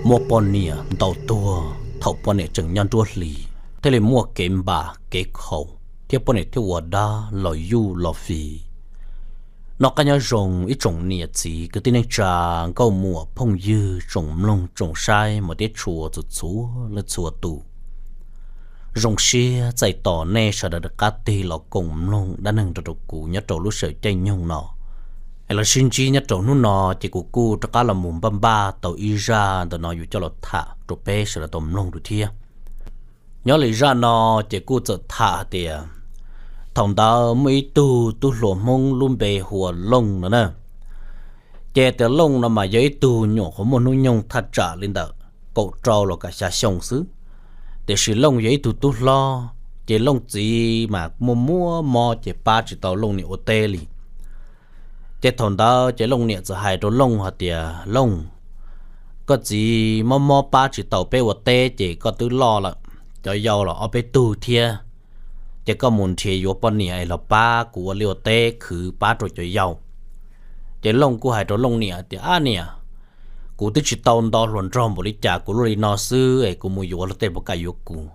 Muaj poj niam ntau tuag thaum poj niam tseem nyob nruab hlis, thiaj li muaj kev npam kev khaum, thiab poj niam thiaj ua dab los yuj los fim. Noj qab nyob zoo ib tsoom niam txiv kwv tij neej tsa, nkauj muam phooj ywg, tsoom mloog tsoom saib mas thiab tshua txhua txhua leej txhua tus. Zoo siab txais tos nej sawv daws rov qab tig los koom mloog dab neeg rau rau kuv nyob rau lub sij hawm caij nyoog no. Es los sib ntsib nyob rau hnub no, ces kuv kuj rov qab los mus npaj npaj tau ib zaj ntawm no yuav coj los tham rau peb sawv daws tau mloog dua thiab. Nyob li zaj no, ces kuj txawm tham hais tias, thaum ntawd muaj ib tug tub hluas Hmoob lub npe hu ua Looj no na. Ces tias Looj no mas yog ib tug nyuam qhuav muaj hnub nyoog thaj tsam li ntawm kaum rau los kav xya xyoo xwb, tiam sis Looj yog ib tug tub hlob, ces Looj txiv mas muaj muaj mob ces pab tsis tau Looj niam ua teb li. Ces thaum ntawd ces Looj niam txawm hais rau Looj hais tias, Looj, koj txiv mob mob pab tsis tau peb ua teb ces koj twb loj lawm, cov yau los ob peb tug thiab, ces koj mus nrhiav yuav poj niam es los pab kuv ua liaj ua teb khwv pab rau cov yau. Ces Looj kuj hais rau Looj niam tias, ab niam, kuv twb tsis tau nto hluas nraug npaum li cas, kuv luaj li no xwb es kuv mus yuav luag tej puas kam yuav kuv?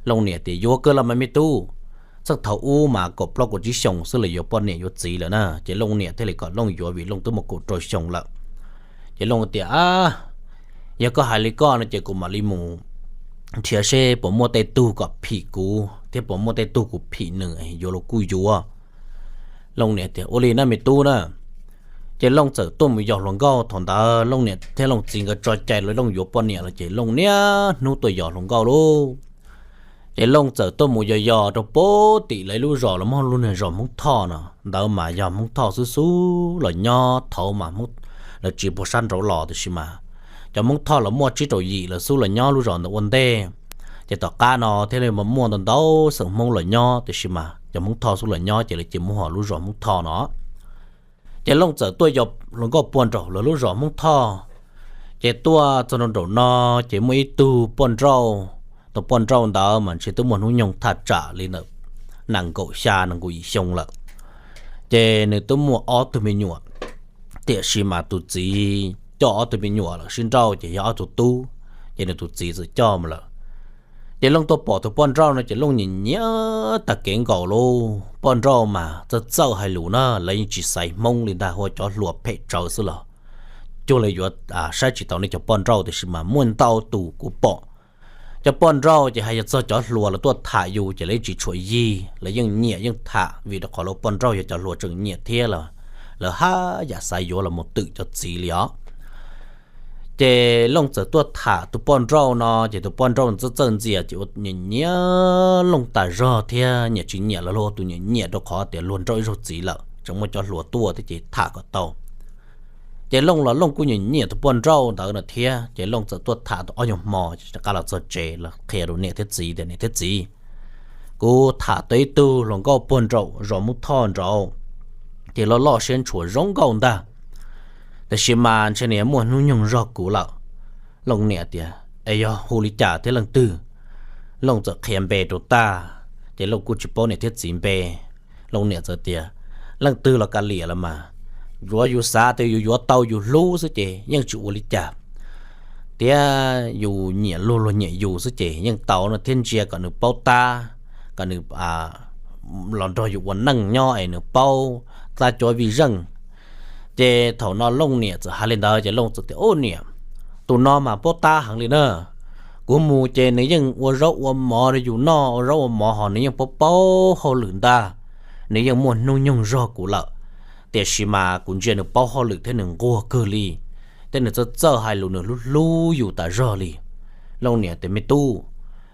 Looj niam tias, yuav kawg los mas me tub, txheej thaum ub mas kaum plaub kaum tsib xyoos xwb los yuav poj niam yuav txiv lawm na. Ces Looj niam thiaj li kom Looj yuav vim Looj twb muaj kaum rau xyoo lawm. Ces Looj tias, ab, yog koj hais li koj no ces kuv mam li mus nrhiav seb puas muaj tej tug kom phim kuv thiab puas muaj tej tug kuv phim nws, yuav los kuj yuav. Looj niam tias, ua li na me tub na. Ces Looj txawm tuaj mus yos hluas nkauj. Thaum ntawd Looj niam thiab Looj txiv nkawd tso cai los Looj yuav poj niam los ces Looj niaj hnub tuaj yos hluas nkauj lauj. Ces Looj txawm tuaj mus yos yos rau pem tim lawv lub zos los muaj lub niag zos Hmoob Thoj no. Ntawd mas yog Hmoob Thoj xub xub los nyob, thaud mas lawv tsis puag sab nraud los, tiam sis mas cov Hmoob Thoj los muaj tsib rau yim lawv xub los nyob lub zos ntawd ua ntej. Ces tom qab no thiaj li muaj ntau ntau xeem Hmoob los nyob, tiam sis mas cov Hmoob Thoj xub los nyob ces lawv cia muab hu lub zos Hmoob Thoj no. Ces Looj txawm tuaj yos hluas nkauj puag nraum lawv lub zos Hmoob Thoj. Ces tuaj txog nraum no, ces muaj ib tug poj nrauj. Tus poj nrauj ntawd mas ntshe twb muaj hnub nyoog thaj tsam li ntawm nees nkaum xya nees nkaum yim xyoo lawm. Ces nws twb muaj ob tug me nyuam, tiam sis mas tus txiv coj ob tug me nyuam lawm sib nrauj ces yog ob tug tub, ces nws tus txiv txawm coj mus lawm. Ces Looj tuaj pom tus poj nrauj no ces Looj nyiam nyiam tag kev nkaus lauj. Poj nrauj mas txawj txawj hais lus na, lawv yeej tsis xaiv Hmoob li ntag, hu ua cov hluas phem tsawv xwb los cuag li yuav saib tsis taus nej cov poj nrauj, tiam sis mas muaj ntau tus kuv pom cov poj nrauj ces hais yog txog cov hluas los tuaj tham yus ces lawv yeej tsis tshua yig, lawv yeej nyiam yeej tham vim rau qhov lawv poj nrauj yog cov hluas tseem nyiam thiab los lawv haj yam xav yuav los mus twm cov txiv li os. Ces Looj txawm tuaj tham tus poj nrauj no ces tus poj nrauj txawj txawj ntxias ces ua nyiam nyiam Looj tas zog thiab nyiam tsis nyiam los ua tus nyiam nyiam rau qhov tias luag nrauj ib zaug txiv lawm tseem muaj cov hluas tuaj thiab ces tham kom tau. Ces Looj los Looj kuj nyiam nyiam tus poj nrauj ntawd no thiab, ces Looj txawm tuaj tham tau ob nyuag hmo ces rov qab los txog tsev los qhia rau niam thiab txiv tias niam thiab txiv, kuv tham tau ib tug hluas nkauj puag nraum zos Hmoob Thoj nraud, ces loj loj siab ntshua zoo nkauj ntag, tiam sis mas ntshe nws muaj hnub nyoog zog kuv lawm. Looj niam tias es yog hu li cas thiab leej twg? Looj txawm qhia npe rau tag, ces Looj kuj tsis paub niam thiab txiv npe. Looj niam txawm tias leej twg los kav liam los mas, yuav yus xav tias yus yuav tau yus hlub xwb ces yeej tsis ua li cas, tias yus nyiam luag luag nyiam yus xwb ces yeej tau no thiab, ntsia kom nws paub tab, kom nws los nrog yus ua neej nyob es nws paub tab cuav vij zeej. Ces thaum no Looj niam txawm hais li ntawd ces Looj txawm tias ub niam, tus no mas paub tab heev li na. Kuv mus ces nws yeej ua zaub ua mov rau yus noj, ua zaub ua mov ho nws yeej paub paub hauj lwm ntag. Nws yeej muaj hnub nyoog zog kuv lawm, tiam sis mas kuv ntsia nws paub hauj lwm thiab nws nquag kawg li, thiab nws txawj txawj hais lus, nws hlub hlub yus tas zog li. Looj niam tias me tub,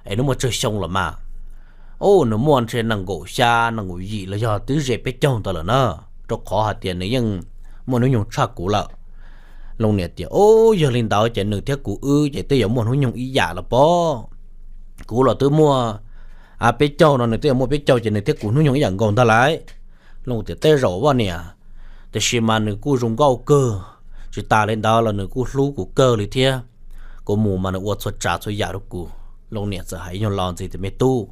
es nws muaj tsawg xyoo los mas? Ub, nws muaj ntshe nees nkaum xya nees nkaum yim los yog twb ze peb caug ntawd lawm na, rau qhov hais tias nws yeej muaj hnub nyoog tshaj kuv lawm. Looj niam tias ub, yog li ntawd ces nws thiab kuv wb ces twb yuav muaj hnub nyoog ib yam los pob. Kuv los twb muaj peb caug no, nws twb yuav muaj peb caug ces nws thiab kuv hnub nyoog ib yam nkaus ntag lauj. Looj tias tej zaum vaj niam, tiam sis mas nws kuj zoo nkauj kawg, tsis tas li ntawd los nws kuj hlub kuv kawg li thiab. Kuv mus mas nws ua txhua tsav txhua yam rau kuv. Looj niam txawm hais ib nyuag lo ntxiv tias me tub,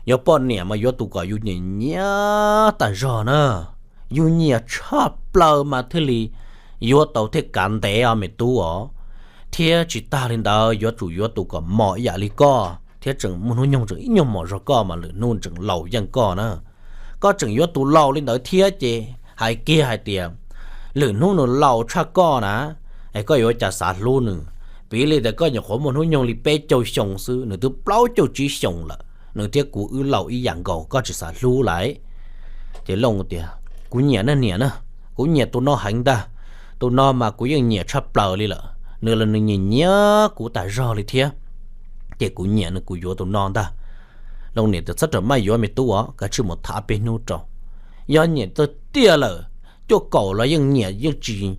yuav poj niam mas yuav tus kom yus nyiam nyiam tas zog na, yus nyiam tshaj plaws mas thiaj li yuav tau thiaj kav ntev os me tub os. Thiab tsis tag li ntawd, yuav tsum yuav tus kom mos ib yam li koj thiab tseem muaj hnub nyoog tseem ib nyuag mos zog koj mas lwm hnub tseem laus yeej koj na. Koj tseem yuav tus laus li ntawd thiab ces hais kiag hais tias lwm hnub nws laus tshaj koj na, es koj yuav cas xav hlub nws? Piv li tias koj nyuam qhuav muaj hnub nyoog li peb caug xyoo xwb, nws twb plaub caug tsib xyoo lawm, nws thiab kuv wb laus ib yam nkaus, koj tsis xav hlub lawm? Ces Looj tias, kuv nyiam na niam na, kuv nyiam tus no heev ntag. Tus no mas kuv yeej nyiam tshaj plaws li lawm, nws los nws nyiam nyiam kuv tas zog li thiab. Ces kuv nyiam nws, kuv yuav tus no ntag. Looj niam tias, txhob rawm maj yuav me tub os, kav tsij mus tham peb hnub rau. Yog nyiam txog tiaj lawm, cuaj kaum los yeej nyiam, yeej tsis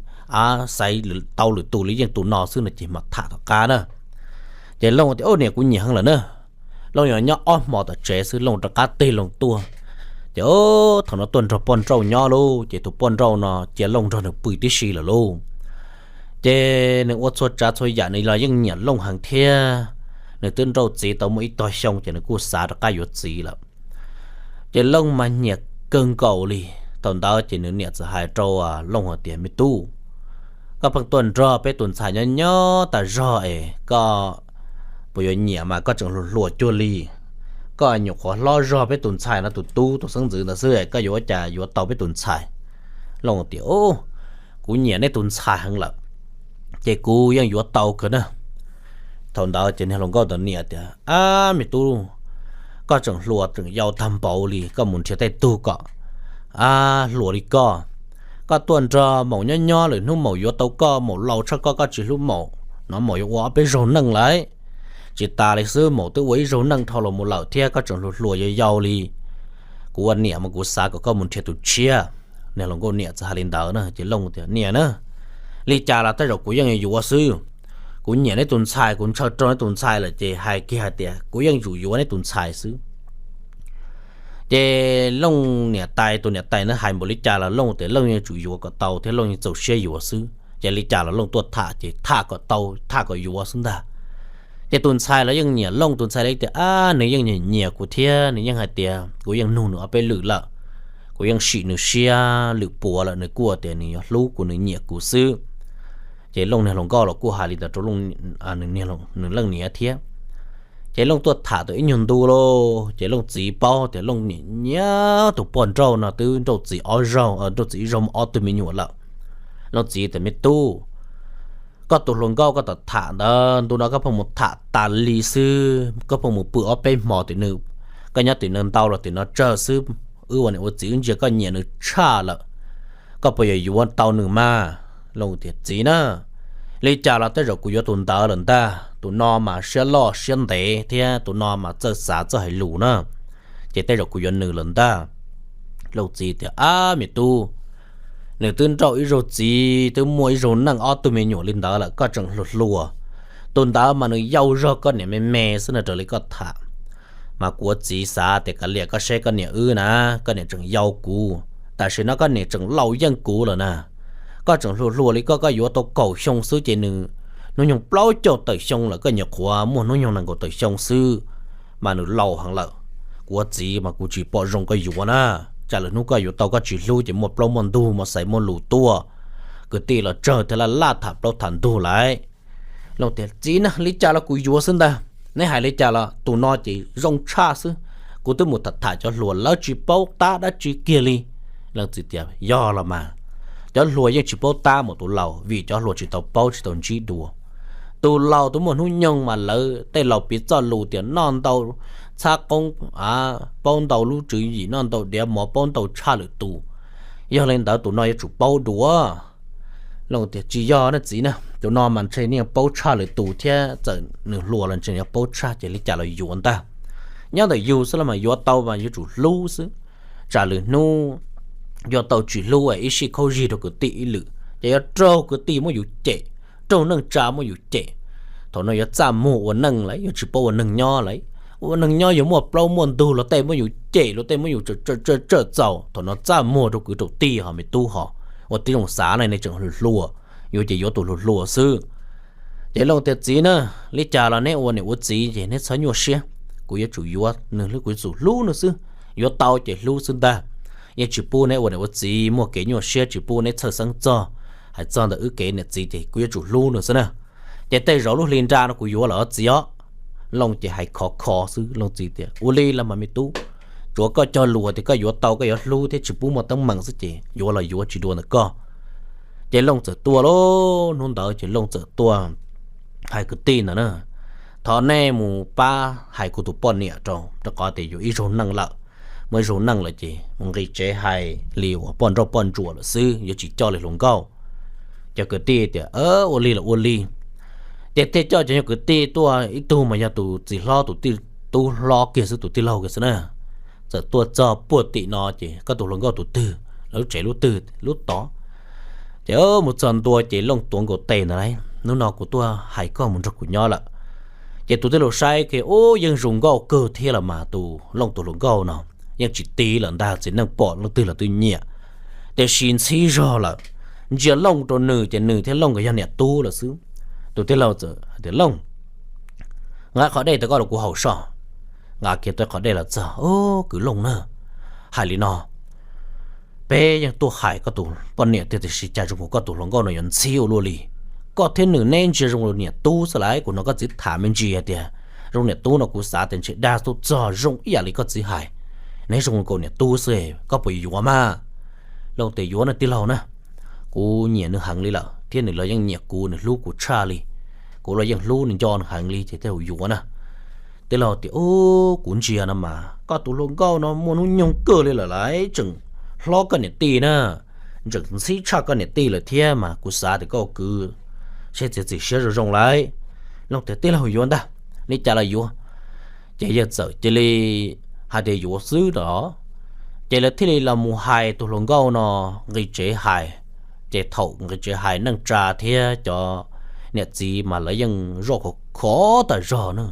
xaiv tau lwm tus li, yeej tus no xwb no ces mam tham tom qab na. Ces Looj tias, ub niam, kuv nyiam heev lawm na. Looj yuav nyob ob hmo tom tsev xwb, Looj rov qab tig Looj tuaj. Ces thaum no tuaj nrog poj nrauj nyob lauj, ces tus poj nrauj no cia Looj nrog nws pw tib si lawm lauj. Ces nws ua txhua tsav txhua yam nws los yeej nyiam Looj heev thiab. Nws twb nrauj txiv tau muaj ib tog xyoo ces nws kuj xav rov qab yuav txiv lawm. Ces Looj mas nyiam kawg nkaus li. Thaum ntawd ces nws niam txawm hais rau Looj hais tias, me tub, koj pheej tuaj nrog peb tus ntxhais nyob nyob tas zog es koj puas yuav nyiam mas koj tseem hluas hluas cuag li. Koj nyuam qhuav hlob zog peb tus ntxhais no tus tub tus xeeb ntxwv ntawd xwb es koj yuav ua cas yuav tau peb tus ntxhais? Looj tias, kuv nyiam nej tus ntxhais heev lawm, ces kuv yeej yuav tau kawg na. Thaum ntawd ces niag hluas nkauj ntawd niam tias, ab me tub, koj tseem hluas tseem yau tag npaum li, koj mus nrhiav tej tug kom hluas li koj. Koj tuaj nrog maum nyob nyob, lwm hnub maum yuav tau koj, maum laus tshaj koj, koj tsis hlub maum no maum yuav ua ob peb zaug neej lawm. Tsis tas li xwb, maum twb ua ib zaug neej dhau los mus lawm thiab, koj tseem hluas hluas yau yau li. Kuv ua niam mas kuv xav kom koj mus nrhiav tus tshiab. Niag hluas nkauj niam txawm hais li ntawd na ces Looj tias, niam na, li cas los tej zaum kuv yeej yuav xwb. Kuv nyiam neb tus ntxhais, kuv ntshaw rau neb tus ntxhais lawm ces hais kiag hais tias kuv yeej yuav yuav neb tus ntxhais xwb. Ces Looj niam tais, tus niam tais na hais npaum li cas los Looj tias Looj yeej tsum yuav kom tau thiab Looj yeej txaus siab yuav xwb. Ces li cas los Looj tuaj tham ces tham kom tau, tham kom yuav xwb ntag. Ces tus ntxhais los yeej nyiam Looj, tus ntxhais li tias, ab nws yeej nyiam nyiam kuv thiab nws yeej hais tias kuv yeej nug nws ob peb lwm lawm, kuv yeej sim nws siab lwm puav lawm, nws kuj tias nws yuav hlub kuv, nws nyiam kuv xwb. Ces Looj niag hluas nkauj los kuj hais li ntawd rau Looj, nws leej niam thiab. Ces Looj tuaj tham tau ib nyuag ntu lauj, ces Looj txiv paub tias Looj niam nyiam tus poj nrauj no twb nrauj txiv ob zaug, nrauj txiv ib zaug muaj ob tug me nyuam lawm. Looj txiv tias, me tub, koj tus hluas nkauj koj tau tham ntawd ntu no koj pheej mus tham tas li xwb, koj pheej mus pw ob peb hmo tim nws, koj nyob tim no ntau los tim no tsawg xwb. Wb ua niam ua txiv wb ntsia koj nyiam nws tshaj lawm, koj puas yuav yuav tau nws mas? Looj tias, txiv na, li cas los tej zaum kuv yuav tus ntawd lawm ntag, tus no mas siab loj siab ntev thiab tus no mas txawj xav txawj hais lus na, ces tej zaum kuv yuav nws lawm ntag. Looj txiv tias, ab me tub, nws twb nrauj ib zaug txiv twb muaj ib zaug neej ob tug me nyuam li ntawd lawm, koj tseem hluas hluas. Tus ntawd mas nws yau zog koj niam me me xwb no, raws li koj tham. Mas kuv ua txiv xav tias kav liam koj saib koj niam wb na, koj niam tseem yau kuv, tam sim no koj niam tseem laus yeej kuv lawm na. Koj tseem hluas hluas li koj, koj yuav tau kaum xyoo xwb ces nws hnub nyoog plaub caug tawm xyoo lawm, koj nyuam qhuav muaj hnub nyoog nees nkaum tawm xyoo xwb, mas nws laus heev lawm. Kuv ua txiv mas kuv tsis pom zoo koj yuav na, tsam lwm hnub koj yuav tau koj tsis hlub ces muaj plaub muaj ntug, muaj xaiv muaj lus tuaj, kwv tij los tsawg thiab laj laj tham plaub tham ntug lawm. Looj tias, txiv na, li cas los kuv yuav xwb ntag, neb hais li cas los tus no ces zoo tshaj xwb. Kuv twb mus tham tham cov hluas, lawv tsis paub tab dab tsi kiag li. Looj txiv tias, yog los mas, cov hluas yeej tsis paub tab mus tus laus, vim cov hluas tsis tau paub tsis tau ntsib dua. Tus laus twb muaj hnub nyoog mas lawv tej laus piv txoj lus tias noj ntau txhab qoob, paub ntau lub tswv yim, noj ntau diav mov, paub ntau tshaj lwm tus. Yog li ntawd tus no yuav tsum paub dua. Looj tias, tsis yog na txiv na, tus no mas ntshe nws paub tshaj lwm tus thiab, txawm nws hluas los ntshe nws yuav paub tshaj, ces li cas los yuav ntag. Nyob ntawm yus xwb los mas yuav tau mas yuav tsum hlub xwb. Tsam lwm hnub yuav tau tsis hlub es ib sij khaub zig rau kwv tij ib lwm ces yuav raug kwv tij muab yus cem, raug neej tsa muab yus cem. Thaum no yuav txaj muag ua neej lawm, yuav tsis paub ua neeg nyob lawm. Ua neeg nyob yuav muaj plaub muaj ntug, luag tej muab yus cem, luag tej muab yus tsawm txaus, thaum no txaj muag rau kwv rau tij ho me tub ho. Ua tib zoo xav na, nej tseem hluas hluas, yuav ces yuav tus hluas hluas xwb. Ces Looj tias, txiv na, li cas los neb ua niam ua txiv ces neb txhob nyuaj siab, kuv yuav tsum yuav nws, kuv yuav tsum hlub nws xwb. Yuav tau ces hlub xwb ntag. Yeej tsis pub neb ua niam ua txiv muaj kev nyuaj siab, tsis pub neb txhawj xeeb txog. Hais txog ntawm wb kev niam txiv ces kuv yuav tsum hlub nws xwb na. Ces tej zaum lub hli nra no kuv yuav lawm txiv os. Looj ces hais khov kho xwb, Looj txiv tias, Ua li los mas me tub, tsuav koj cog lus tias koj yuav tau koj yuav hlub thiab tsis pub muaj teeb meem xwb ces yuav los yuav tsis dua ntawm koj. Ces Looj txawm tuaj lauj, hnub ntawd ces Looj txawm tuaj hais kwv tij ntawd na, Thov nej mus pab hais kuv tus poj niam rau, rau qhov tias yuav ib zaug neej lawm, muaj ib zaug neej lawm ces mus nqis tsev hais li uas poj nrauj poj ntsuam lawm xwb, yuav tsis coj li hluas nkauj. Cov kwv tij tias, Ua li los ua li. Ces thiaj coj cov nyuag kwv tij tuaj, ib tug mas yog tus txiv hlob tus tij, tub hlob kiag xwb, tus tij laug kiag xwb na. Txawm tuaj txog puag tim no ces koj tus hluas nkauj tus twg, lub tsev lub twg lub tod. Ces mus txog ntua ces Looj tuav nkaus tes ntawd, Hnub no kuv tuaj hais koj mus nrog kuv nyob lawm. Ces tus tij laug saib kiag, Ub, yeej zoo nkauj kawg thiab los mas, tus Looj tus hluas nkauj no yeej tsis tiv lawm ntag, txiv neej pom leej twg los twb nyiam. Tiam sis ntxhib zog lawm, ntsia Looj rau nws ces nws thiab Looj nkawd yog niam tub lawm xwb. Tus tij laug txawm hais tias, Looj, nqa qhov dej rau koj los kuv haus soj. Nqa kiag tau qhov dej los txog, Kwv Looj na, hais li no, peb yeej tuaj hais koj tus poj niam tiag tiam sis cas zoo nkaus koj tus hluas nkauj no yuav ntxhib ua luaj li. Koj thiab nws neb ntsia zoo li niam tub xwb lauj, kuv hnov koj txiv tham me ntsis hais tias zoo niam tub no kuv xav tias ntshe dag tuaj txog zoo ib yam li koj txiv hais, neb zoo nkaus niam tub xwb, koj puas yuav mas? Looj tias, Yuav na tij laug na, kuv nyiam nws heev li lawm thiab nws los yeej nyiam kuv, nws hlub kuv tshaj li. Kuv los yeej hlub nws, nco nws heev li ces tej zaum yuav na. Tij laug tias, Ub, kuv ntsia no mas koj tus hluas nkauj no muaj hnub nyoog kawg li lawm lauj, tseem hlob koj niam tij na, tseem ntxhib tshaj koj niam tij lawm thiab mas kuv xav tias koj kwv seb txiav txim siab zoo zoo lauj. Looj tias, Tij laug yuav ntag, li cas los yuav. Ces yawg txawm cia li hais tias yuav xwb no. Ces lawv thiaj li los mus hais tus hluas nkauj no nqis tsev hais. Ces thaum nqis tsev hais neej tsa thiab cov niam txiv mas lawv yeej zoj khov khov tas zog na.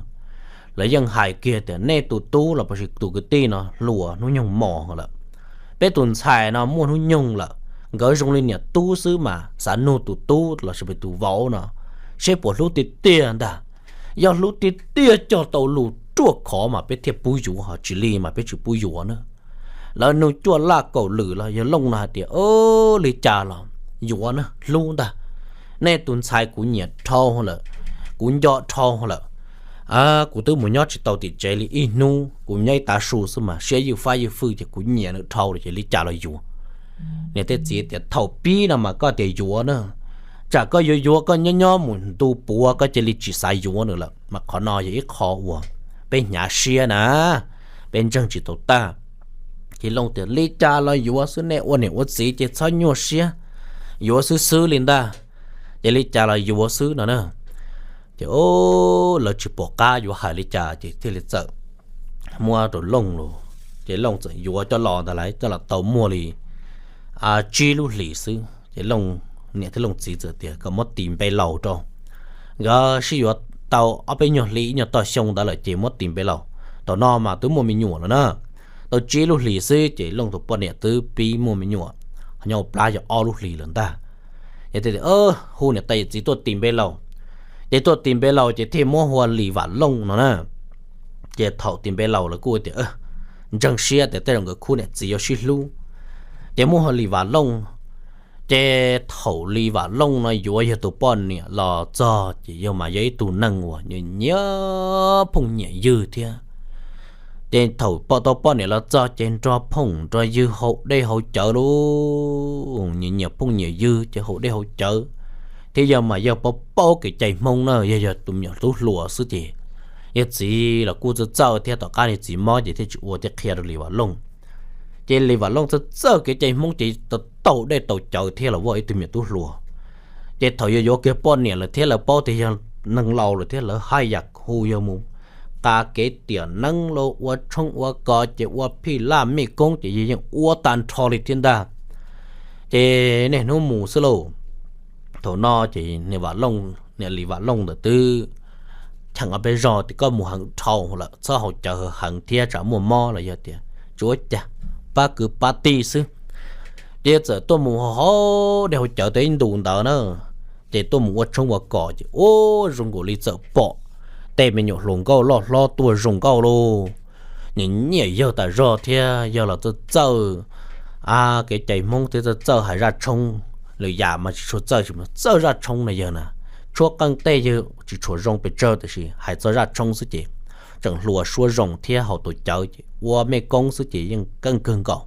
Lawv yeej hais kiag tias nej tus tub los puas sis tus kwv tij no hluas hnub nyoog mos lawm. Peb tus ntxhais no muaj hnub nyoog lawm, nkawd zoo li niam tub xwb mas xav nug tus tub los sis peb tus vauv no seb puas hlub tiag tiag ntag. Yog hlub tiag tiag cog tau lus ruaj khov mas peb thiaj pub yuav, ho tsis li mas peb tsis pub yuav na. Lawv nug cuaj laj kaum lwm los yawg Looj no hais tias, Ub, li cas los yuav na, hlub ntag. Nej tus ntxhais kuv nyiam dhau lawm, kuv nco dhau lawm. Kuv twb mus nyob tsis tau tim tsev li ib hnub, kuv nyob ib tav su xwb mas siab ywj fab ywj fwj ces kuv nyiam nws dhau lawm ces li cas los yuav. Niam thiab txiv tias, Thaum pib no mas koj tias yuav na, tsam koj yuav yuav koj nyob nyob mus ntu puav koj cia li tsis xav yuav nws lawm mas qhov no yog ib qho uas peb hnyav siab na, peb ntseeg tsis tau tag. Ces Looj tias, Li cas los yuav xwb, nej ua niam ua txiv ces txhob nyuaj siab, yuav xwb xwb li ntag. Ces li cas los yuav xwb no na. Ces lawv tsis pom qab yuav hais li cas ces thiaj li txawm muab rau Looj lawm. Ces Looj txawm yuav coj los ntag lauj, coj los tau muaj li tsib lub hlis xwb ces Looj niam thiab Looj txiv txawm tias kom muab tis npe laus rau. Nkawd sib yuav tau ob peb nyuag hli, ib nyuag toj xyoo ntawd lawm ces muab tis npe laus. Thaum no mas twb muaj me nyuam lawm na. Tau tsib lub hlis xwb ces Looj tus poj niam twb pib muaj me nyuam, nyob plab yog ob lub hlis lawm ntag. Yog tias hu niam tais yawm txiv tuaj tis npe laus, ces tuaj tis npe laus ces thiaj muab hu ua Lis Vam Looj no na. Ces thaum tis npe laus lawv kuj tias ntseeg siab tias tej zaum nkawd khub niam txiv yuav sib hlub, ces muab hu ua Lis Vam Looj. Ces thaum Lis Vam Looj no yuav yawg tus poj niam los txog ces yawg mas yog ib tug neeg uas nyiam phooj nyiam ywg thiab. Ces thaum pom tau poj niam los txog ces nrog phooj nrog ywg haus dej haus cawv lauj, nyiam nyiam phooj nyiam ywg ces haus dej haus cawv. Thiab yawg mas yawg paub paub kev cai Hmoob na, yawg yog tus me nyuam tub hluas xwb ces yawg txiv los kuj txawj txawj thiab, tom qab niag txiv mob ces thiaj tsis ua thiab qhia rau Lis Vam Looj. Ces Lis Vam Looj txawj txawj kev cai Hmoob ces tau taug dej taug cawv thiab los ua ib tug me nyuam tub hluas. Ces thaum yawg yuav kiag poj niam lawm thiab lawv paub tias yog neeg laus lawm thiab lawv haj yam hu yawg mus qa kev tiam neeb los ua tshoob ua kos ces ua phij laj mej koob ces yawg yeej ua tag nrho li thiab ntag. Ces niaj hnub mus xwb lauj. Thaum no ces niam Vam Looj, niam Lis Vam Looj ntawd twb cheem ob peb zaug tias koj mus heev dhau lawm, txhob haus cawv heev thiab tsam muaj mob los yog tias tsis ua cas, pab kwv pab tij xwb. Ces txawm tuaj mus haus dej haus cawv tau ib ntus ntawd na, ces tuaj mus ua tshoob ua kos ces ua zoo nkaus li txawm pom tej me nyuam hluas nkauj loj hlob tuaj zoo nkauj lauj. Nyiam nyiam yawg tas zog thiab yawg los txawj txawj kev cai Hmoob thiab txawj txawj hais zaj tshoob, lwm yam mas tsis tshua txawj, tsis txawj zaj tshoob na yawg na, tshuab qeej tej yawg tsis tshua zoo pes tsawg, tiam sis hais txog zaj tshoob xwb ces tseem hluas suab zoo thiab haus tus cawv ces ua mej koob xwb ces yeej keej kawg nkaus.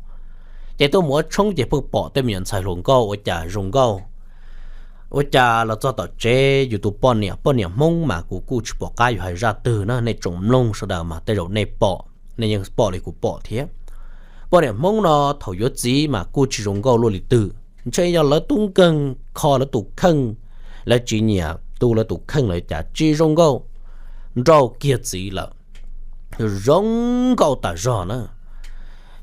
Ces tuaj mus ua tshoob ces pheej pom tej me nyuam ntxhais hluas nkauj ua cas zoo nkauj. Ua cas los txog tom tsev yus tus poj niam, poj niam Hmoob mas kuv kuj tsis pom qab yuav hais zaj twg na, nej tsoom mloog sawv daws mas tej zaum nej pom, nej yeej pom li kuv pom thiab. Poj niam Hmoob no thaum yuav txiv mas kuj tsis zoo nkauj luaj li twg, ntshe yog lawv tub nkeeg kho lawv tus kheej, lawv tsis nyiam tu lawv tus kheej los cas tsis zoo nkauj, nrauj kiag txiv lawm, zoo nkauj tas zog na.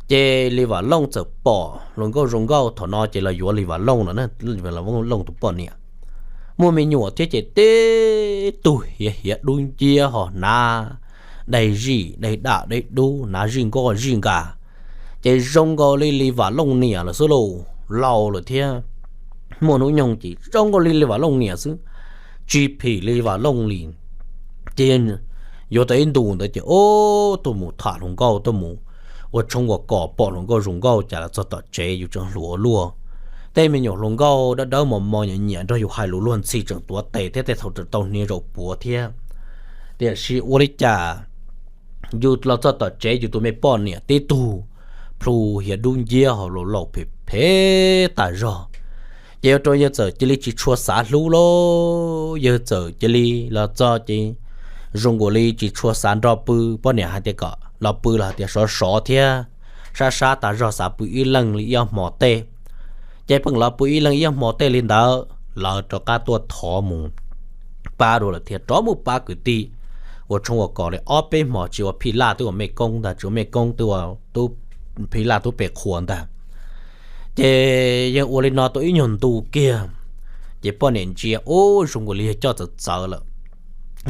Ces Lis Vam Looj txawm pom hluas nkauj zoo nkauj, thaum no ces los yuav Lis Vam Looj no, Lis Vam Looj tus poj niam muaj me nyuam thiab ces tib tug hiav hiav dub nciab ho hnav daim zij daim dam daim dub, hnav zij nkoj zij nkas, ces zoo nkaus li Lis Vam Looj niam lawm xwb lauj, laus lawm thiab. Muaj hnub nyoog ces zoo nkaus li Lis Vam Looj niam xwb, tsis phim Lis Vam Looj li. Ces yuav tau ib ntus ntawd ces ub tuaj mus tham hluas nkauj, tuaj mus ua tshoob ua kos pom hluas nkauj zoo nkauj cas los txog tom tsev yus tseem hluas ua luaj. Tej me nyuam hluas nkauj dawb dawb mos mos nyiam nyiam nrog yus hais lus luag ntxhi tseem tuav tes thiab tej thaum tseem tau hniav zaum puav thiab. Tiam sis ua li cas yus los txog tom tsev yus tus me poj niam tib tug plhu hiav dub nciab ho laus laus phem phem tas zog. Ces ua rau yawg txawm cia li tsis tshua xav hlub lauj, yawg txawm cia li los txog ces zoo nkaus li tsis tshua xav nrog pw, poj niam hais tias kom los pw los hais tias sov sov thiab, sab sab tas zog xav pw ib leeg li ib ob hmo tej. Ces pheej los pw ib leeg ib ob hmo tej li ntawd lawv rov qab tuaj thov mus pab dua lawm thiab, rov mus pab kwv tij ua tshoob ua kos li ob peb hmo tsis ua phij laj twb ua mej koob ntag, tsis ua mej koob twb ua phij laj tub pe qhua ntag. Ces yawg ua li no tau ib nyuag ntu kiag, ces poj niam ntsia ub zoo nkaus li yawg coj txawv txawv lawm,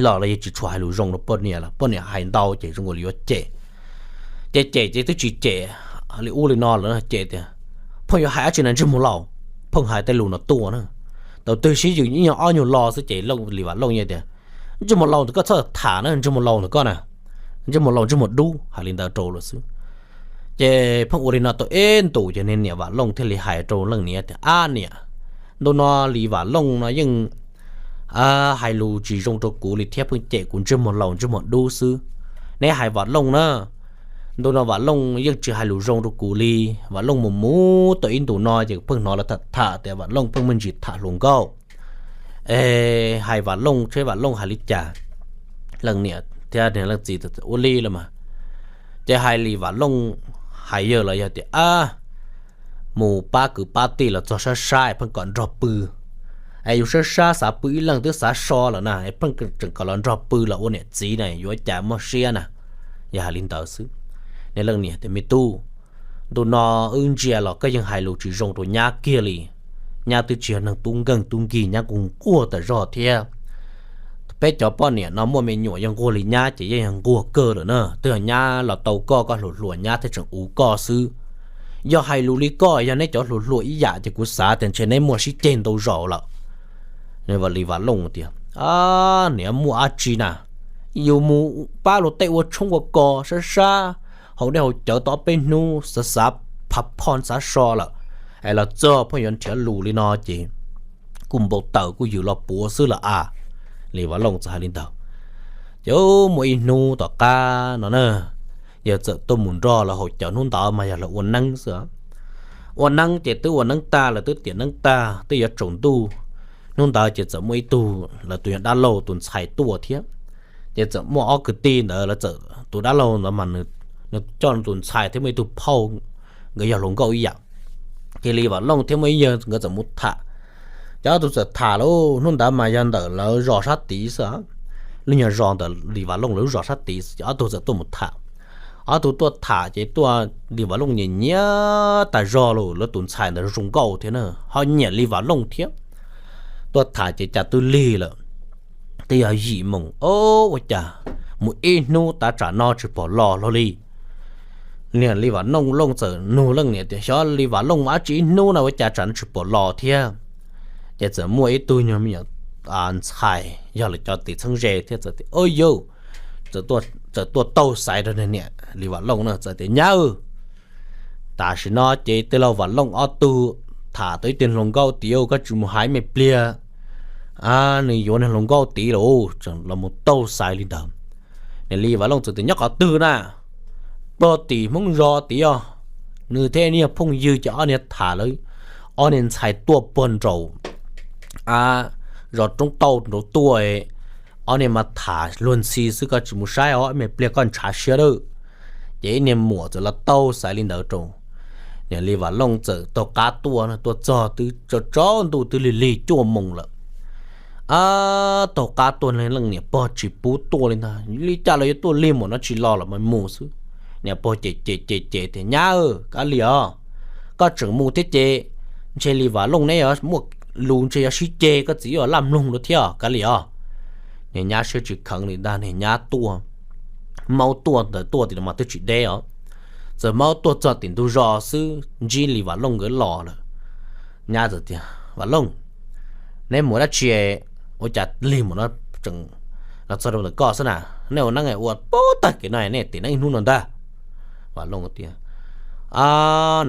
los los yawg tsis tshua hais lus zoo rau poj niam lawm, poj niam hais ntau ces zoo nkaus li yuav cem. Ces cem ces twb tsis cem li ub li no lawm, cem tias pheej yuav hais dab tsi na ntsej muag laus, pheej hais tej lus no tuaj na. Thaum twg sib yws ib nyuag ob nyuag lo xwb ces Lis Vam Looj yeej tias ntsej muag laus ntawm koj txhob tham na, ntsej muag laus ntawm koj na, ntsej muag laus ntsej muag dub, hais li ntawd rau lawm xwb. Ces pheej ua li no tau ib ntus ces niag niam Vam Looj thiaj li hais rau leej niam tias ab niam, ntu no Lis Vam Looj no yeej hais lus tsis zoo rau kuv li thiab pheej cem kuv ntsej muag laus ntsej muag dub xwb. Neb hais Vam Looj na, ntu no Vam Looj yeej tsis hais lus zoo rau kuv li. Vam Looj mus mus tau ib ntus no ces pheej hnov lawv tham tham tias Vam Looj pheej muaj ntsis tham hluas nkauj. Es hais Vam Looj seb Vam Looj hais li cas. Leej niam thiab leej txiv ua li los mas, ces hais Lis Vam Looj, hais yawg los yog tias ab, mus pab kwv pab tij los txog sab sab es pheej kom nrog pw. Es yus sab sab xav pw ib leeg twb xav so lawm na, es pheej tseem kom los nrog pw los ua niam txiv na yuav cas muaj siab na. Yog hais li ntawd xwb. Niag leej niam tias me tub, ntu no wb ntsia los koj yeej hais lus tsis zoo rau nyab kiag li. Nyab twb tsis yog neeg tub nkeeg tub nkig, nyab kuj nquag tas zog thiab. Peb cov poj niam no muaj me nyuam yog nquag li nyab ces yeej yog nquag kawg lawm na, twb yog nyab los tau koj, koj hluas hluas nyab thiaj tseem uv koj xwb. Yog hais lus li koj, yog neb cov hluas hluas ib yam ces kuv xav tias ntshe neb muaj sib ceg ntau zaus lawm. Lis Vam Looj tias, niam muaj dab tsi na, yus mus pab luag tej ua tshoob ua kos sab sab, haus dej haus cawv tau ob peb hnub xav xav phav pho xav so lawm, es los txog pheej yuav nrhiav lus li no ces kuj npau taws kuj yws los puav xwb lawm a. Lis Vam Looj txawm hais li ntawd. Ces muaj ib hnub tom qab no na, yawg txawm tuaj mus nrog lawv haus cawv, hnub ntawd mas yog lawv ua neeb xwb. Ua neeb ces twb ua neeb tag, lawv twb tiam neeb tag twb yuav tsaus ntuj. Hnub ntawd ces txawm muaj ib tug lawv tus yog dab laug tus ntxhais tuaj thiab. Ces txawm muaj ob kwv tij ntawd, lawv txawm tus dab laug ntawd mas nws coj tus ntxhais thiab muaj ib tug phauj, nkawd yog hluas nkauj ib yam. Ces Lis Vam Looj thiab muaj ib yawg nkawd txawm mus tham. Ces ob tug txawm tham lauj, hnub ntawd mas yog ntawm lawv zos sab tid xwb, lub nyuag zos ntawm Lis Vam Looj lawv lub zos sab tid xwb, ces ob tug txawm tuaj mus tham. Ob tug tuaj tham ces tuaj, Lis Vam Looj nyiam nyiam tas zog lauj, lawv tus ntxhais ntawd zoo nkauj thiab na, ho nyiam Lis Vam Looj thiab. Tuaj tham ces cas twb lig lawm, twb yog yim moos, o, ua cas mus ib hnub tav tsam no tsis pom los hlo li. Niag Lis Vam Looj txawm nug leej niam tias xyov Lis Vam Looj ua dab tsi ib hnub no ua cas tsam no tsis pom los thiab. Ces txawm muaj ib tug nyuag me nyuam ntxhais yog lawv cov tim txheeb ze thiab txawm tias, o yauj, txawm tuaj taug xaiv rau niag niam Lis Vam Looj na, txawm tias nyab, tam sim no ces tij laug Vam Looj ob tug tham tau ib tug hluas nkauj tiag, koj tsis mus hais me pliag, nws yuav niag hluas nkauj tid lawm, tseem los mus taug xaiv li ntawd. Niam Lis Vam Looj txawm tias nyob qhov twg na, pog tim Hmoob zos tid os. Nws thiab niag phooj ywg ces ob niag tham lawv, ob niag ntxhais tuaj puag nraum zos roob tauj nraud tuaj, ob niag mas tham luag ntxhi xwb, koj tsis mus saib os, me pliag koj ntshav siab lawm. Ces ib niag muam txawm los taug xaiv li ntawd rau. Niam Lis Vam Looj txawm taug qab tuaj, tuaj txog twb tsaus ntuj twb lig lig cuaj moos lawm. Ab, taug qab tuaj leej niam pog tsis pub tuaj li ntag, li cas los yuav tuaj lig mus no tsis los los mas mus xwb. Niam pog ces ces ces ces tias nyab, kav liam os, koj tseem mus thiab ces ntshe Lis Vam Looj neb yuav muaj lus ntshe yuav sib ceg, koj txiv yuav laj mloog dua thiab, kav liam os. Niag nyab siab tsis kheev li ntag, niag nyab tuaj, maub tuaj ntawd tuaj tim no mas twb tsis deb os, txawm maub tuaj txog tim ntug zos xwb ntsib Lis Vam Looj nkawd los lawm. Nyab txawm tias Vam Looj, neb mus dab tsi ua cas lig mus no tseem los txog rau ntawm koj xwb na? Nej ua neeb ua puag tag kev no nej tiam neeb ib hnub no ntag. Vam Looj tias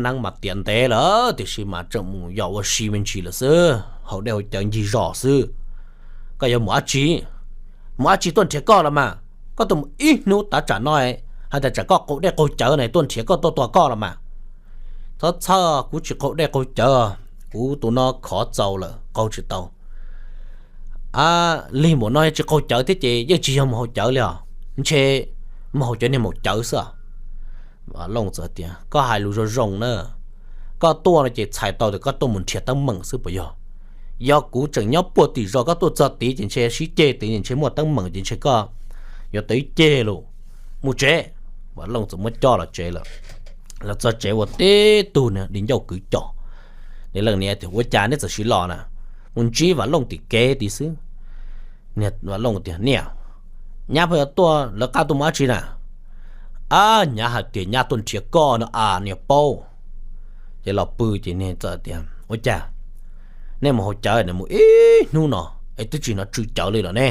neeb mas tiav ntev lawm tiam sis mas tseem mus yos ua si me ntsis lawm xwb, haus dej haus cawv ncig zos xwb. Koj yuav mus dab tsi? Mus dab tsi tuaj nrhiav koj los mas, koj tuaj mus ib hnub tav tsam no, hais tias tsam koj qaug dej qaug cawv na tuaj nrhiav koj tuaj tua koj los mas. Txhob txhawj, kuv tsis qaug dej qaug cawv, kuv tus no khov txaus lawm qaug tsis tau. Lig mus no tsis qaug cawv thiab ces yeej tsis yog mus haus cawv li os, ntshe mus haus cawv niag maum cawv xwb. Vam Looj txawm tias koj hais lus zoo zoo na, koj tuaj no ces txhais tau tias koj tuaj mus nrhiav teeb meem xwb puas yog? Yog kuv tseem nyob puag tim zos koj tuaj txog tid ces ntshe sib ceg tid ces ntshe muaj teeb meem ces ntshe koj yuav tau ib ceg lus. Mus tsev. Vam Looj txawm muab coj los tsev lawm. Los txog tsev ua tib tug niag di ncauj kwv coj. Niam leej niam tias ua cas neb txawm sim los na? Mus ntsib Vam Looj tim kev tid xwb. Niam Vam Looj tias niam, nyab pheej yuav tuaj lawv qab tuaj mus dab tsi na? Ab, nyab hais tias nyab tuaj nrhiav koj no as niam paub. Ces los pw ces niag txawm tias ua cas nej mus haus cawv, nws mus ib hnub no es twb tsis hnov tsw cawv li los ne?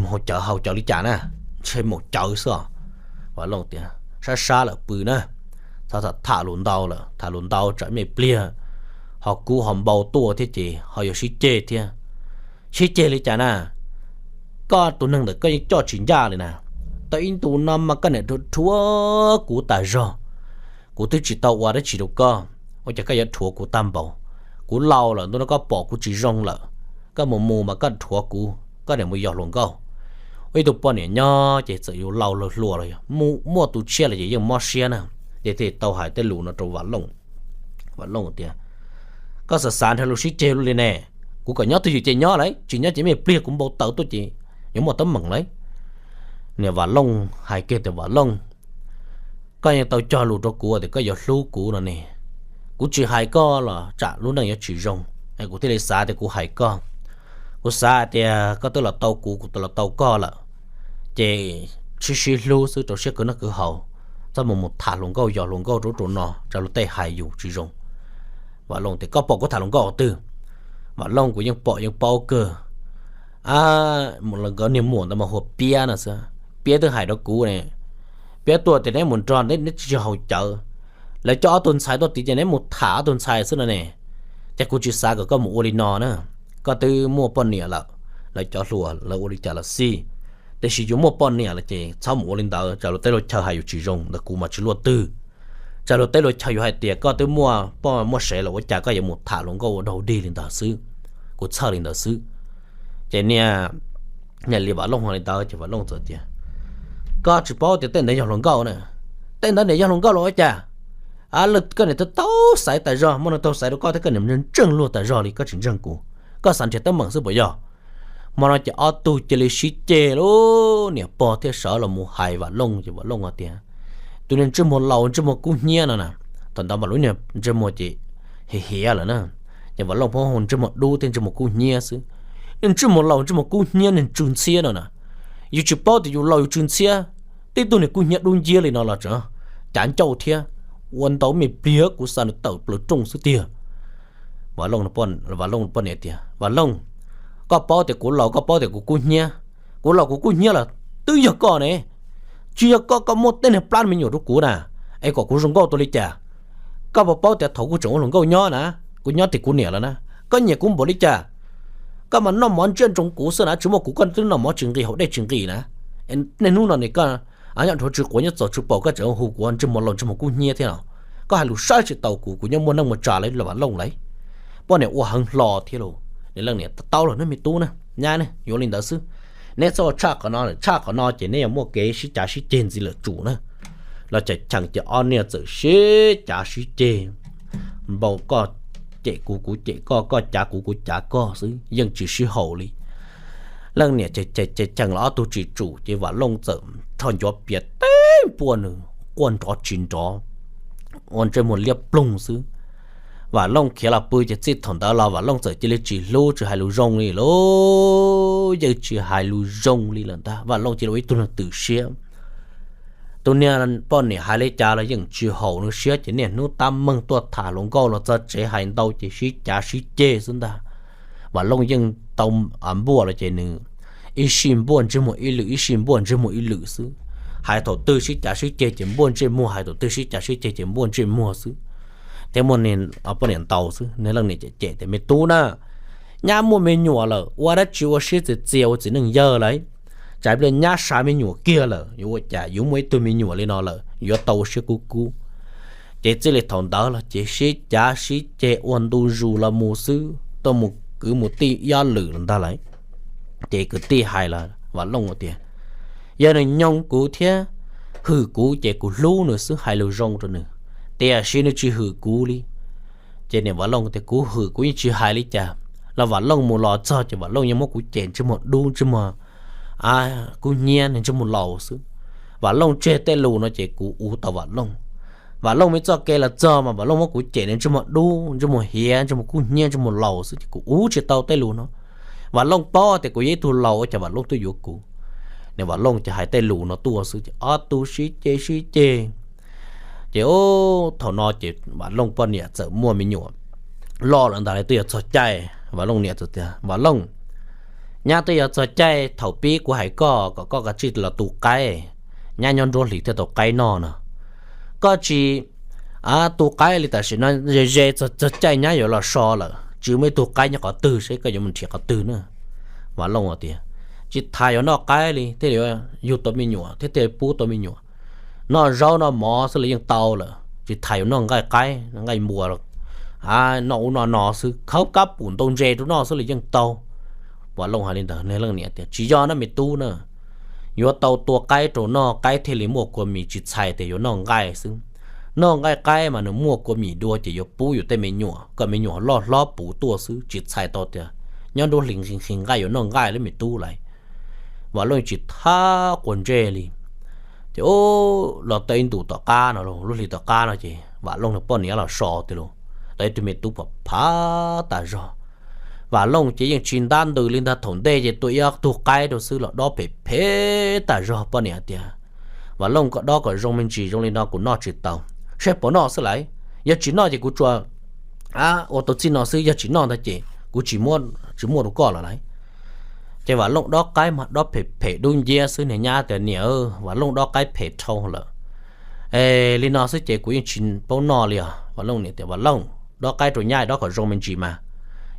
Mus haus cawv haus cawv li cas na? Ntshe maum cawv xwb os. Vam Looj tias sab sab lawm pw na, txhob tham lus ntau lawm, tham lus ntau tsam me pliag ho kub ho npau tuaj thiab ces ho yuav sib ceg thiab. Sib ceg li cas na? Koj tus neeg ntawm koj yeej coj tsis ncaj li na. Tau ib ntu no mas koj niam rhuav rhuav kuv tas zog, kuv twb tsis tau ua dab tsi rau koj, ua cas koj yuav rhuav kuv tag npaum? Kuv laus lawm, ntu no koj pom kuv tsis zoo lawm, koj mus mus mas koj rhuav kuv, koj niam mus yos hluas nkauj. Ua ib tug poj niam nyob ces txawm yus laus hluas los yog muaj tus tshiab lawm ces yeej mob siab na. Ces thiaj tau hais tej lus no rau Vam Looj. Vam Looj tias koj xav xav nrhiav lus sib ceg luaj li ne, kuv kom nyob twj ywm ces nyob lawm, tsis nyob ces me pliag kuv npau taws tuaj ces yuav muaj teeb meem lawm. Niam Vam Looj hais kiag tias Vam Looj, koj yeej tau cog lus rau kuv tias koj yuav hlub kuv no ne. Kuv tsis hais koj los tsam lub neej yuav tsis zoo, kuv thiaj li xav tias kuv hais koj. Kuv xav hais tias koj twb los tau kuv, kuv twb los tau koj lawm, ces sib sib hlub xwb rau siab kwv noj kwv haus, txhob mus mus tham hluas nkauj yos hluas nkauj rau ub rau no, tsam luag tej hais yus tsis zoo. Vam Looj tias koj pom kuv tham hluas nkauj qhov twg? Vam Looj, kuv yeej pom yeej paub kawg. Nkawd niag muam ntawd mas hu ua Piab no xwb, Piab twb hais rau kuv ne. Piab tuaj tias neb mus nrog neb tsis tsis haus cawv, lawv coj ob tug ntxhais tuaj tid ces neb mus tham ob tug ntxhais xwb no ne. Ces kuv tsis xav kom koj mus ua li no na, koj twb muaj poj niam lawm, lawv cov hluas lawv ua li cas los xij, tiam sis yus muaj poj niam lawm ces txhob mus ua li ntawd, tsam luag teb luag chaw hais yus tsis zoo ntawm kuv mas tsis luaj twg. Tsam luag teb luag chaw yuav hais tias koj twb muaj poj muaj sev los ua cas koj yuav mus tham hluas nkauj ua dog dig li ntawd xwb. Kuv txhawj li ntawd xwb. Ces niag, niag li Vam Looj hais li ntawd ces Vam Looj txawm tias koj tsis paub tias tej ntawd yog hluas nkauj na? Tej ntawd niam yog hluas nkauj los ua cas? Koj niam tau tau xaiv tas zog, muaj neeg tau xaiv rau koj thiab koj niam ntseeg luag tas zog li koj tsis ntseeg kuv, koj xav nrhiav teeb meem xwb puas yog? Hmo no ces ob tug cia li sib ceg lub niam pog thiaj sawv los mus hais Vam Looj ces Vam Looj hais tias tus niag ntsej muag laus ntsej muag kub hnyiab no na. Thaum ntawd mas lub niag ntsej muag ces hiav hiav lawm na, ces Vam Looj pheej hu ntsej muag dub thiab ntsej muag kub hnyiab xwb. Niag ntsej muag laus ntsej muag kub hnyiab niag tsw ntxhiab no na, yus tsis paub tias yus laus yus tsw ntxhiab, tib tug niag kub hnyiab dub nciab li no los tseem cav ncauj thiab, ua ntau me pliag kuv xa nws tawm plaws rooj xwb tiag. Vam Looj poj niam tias Vam Looj, koj paub tias kuv laus koj paub tias kuv kub hnyiab, kuv laus kuv kub hnyiab los twb yog koj ne, tsis yog koj, koj muaj tej niag plab me nyuam rau kuv na, es kom kuv zoo nkauj tuaj li cas? Koj puas paub tias thaum kuv tseem ua hluas nkauj nyob na, kuv nyob tim kuv niam lawm na, koj nyiam kuv npaum li cas? Koj mas noj mov ntsia ntsoov kuv xwb na, tsis muaj kuv koj twb noj mov tsis nqis haus dej tsis nqis na. Niaj hnub no ne koj nyob rau tsis quav nyob txog tsis paum koj tseem hu kuv ntsej muag laus ntsej muag kub hnyiab thiab no. Koj hais lus saib tsis tau kuv, kuv nyob muaj neej muaj tsav lawm los Vam Looj lawm. Poj niam ua heev hlo thiab los nws leej niam, tau lawm ne me tub na, nyab ne, yuav li ntawd xwb. Neb txhob ua tshaj qhov no, tshaj qhov no ces neb yuav muaj kev sib cav sib ceg ntxiv lawm tsum na. Los cheem ces ob niag txawm sib cav sib ceg, npau koj cem kuv, kuv cem koj, koj cav kuv, kuv cav koj xwb yeej tsis sib haum li. Leej niam cheem los ob tug tsis tsum ces Vam Looj txawm rho ncuav pias teb npuaj nws quaj nrov tsis nrov, ua ntsej muag liab ploog xwb. Vam Looj khiav los pw ces txij thaum ntawd los Vam Looj txawm cia li tsis hlub tsis hais lus zoo li lauj, yeej tsis hais lus zoo li lawm ntag. Vam Looj cia li ua ib tug neeg twm siab. Tus niag poj niam hais li cas los yeej tsis haum nws siab ces niaj hnub tab meeg tuaj tham hluas nkauj los txog tsev hais ntau ces sib cav sib ceg xwb ntag. Vam Looj yeej tau npuaj los ces nws ib sij npuaj ntsej muag ib lwm, ib sij npuaj ntsej muag ib lwm xwb. Hais thaum twg sib cav sib ceg ces npuaj ntsej muag, hais thaum twg sib cav sib ceg ces npuaj ntsej muag xwb. Thiab muaj poj niam ntaus xwb, nws leej niam cem cem tias me tub na, nyab muaj me nyuam lawm ua dab tsi ua siab txias txias ua txiv neej yawg lawm. Tsam pliag nyab sav me nyuam kiag lawm yuav ua cas, yuav muaj ib tug me nyuam li no lawm yuav tau ua siab kub kub. Ces txij li thaum ntawd los ces sib cav sib ceg ua ntu zus los mus xwb, tuaj mus kwv mus tij ib ob lwm los ntag lawm. Ces kwv tij hais los Vam Looj tias, yog nws nyoog kuv thiab hwm kuv ces kuv hlub nws xwb, hais lus zoo rau nws, tiam sis nws tsis hwm kuv li. Ces niam Vam Looj tias kuv hwm kuv yeej tsis hais li cas. Los Vam Looj mus los txog ces Vam Looj yeej muab kuv cem ntsej muag dub, ntsej muag kub hnyiab, ntsej muag laus xwb. Vam Looj tseg tej lus no ces kuv uv tau Vam Looj. Vam Looj me txoj kev los txog mas Vam Looj muab kuv cem ntsej muag dub, ntsej muag hiav, ntsej muag kub hnyiab, ntsej muag laus xwb ces kuv uv tsis tau tej lus no. Vam Looj paub tias kuv yog ib tug laus ua cas Vam Looj tuaj yuav kuv. Niam Vam Looj ces hais tej lus no tuaj xwb ces ob tug sib ceg sib ceg. Ces thaum no ces Vam Looj poj niam txawm muaj me nyuam loj lawm ntag, twb yuav txog caij. Vam Looj niam txawm tias, Vam Looj, nyab, twb yuav txog caij thaum pib kuv hais koj kom koj kav tsij los tu qaib, nyab nyob nruab hlis thiaj tau qaib noj no. Koj tsis tu qaib li tam sim no, ze ze txog caij nyab yuav los so lawm, tsis muaj ib tug qaib nyob qhov twg, seb koj yuav mus nrhiav qhov twg na. Vam Looj tias, tsis tas yuav noj qaib li, thiaj li yug tau me nyuam thiab thiaj pub tau me nyuam. Noj zaub noj mov xwb los yeej tau lawm, tsis tas yuav noj nqaij qaib nqaij npua, noj ub noj no xwb, khawb kab pum ntau ntses rau noj xwb los yeej tau. Vam Looj hais li ntawd, nws leej niam tias, tsis yog na me tub na, yuav tau tua qaib rau noj, qaib thiaj li muaj kua mis, tsis txhais tias yuav noj nqaij xwb. Noj nqaij qaib mas nws muaj kua mis dua ces yuav pub yus tej me nyuam, kom me nyuam loj hlob puv tuaj xwb, tsis txhais tau tias nyob nruab hlis nqhis nqhis nqaij yuav noj nqaij li me tub lawm. Vam Looj tsis thab quas ntsej li. Ces los tau ib ntus tom qab no, lub hli tom qab no ces Vam Looj nws poj niam los so tiag lauj, tau ib tug me tub pom phav tas zog. Vam Looj ces yeej tsis ntab ntws li ntag, thaum ntej ces tua ib ob tug qaib rau xwb los dob phem phem tas zog. Poj niam tias, Vam Looj, koj dob kom zoo me ntsis, zoo li no kuv noj tsis tau. Saib puas noj xwb lauj, yog tsis noj ces kuv tsuas ua tau txij no xwb, yog tsis noj ntag ces kuv tsis muab, tsis muab rau koj lawm lauj. Ces Vam Looj dob qaib mas dob phem phem dub nciab xwb, niag nyab tias, niam, Vam Looj dob qaib phem dhau lawm. Li no xwb ces kuv yeej tsis paub noj li os. Vam Looj niam tias, Vam Looj, dob qaib rau nyab dob kom zoo me ntsis mas,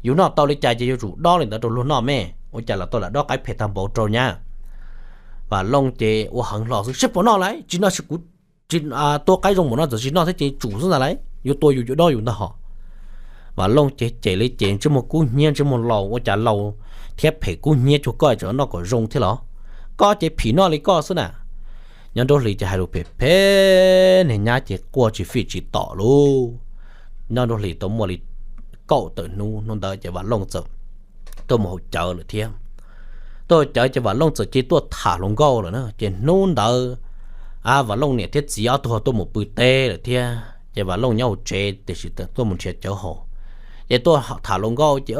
yus noj tau li cas ces yuav tsum dob li ntawd rau luag noj me, ua cas los tau lam dob qaib phem tag npaum rau nyab. Vam Looj ces ua heev hlo xwb, saib puas noj lauj, tsis noj, tua qaib zoo npaum no txawm tsis noj thiab ces tsum xwb ntag lauj, yuav tua yus yuav dob yus ntag hos. Vam Looj ces cem li ces ntsej muag kub hnyiab, ntsej muag laus, ua cas laus thiab phem kub hnyiab cuag koj tseem noj kom zoo thiab los? Koj ces phim noj li koj xwb na. Nyob nruab hlis ces hais lus phem phem, niag nyab ces quaj tsis fij tsis tom lauj. Nyob nruab hlis tau muaj li kaum tawm hnub, hnub ntawd ces Vam Looj txawm tuaj mus haus cawv lawm thiab. Tuaj haus cawv ces Vam Looj txawm cia li tuaj tham hluas nkauj lawm na, ces hnub ntawd Vam Looj niam thiab txiv ob tug tuaj mus pw teb lawm thiab, ces Vam Looj nyob hauv tsev tiam sis tuaj mus nrhiav cawv haus. Ces tuaj tham hluas nkauj ces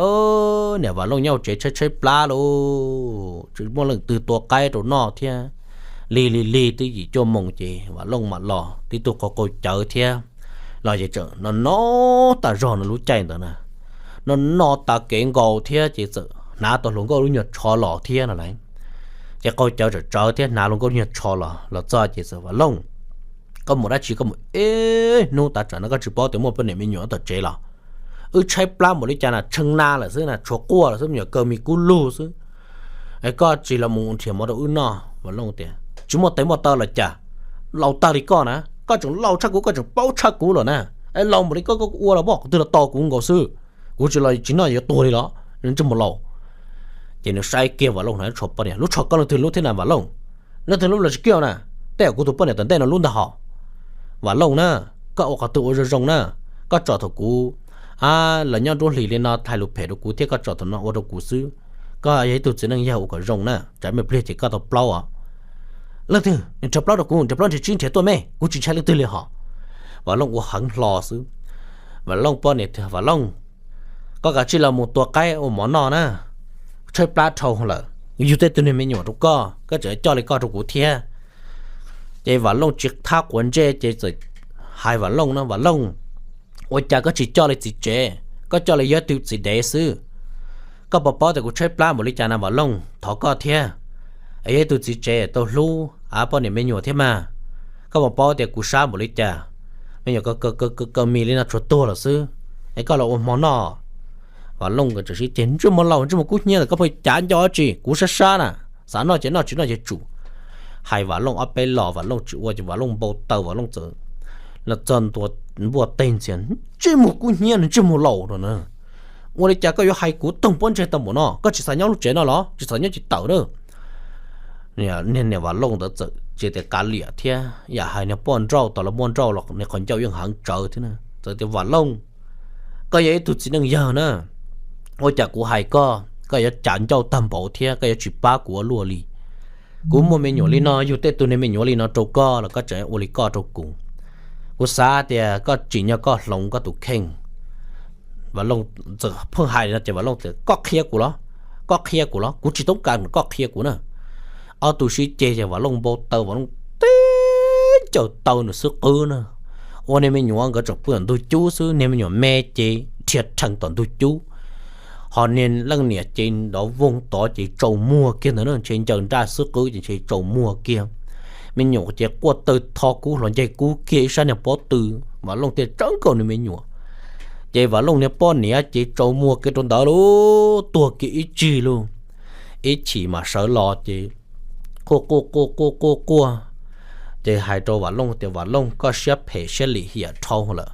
niam Vam Looj nyob hauv tsev tshaib tshaib plab lauj, tsis muaj leej twg tua qaib rau noj thiab. Lig lig lig twb yim cuaj moos ces Vam Looj mam los tib tug qaug qaug cawv thiab, los ces tseem no no tas zog no lub caij ntawd na, no no tas kev nkaus thiab ces txawm hnav tau hluas nkauj lub nyuag tsho los thiab no lauj. Ces qaug cawv tsawm tsawv thiab hnav hluas nkauj lub nyuag tsho los, los txog ces txawm, Vam Looj, koj mus dab tsi koj mus ib hnub tas tsam no koj tsis paub tias muaj poj niam me nyuam tom tsev los? Wb tshaib plab npaum li cas na, tshee na lawm xwb na, tshuav quaj lawm xwb, me nyuam kaw mis kub lug xwb. Koj tsis los mus nrhiav mov rau wb noj. Vam Looj tias, tsis muaj tes muaj taw los cas, laus tag li koj na, koj tseem laus tshaj kuv, koj tseem paub tshaj kuv lawm na. Laus npaum li koj, koj ua los pom qhov twg los tos kuv nkaus xwb. Kuv tsis los tsis noj yuav tuag li los ntsej muag laus. Ces nws saib kiag Vam Looj na, tshuav poj niam lub tsho koj leej twg lub thiab na Vam Looj? Leej twg lub los tsis kiaj na, tej zaum kuv tus poj niam tom ntej no lub ntag hos. Vam Looj na, koj ua qhov twg ua zoo zoo na, koj tsom thaum kuv los nyob nruab hlis li no hais lus phem rau kuv thiab koj tsom thaum no ua rau kuv xwb. Koj yog ib tug txiv neej yawg ua kom zoo na, tsam me pliag ces koj tau plaub os. Leej twg nrhiav plaub rau kuv, nrhiav plaub nrhiav tsib nrhiav tuaj me, kuv tsis ntshai leej twg li hos. Vam Looj ua heev hlo xwb. Vam Looj poj niam tias, Vam Looj, koj kav tsij los mus tua qaib ua mov noj na, tshaib plab dhau lawm, yug tej tug niag me nyuam rau koj, koj tseem coj li koj rau kuv thiab. Ces Vam Looj tsis thab quav ntsej ces txawm hais Vam Looj na, Vam Looj, ua cas koj tsis coj li txiv tsev, koj coj li yog ib tug txiv dev xwb? Koj puas paub tias kuv tshaib plab npaum li cas na Vam Looj, thov koj thiab. Es yog ib tug txiv tsev tau hlub av poj niam me nyuam thiab mas. Koj puas paub tias kuv sab npaum li cas, me nyuam kaw mis li no tsuas tuag lawm xwb, es koj los ua hmo noj. Vam Looj nkawd tseem sib ceg, ntsej muag laus ntsej muag kub hnyiab ntawm koj pheej cav nco dab tsi, kuv sab sab na, xav noj ces noj, tsis noj ces tsum. Hais Vam Looj ob peb los Vam Looj tsis ua ces Vam Looj npau taws, Vam Looj txawm los txog ntua npuaj teg ntxias, ntsej muag kub hnyiab, ntsej muag laus no na. Ua li cas koj yuav hais kuv toog pob ntseg tau npaum no, koj tsis xav nyob lub tsev no los tsis xav nyob ces tawm na. Niag niam Vam Looj ntawd txawm tsis tias kav liam thiab yam hais niag poj nrauj, tau los muaj nrauj los niag qhov ncauj yeej heev tsawv thiab na, txawm tias, Vam Looj, koj yog ib tug txiv neej yawg na, ua cas kuv hais koj, koj yuav cav ncauj tag npaum thiab koj yuav tsis pab kuv ua luaj li? Kuv muaj me nyuam li no, yug tej tug niag me nyuam li no rau koj los koj tseem ua li koj rau kuv. Kuv xav tias koj tsim nyog koj hloov koj tus kheej. Vam Looj txawm pheej hais li no ces Vam Looj tias, koj qhia kuv los, koj qhia kuv los, kuv tsis toob kas koj qhia kuv na. Ob tug sib ceg ces Vam Looj npau taws, Vam Looj teb ncaws taw nws xwb qwb na. Ua niag me nyuam nkawd tseem pw tom ntug cub xwb, niag me nyuam me ces dhia rhees tom ntug cub, ho niag leej niam ces nrov voog tod ces tsaus muag kiag ntawd na, ntshe ncaws nraj xwb qwb ces ntshe tsaus muag kiag. Me nyuam ces quaj taw tho kub hlo ncaig kub kiag ib sab niag pob tw. Vam Looj thiaj tsawv nkaus nws me nyuam. Ces Vam Looj niag poj niam ces tsaus muag kiag rau ntawd lauj, tuag kiag ib tsig lauj. Ib chim mas sawv los ces quaj quaj quaj quaj quaj quaj, ces hais rau Vam Looj tias, Vam Looj, koj siab phem siab lim hiam dhau lawm.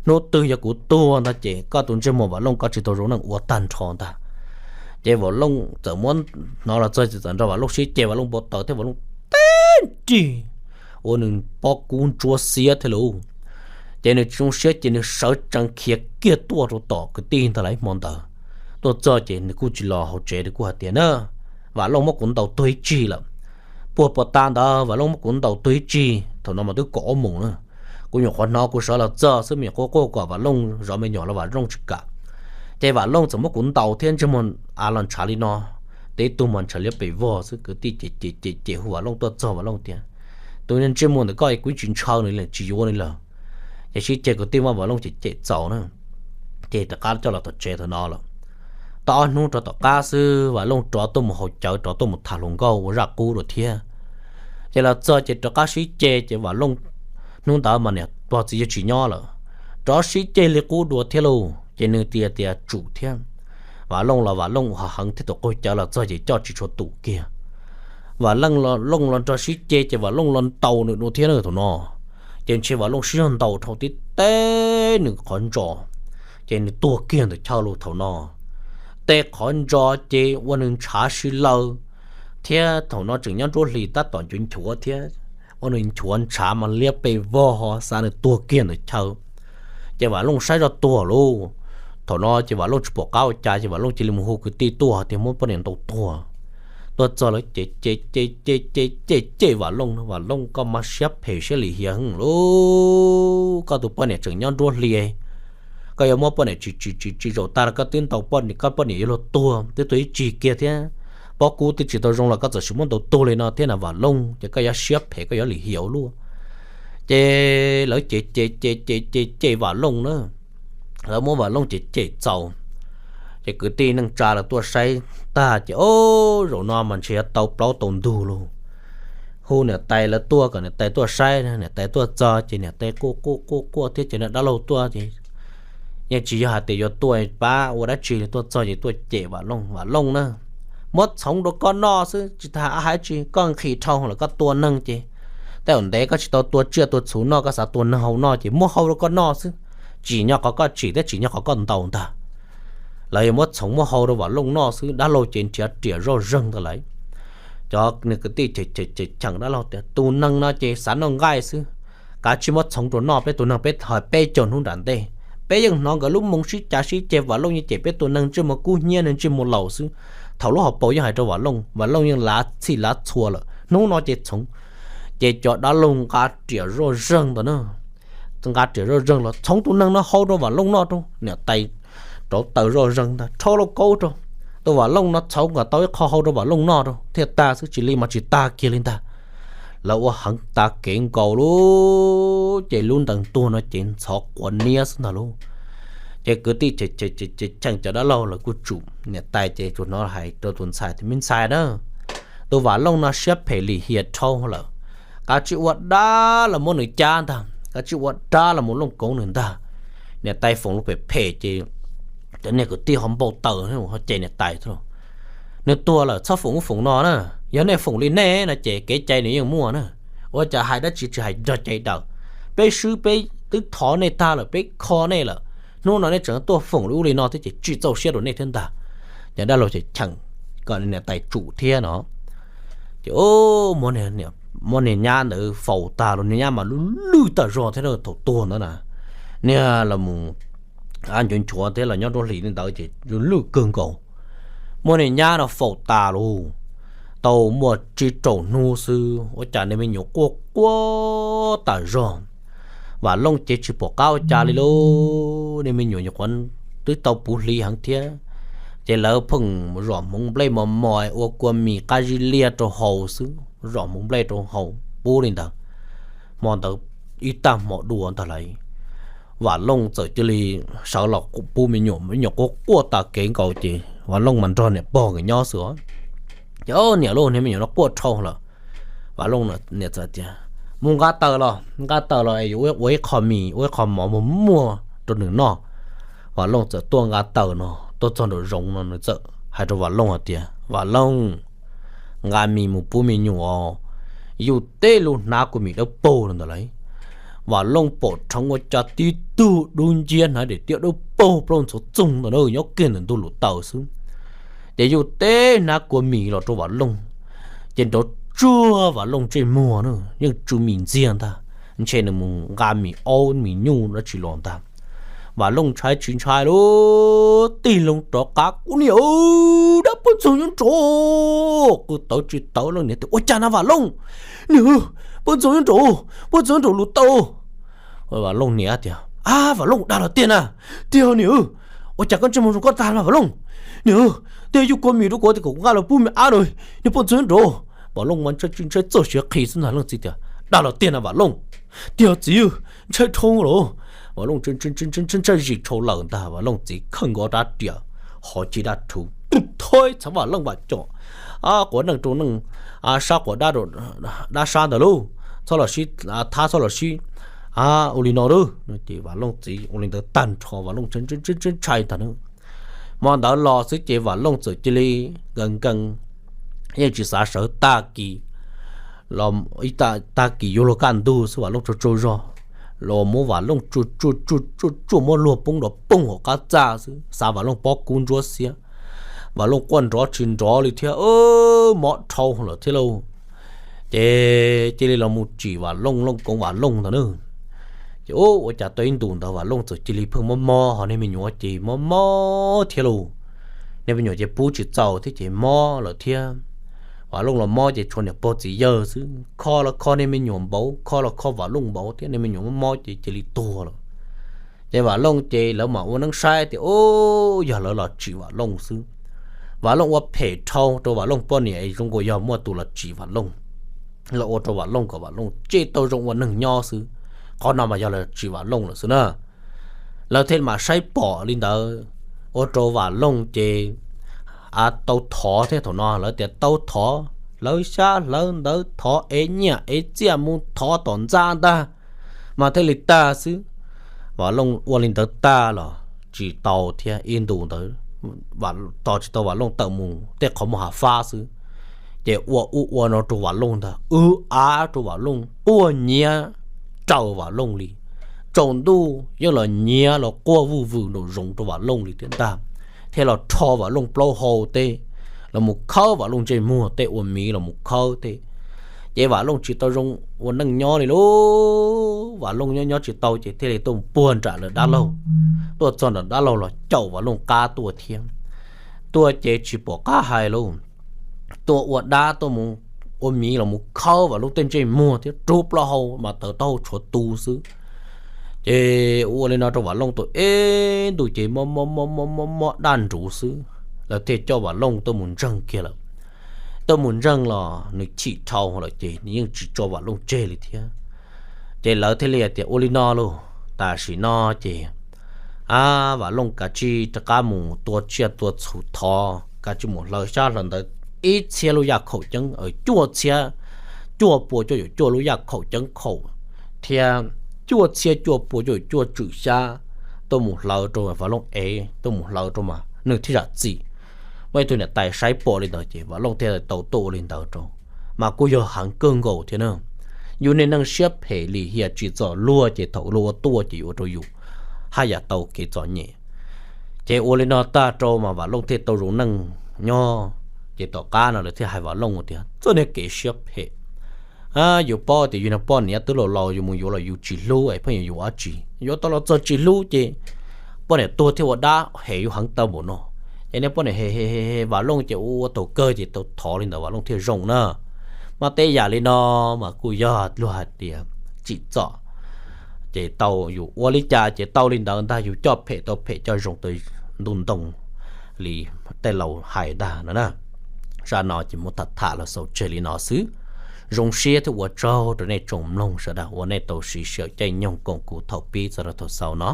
Hnub twg yog kuv tuag ntag ces koj tus ntsej muag Vam Looj koj tsis tau zoo neej ua tag nrho ntag. Ces Vam Looj txawm muab, hnov los txog ces txawm nrog Vam Looj sib ceg, Vam Looj npau taws thiab Vam Looj teb nrig ua nws pob kub ntsuab xiab thiab lauj. Ces nws tsis zoo siab ces nws sawv tsees khiav kiag tuaj rau tom kwv tij ntag lauj. Ib hmo ntawd tuaj txog ces nws kuj tsis los hauv tsev, nws kuj hais tias na, Vam Looj muab kuv ntaus tuag ib tsig lawm. Puag puas ta ntawd Vam Looj muab kuv ntaus tuag ib tsig, thaum no mas twb kaum ob moos na. Kuv nyuam qhuav hnov kuv sawv los txog xwb, me nyuam quaj quaj kom Vam Looj zov me nyuam los Vam Looj tsis kam. Ces Vam Looj txawm muab kuv ntaus thiab ntsej muag av los ntshav li no, tib tug mas ntshav liab pes vog xwb. Kwv tij cem cem cem cem hu Vam Looj tuaj txog, Vam Looj tias, tus ntsej muag ntawm koj kuv tsis ntshaw nws li, tsis yuav nws lawm. Ces sib ceg kwv tij muab Vam Looj cem cem txaus na. Ces rov qab coj los tom tsev thaum no lawm. Tau ob hnub rau tom qab xwb Vam Looj rov tuaj mus haus cawv, rov tuaj mus tham hluas nkauj ua zaj qub dua thiab. Ces los txog ces rov qab sib ceg ces Vam Looj, hnub ntawd mas niam pog txiv yawg tsis nyob lawm, rov sib ceg li qub dua thiab lauj. Ces nws tias tias tsum thiab. Vam Looj los Vam Looj ho heev thiab, tus qaug cawv los txog ces coj tsis tshua tum kiag. Vam Looj los nrog sib ceg ces Vam Looj los ntaus nws dua thiab na thaum no. Ces ntshe Vam Looj sib zog ntaus dhau tib teb nws qhov ntso, ces nws tuag kiag ntawm chaw lauj thaum no. Tej qhov ntso ces ua nws ntshav si law, thiab thaum no tseem nyob nruab hlis tab tom nchuav nchuav thiab, ua nws nchuav ntshav mas liab pes vog ho xav nws tuag kiag ntawm chaw. Ces Vam Looj saib zoj tuag lauj. Thaum no ces Vam Looj tsis pom qab ua cas ces Vam Looj cia li mus hu kwv tij tuaj tias muab poj niam ntaus tuag. Tuaj txog lawv ces cem cem cem cem cem cem Vam Looj, Vam Looj koj mas siab phem siab lim hiam lauj, koj tus poj niam tseem nyob nruab hlis, koj yuav muab poj niam tsis tsis tsis tsis zaum tag los koj twb ntaus poj niam, koj poj niam yuav luag tuag twb tuag ib tsig kiag thiab, pob kub twb tsis tau zoo los koj txawm sim muab ntaus tuag li no thiab na Vam Looj, ces koj yuav siab phem koj yuav lim hiam ua luaj. Ces lawv cem cem cem cem cem cem Vam Looj na, lawv muab Vam Looj cem cem txaus. Ces kwv tij neej tsa lawv tuaj saib tag ces, o, zaum no mas ntshe yuav tau plaub tau ntug lauj. Hu niam tais lawv tuaj kom niam tais tuaj saib, niam tais tuaj txog ces niam tais quaj quaj quaj quaj thiab ces niag dab laug tuaj ces Yeej tsis yog hais tias yuav tuaj pab ua dab tsi li, tuaj txog ces tuaj cem Vam Looj, Vam Looj na, muab txhoov rau koj noj xwb, tsis tas hais tsi, koj nqhis dhau lawm koj tua neeg ces tej zaum ntev koj tsis tau tua tsiaj tua txhu noj, koj xav tua neeg hau noj ces muab hau rau koj noj xwb, tsim nyog qhov koj tsim thiab tsim nyog qhov koj ntaus ntag. Lawv yuav muab txhoov muab hau rau Vam Looj noj xwb, dab laug ces nrhiav riam zoj zeeg ntawd lawm. Cov nws kwv tij cheem dab laug tias tus neeg no ces xav noj nqaij xwb, kav tsij muab txhoov rau noj, peb tus neeg peb hais peb caug hnub nram ntej, peb yeej hnov nkawd lub moo sib cav sib ceg, Vam Looj yeej cem peb tus neeg ntsej muag kub hnyiab, ntsej muag laus xwb. Thaum lub hauv paus yeej hais rau Vam Looj, Vam Looj yeej lav txhij lav txhua lawm, hnub no ces txhoov. Ces cov dab laug nqa riam zoj zeeg ntawd na, nqa riam zoj zeeg los txhoov tus neeg no hau rau Vam Looj noj rau. Niam tais rauv taws zoj zeeg ntag, rho lauj kaub rau. Tus Vam Looj no txhoov kom tau ib qho hau rau Vam Looj noj rau thiaj tag xwb, tsis li mas tsis tag kiag li ntag. Lawv ua heev tas kev nkaus lub, ces lub ntees tuag no ces ntxhov quav niab xwb ntag lauj. Ces kwv tij cheem cov dab laug lawv kuj tsum, niam tais ces tsuas hnov hais rau tus ntxhais tias, me ntxhais na, tus Vam Looj no siab phem lim hiam dhau lawm, kav tsij ua dab los muab nws cab ntag, kav tsij ua dab los mus looj koov nws ntag. Niam tais foom lus phem phem ces cov niag kwv tij ho npau taws ho cem niam tais thiab. Nws tuag lawm txhob foom ub foom no na, yog nej foom li nej no ces kev cai nws yeej muaj na. Ua cas hais dab tsi tsis hais nrog cai daws, peb swb peb twb thov nej tag lawm, peb kho nej lawm, hnub no nej tseem tuaj foom li ub li no thiab ces tsis txaus siab rau nej thiab ntag. Cov dab laug ces cheem kom niam tais tsum thiab no. Ces muab niag nyab ntawd faus tag los niag nyab mas lwj lwj tag zog thiab thaum tuag ntawd na. Niag los mus nchuav nchuav thiab los nyob rau hlis li ntawd ces lwj lwj kawg nkaus. Muab niag nyab no faus tas lauj, tau muaj tsib rau hnub xwb ua cas niag me nyuam quaj quaj tas zog. Vam Looj ces tsis pom qab ua cas li lauj, niag me nyuam nyuam qhuav twb tau puv hli heev thiab. Ces lawv pheej zom hmoov nplej mos mos ua kua mis qab zib liaj rau haus xwb, zom hmoov nplej rau haus pub li ntawd. Hmo ntawd ib tag hmo dua ntag lauj, Vam Looj txawm cia li sawv los pub me nyuam, me nyuam quaj quaj tas kev nkaus ces Vam Looj mas nrog niam pog nkawd nyob xwb. Ces niam lauj, niag me nyuam no quaj dhau lawm. Vam Looj niam txawm tias, mus nqa taws los, nqa taws los es yuav ua ib qho mis ua ib qho mov muag muag rau nws noj. Vam Looj txawm tuaj nqa taws no tuaj txog nraum zoov no nws txawm hais rau Vam Looj hais tias, Vam Looj, nqa mis mus pub me nyuam. Yus teb lub hnab kua mis dawb paug ntawd lauj. Vam Looj pom rheev ua cas tib tug dub nciab hnav daim tiab dawb paug plaub ntxhov txoog ntawd na nyob kiag ntawm ntug lus taws xwb. Ces yus teb hnab kua mis los rau Vam Looj, ces nrov tsuag Vam Looj ntsej muag na, yeej tsw mis ntxiag ntag, ntshe nws mus nqa mis aub mis nyuj dab tsi los ntag. Vam Looj ntshai tsis ntshai lauj, tig loo rov qab, kuv niam, dab poj ntxoog nyob nraud. Qw tawv tsis tawv leej niam tias, ua cas na Vam Looj? Niam, poj ntxoog nyob nraud, poj ntxoog nyob nraud lus tau. Vam Looj niam tias, a Vam Looj, dag los tiag na? Tiag niam. Ua cas koj ntsej muag zoo koj tag mas Vam Looj? Niam, tiag, yus kua mis rau kuv tias kom kuv nqa los pub me ab no, niag poj ntxoog nyob nraud. Vam Looj mas ntshai tsis ntshai txawj siav qhi xwb ntag, leej txiv tias, dag los tiag na Vam Looj? Tiag txiv, ntshai dhau lawm. Vam Looj ntshai zis dhau lawm ntag, Vam Looj txiv khawj nkaus rab riam, hov ci dab rhuv, thov txhav Vam Looj vam com, quav neej rau neej sab, quav dab sab ntawd lauj, txhob los sib thab, txhob los sib ua li no lauj. Ces Vam Looj txiv ua li ntawd tag nrho, Vam Looj ntshai ntshai ntshai ntshai ntag na. Hmo ntawd los xwb ces Vam Looj txawm cia li nkees nkees, yeej tsis xav sawv tag kis. Los ib tag kis yuav luag kaj ntug xwb Vam Looj tsaug tsaug zog, los muab Vam Looj tsuj tsuj tsuj tsuj muab luag poob nrov poog hauv qab txaj xwb, xav Vam Looj pob kub ntsuab xiab. Vam Looj quaj nrov tsis nrov li thiab, mob dhau lawm thiab lauj. Ces cia li los mus tsim Vam Looj, looj koov Vam Looj ntag na. Ces ua cas tau ib ntus ntawd Vam Looj txawm cia li pheej mob mob, ho niag me nyuam ces mob mob thiab lauj. Niag me nyuam ces pub tsis txaus thiab ces mob lawm thiab. Vam Looj los mob ces tshuav niam pog txiv yawg xwb, kho los kho niag me nyuam npaum, kho los kho Vam Looj npaum thiab, niag me nyuam mob mob ces cia li tuag lawm. Ces Vam Looj ces lawv mam ua neeb saib tias, u, yog lawv los tsim Vam Looj xwb. Vam Looj ua phem dhau rau Vam Looj poj niam, zoo nkaus yog muaj tus los tsim Vam Looj, los ua rau Vam Looj kom Vam Looj tsis tau zoo ua neeg nyob xwb. Qhov no mas yog los tsim Vam Looj lawm xwb na. Lawv thiaj mam saib pom li ntawd, ua rau Vam Looj ces tau thov thiab. Thaum no lawv tias tau thov, hlawv xyab hlawv ntawv, thov ev nyiaj ev txiaj mus thov tom ntxa ntag, mas thiaj li tag xwb. Vam Looj ua li ntawd tag los tsis tau thiab ib ntus ntawd tos tsis tau Vam Looj tawm mus tej qhov muag hav fab xwb, ces ua ub ua no rau Vam Looj ntag, wb av rau Vam Looj quaj nyiav raws Vam Looj li. Tsaus ntuj yeej los nyiav los quaj vuj vwm nraum zoov rau Vam Looj li thiab ntag, thiab los rho Vam Looj plaub hau tej, los mus khawb Vam Looj ntsej muag tej, ua miv los mus khawb tej. Ces Vam Looj tsis tau zoo ua neej nyob li lauj. Vam Looj nyob nyob tsis tau ces thiaj li tuaj puag nram lawv dab laug, tuaj txog nram dab laug los caum Vam Looj qab tuaj thiab. Tuaj ces tsis pom qab hais lauj, tuaj ua dab tuaj mus ua miv los mus khawb Vam Looj tej ntsej muag thiab rub plaub hau mas tawv taub hau tshuav tu xwb. Ces ua li no rau Vam Looj tau ib ntus ces mob mob mob mob mob daj nruv xwb, lawv thiaj coj Vam Looj tuaj mus ntseeg kiag lawm. Tuaj mus ntseeg los nws chim dhau lawm ces nws yeej tsis tso Vam Looj tseg li thiab. Ces lawv thiaj li hais tias ua li no lauj, tam sim no ces Vam Looj kav tsij rov qab mus tua tsiaj tua txhu thov, kav tsij mus hlawv xyab hlawv ntawv ib txhiab lub yaj khaum ceeb, cuaj txhiab cuaj pua cuaj caum cuaj lub yaj khaum ceeb khaum thiab cuaj txhiab cuaj pua cuaj caum cuaj tswm xyab tuaj mus hlawv rau Vam Looj ev, tuaj mus hlawv rau mas nws thiaj zam txim. Muaj ib tug niam tais saib pom li ntawd ces Vam Looj thiaj tau tuaj ua li ntawd rau, mas kuj yog heev kawg nkaus thiab na. Yus niag neeg siab phem lim hiam tsim txom luag ces thaum luag ua tuaj ces yuav ua rau yus haj yam tau kev txom nyem. Ces ua li no tag rau mas Vam Looj thiaj tau zoo neej nyob. Ces tom qab no lawv thiaj hais Vam Looj tias txoj niag kev siab phem, yus paub tias yus niag poj niam twb laus laus yus mus yuav los yus tsis hlub es pheej yuav yus dab tsi, yuav tau los txog tsis hlub ces poj niam tuag thiaj ua dab hem yus heev tau npaum no. Ces niag poj niam hem hem hem Vam Looj ces ua ua thaum kawg ces tau thov li ntawd Vam Looj thiaj zoo na. Mas tej yam li no mas kuj yog luag hais tias tsim txom, ces tau yus ua li cas ces tau li ntawd ntag, yus coj phem tau phem, coj zoo tau ntuj ntoo li tej laus hais ntag no na. Zaj no ces muab tham tham los xaus tseg li no xwb. Zoo siab thiab ua tsaug rau nej tsoom mloog sawv daws uas nej tau siv sij hawm caij nyoog koom kuv thaum pib txog rau thaum xaus no.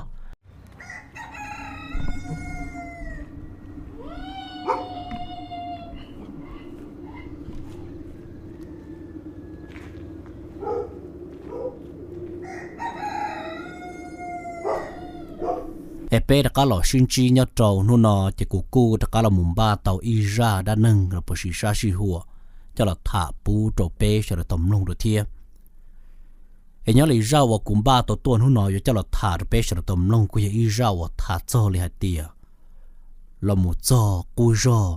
Es peb rov qab los sib ntsib nyob rau hnub no ces kuv kuj rov qab los mus npaj tau ib zaj dab neeg los puas sis sab sij huam coj los tham pub rau peb sawv daws tau mloog dua thiab. Es nyob li zaj uas kuv npaj tau tuaj hnub no yuav coj los tham rau peb sawv daws tau mloog kuj yog ib zaj uas tham txog li hais tias los mus txog qub zog,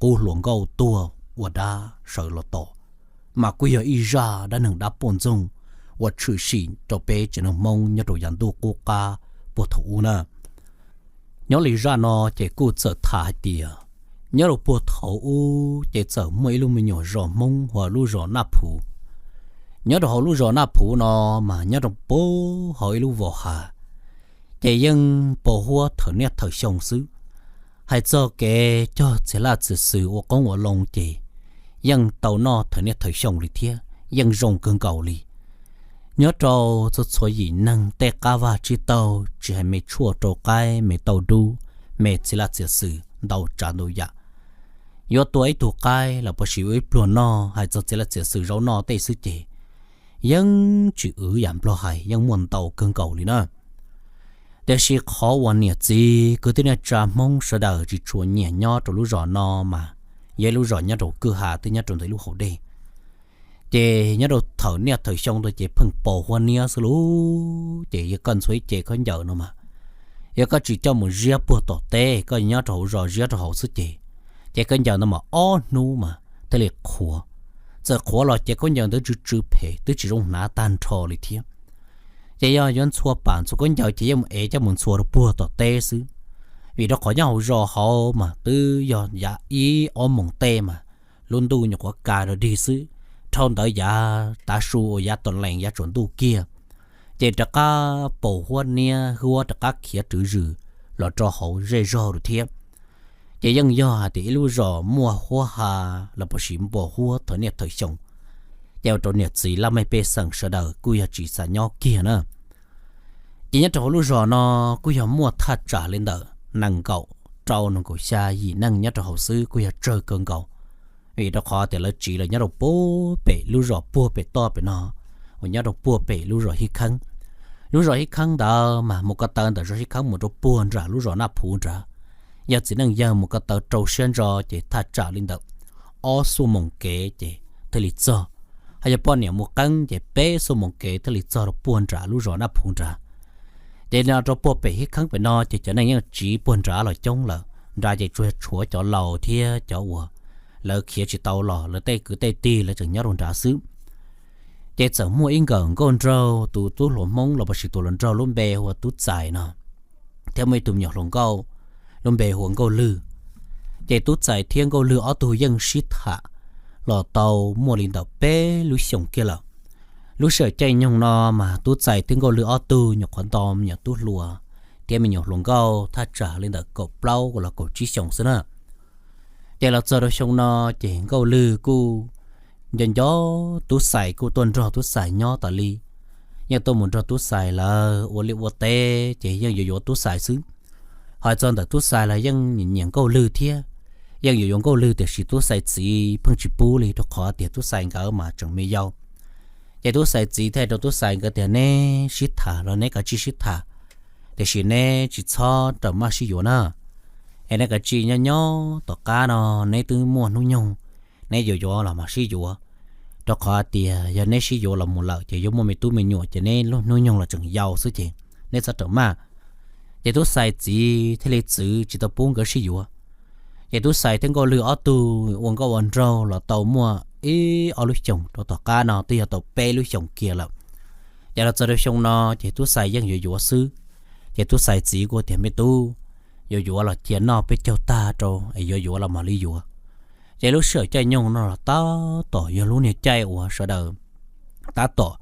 qub hluas nkauj tuag ua dab sawv los tom, mas kuj yog ib zaj dab neeg dab poj ntxoog uas tshwm sim rau peb tsev neeg Hmoob nyob rau yav ntuj qub qab puag thaum ub na. Nyob li zaj no ces kuj txawm tham hais tias nyob rau puag thaum ub ces txawm muaj ib lub me nyuam zos Hmoob hu ua lub zos Naj Phuv. Nyob rau hauv lub zos Naj Phuv no mas nyob rau puag hauv ib lub vos hav, ces yeej pos huab thawm niaj thawm xyoo xwb. Hais txog kev cog txiav laj txiav xwm ua qoob ua loo ces yeej tau noj thawm niaj thawm xyoo li thiab yeej zoo kawg nkaus li. Nyob rau txhua txhua yim neeg tej qab vaj tsib taug tsis hais me tshuaj rau qaib, me tauj dub, me txiav laj txiav xwm ntau tsav ntau yam, yuav tua ib tug qaib los puas sis ua ib pluag noj hais txog txiav laj txiav xwm zaub noj tej xwb ces yeej tsis wv yam Nplog hais, yeej muaj ntau kawg nkaus li na. Tiam sis qhov uas niam txiv kwv tij neej tsa Hmoob sawv daws tsis tshua nyiam nyob rau lub zos no mas yog ib lub zos nyob rau kwj ha twb nyob rau ntawm lub hauv dej. Ces nyob rau thawm niaj thawm xyoo ntawd ces pheej pos huab niab xwb lauj. Ces yog koj ntxhua ib ce khaub ncaws no mas, yog koj tsis coj mus ziab puag tom teb, koj nyob rau hauv zos ziab rau hauv xwb ces, ces khaub ncaws ntawd mas ob hnub mas thiaj li qhuav. Txawm qhuav los ces khaub ncaws ntawd tsw tsw phem twb tsis zoo hnav tag nrho li thiab. Ces yog yuav ntxhua pam ntxhua khaub ncaws ces yeej mus ev coj mus ntxhua rau puag tom teb xwb, vim rau qhov nyob hauv zos hauv mas twb yog yav ib ob moos tej mas lub ntuj nyuam qhuav ka rau dig xwb. Dhau ntawd yav tav su uas yav tom lees yav tsaus ntuj kiag ces rov qab pos huab niab huab rov qab khiav rwv zws los rau hauv zej zog lawm thiab. Ces yeej yog hais tias ib lub zos muaj huab ha los puas sis npos huab thawm niaj thawm xyoo, ces ua rau niam txiv laj mej pej xeem sawv daws kuj yog tsis xav nyob kiag na. Ces nyob rau hauv lub zos no kuj yog muaj thaj tsam li ntawm nees nkaum rau nees nkaum xya yim neej nyob rau hauv xwb kuj yog tsawg kawg nkaus. Vim rau qhov tias lawv tsiv los nyob rau puag pem lub zos puag pem toj pem no, uas nyob rau puag pem lub zos Hib Kheeb. Lub zos Hib Kheeb ntawd mas mus ko taw ntawm zos Hib Kheeb mus rau puag nram lub zos Naj Phuv nrad, yog txiv neej yawg mus ko taw rau siab ntso ces thaj tsam li ntawm ob xuaj moos kev ces thiaj li txog. Ho yog poj niam mus qeeb ces peb xuaj moos kev thiaj li txog rau puag nram lub zos Naj Phuv nrad. Ces no rau puag pem Hib Kheeb pem no ces cov neeg yeej tsiv puag nrad los coob lawm, nrad ces tsuas tshuav cov laus thiab cov uas lawv khiav tsis tau los, lawv tej kwv tej tij lawv tseem nyob rau nrad xwb. Ces txawm muaj ib nkawm nkauj nraug, tus tub hluas Hmoob los puas sis tus hluas nraug lub npe hu ua Tub Txais no, thiab muaj ib tug me nyuam hluas nkauj lub npe hu ua Nkauj Lwg. Ces Tub Txais thiab Nkauj Lwg ob tug yeej sib tham los tau muaj li ntawm peb lub xyoos kiag lawm. Lub sij hawm caij nyoog no mas Tub Txais thiab Nkauj Lwg ob tug nyuam qhuav nto me nyuam tub hluas thiab me nyuam hluas nkauj thaj tsam li ntawm kaum plaub los kaum tsib xyoos xwb na. Ces los txog rau xyoo no ces Nkauj Lwg kuj nco nco Tub Xais, kuj tuaj nrog Tub Xais nyob tas li. Yeej tuaj mus nrog Tub Xais lawv ua liaj ua teb ces yeej yuav yuav Tub Xais xwb. Ho txog ntawm Tub Xais los yeej nyiam Nkauj Lwg thiab, yeej yuav yuav Nkauj Lwg, tiam sis Tub Xais txiv pheej tsis pub li rau qhov tias Tub Xais nkawd mas tseem me yau. Ces Tub Xais txiv thiaj rau Tub Xais nkawd tias, neb sib tham los neb kav tsij sib tham, tiam sis neb tsis txhob rawm maj sib yuav na. Es neb kav tsij nyob nyob tom qab no, neb twb muaj hnub nyoog, neb yuav yuav los mam sib yuav, rau qhov tias yog neb sib yuav los mus lawm ces yuav muaj me tub me nyuam ces neb lub hnub nyoog los tseem yau xwb ces neb txhob rawm maj. Ces Tub Xais txiv thiaj li txwv tsis tau pub nkawd sib yuav. Ces Tub Xais thiab Nkauj Lwg ob tug ua nkauj ua nraug los tau muaj ib ob lub xyoos rau tom qab no twb yog tau peb lub xyoos kiag lawm. Ces los txog rau xyoo no ces Tub Xais yeej yuav yuav xwb. Ces Tub Xais txiv kuj tias, me tub, yuav yuav los cia noj peb caug tag rau es yuav yuav los mam li yuav. Ces lub sij hawm caij nyoog no los tab tom yog lub niag caij uas sawv daws tab tom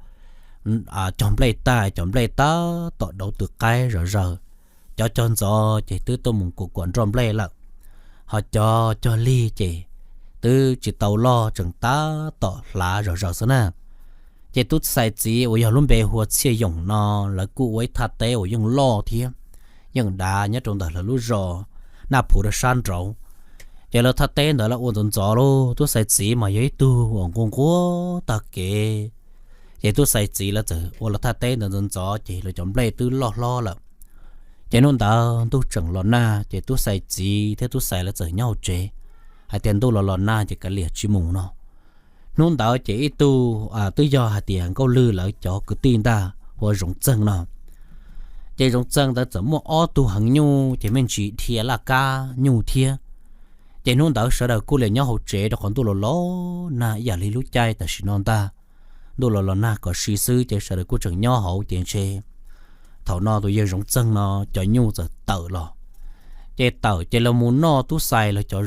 cog nplej tag, cov nplej tab tom dauv tw qaib zom zaws. Cov cog ntxov ces twb tuaj mus kuam kuam nroj nplej lawm, ho cov cog lig ces twb tsis tau loj, tseem tab tom hlav zom zaws xwb na. Ces Tub Xais txiv uas yog lub npe hu ua Txhiaj Yoos no, lawv kuj ua ib thaj teb uas yeej loj thiab yeej dav nyob rau ntawm lawv lub zos Naj Phuv rau sab nraud. Ces lawv thaj teb ntawd lawv ua ntxov ntxov lauj, Tub Xais txiv mas yog ib tug uas nquag nquag tag kev. Ces Tub Xais txiv lawv txawm ua lawv thaj teb ntawd ntxov ntxov ces lawv cov nplej twb loj hlob lawm. Ces hnub ntawd ntuj tseem los nag ces Tub Xais txiv thiab Tub Xais lawv txawm nyob hauv tsev hais tias ntuj los los nag ces kav liam tsis mus no. Hnub ntawd ces ib tug twb yog hais tias Nkauj Lwg lawv cov kwv tij ntag hu ua Zoov Txeeg no. Ces Zoov Txeeg ntawd txawm muaj ob tug heev nyuj ces me ntsis dhia laj kab nyuj thiab. Ces hnub ntawd sawv daws kuj liam nyob hauv tsev rau qhov ntuj los los nag ib yam li lub caij tam sim no ntag. Ntuj los los nag kom si xwb ces sawv daws kuj tseem nyob hauv ces ntshe thaum no tus yawg Zoov Txeeg no cov nyuj txawm tawm los. Ces tawm ces los mus noj Tub Xais lawv cov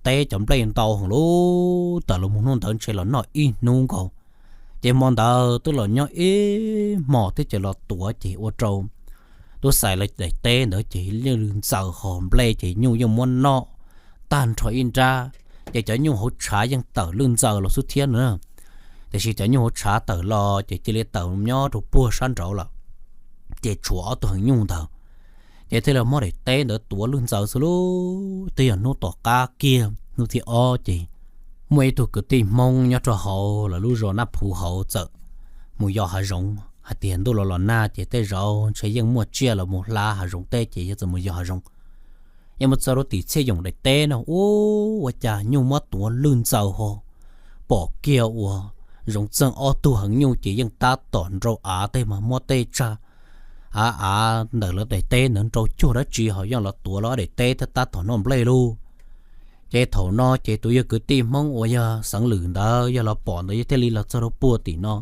teb cov nplej ntau heev lauj, tawm los mus hnub ntawd ntshe los noj ib hnub nkaus. Ces hmo ntawd twb los nyob ib hmos thiab ces los tuav ces ua rau Tub Xais lawv daim teb ntawd ces lwj ntxaws ho nplej ces nyuj yeej muab noj tag nrho ib nrab. Ces cov nyuj hauv tshav yeej tawm lwj ntxaws los xwb thiab no. Tiam sis cov nyuj hauv tshav tawm los ces cia li tawm nyob rau puag sab nraud lawm. Ces tshuav ob tug heev nyuj ntawd ces thiaj li muab daim teb ntawd tuav lwj ntxaws xwb lauj. Twb yog hnub tom qab kiag hnub thib ob ces muaj ib tug kwv tij Hmoob nyob rau hauv lawv lub zos Naj Phuv hauv txawm mus yos hav zoov hais tias ntuj los los nag ces tej zaum ntshe yeej muaj tsiaj los mus hla hav zoov teb ces yog txawm mus yos hav zoov. Yeej mus txog rau tim Txhiaj Yoos daim teb no ua cas nyuj muab tuav lwj ntxaws ho. Pom kiag uas Zoov Txeeg ob tug heev nyuj ces yeej tab tom nrau av tej mas muab tej tsag av av ntawm lawv daim teb ntawd nrau cuag dab tsi ho yeej los tuav lawv ob daim teb thiab tab tom noj nplej lauj. Ces thaum no ces tus yawg kwv tij Hmoob uas yog Xeev Lwm ntawd yog los pom ntawd yog thiaj li los txog rau puag tim no.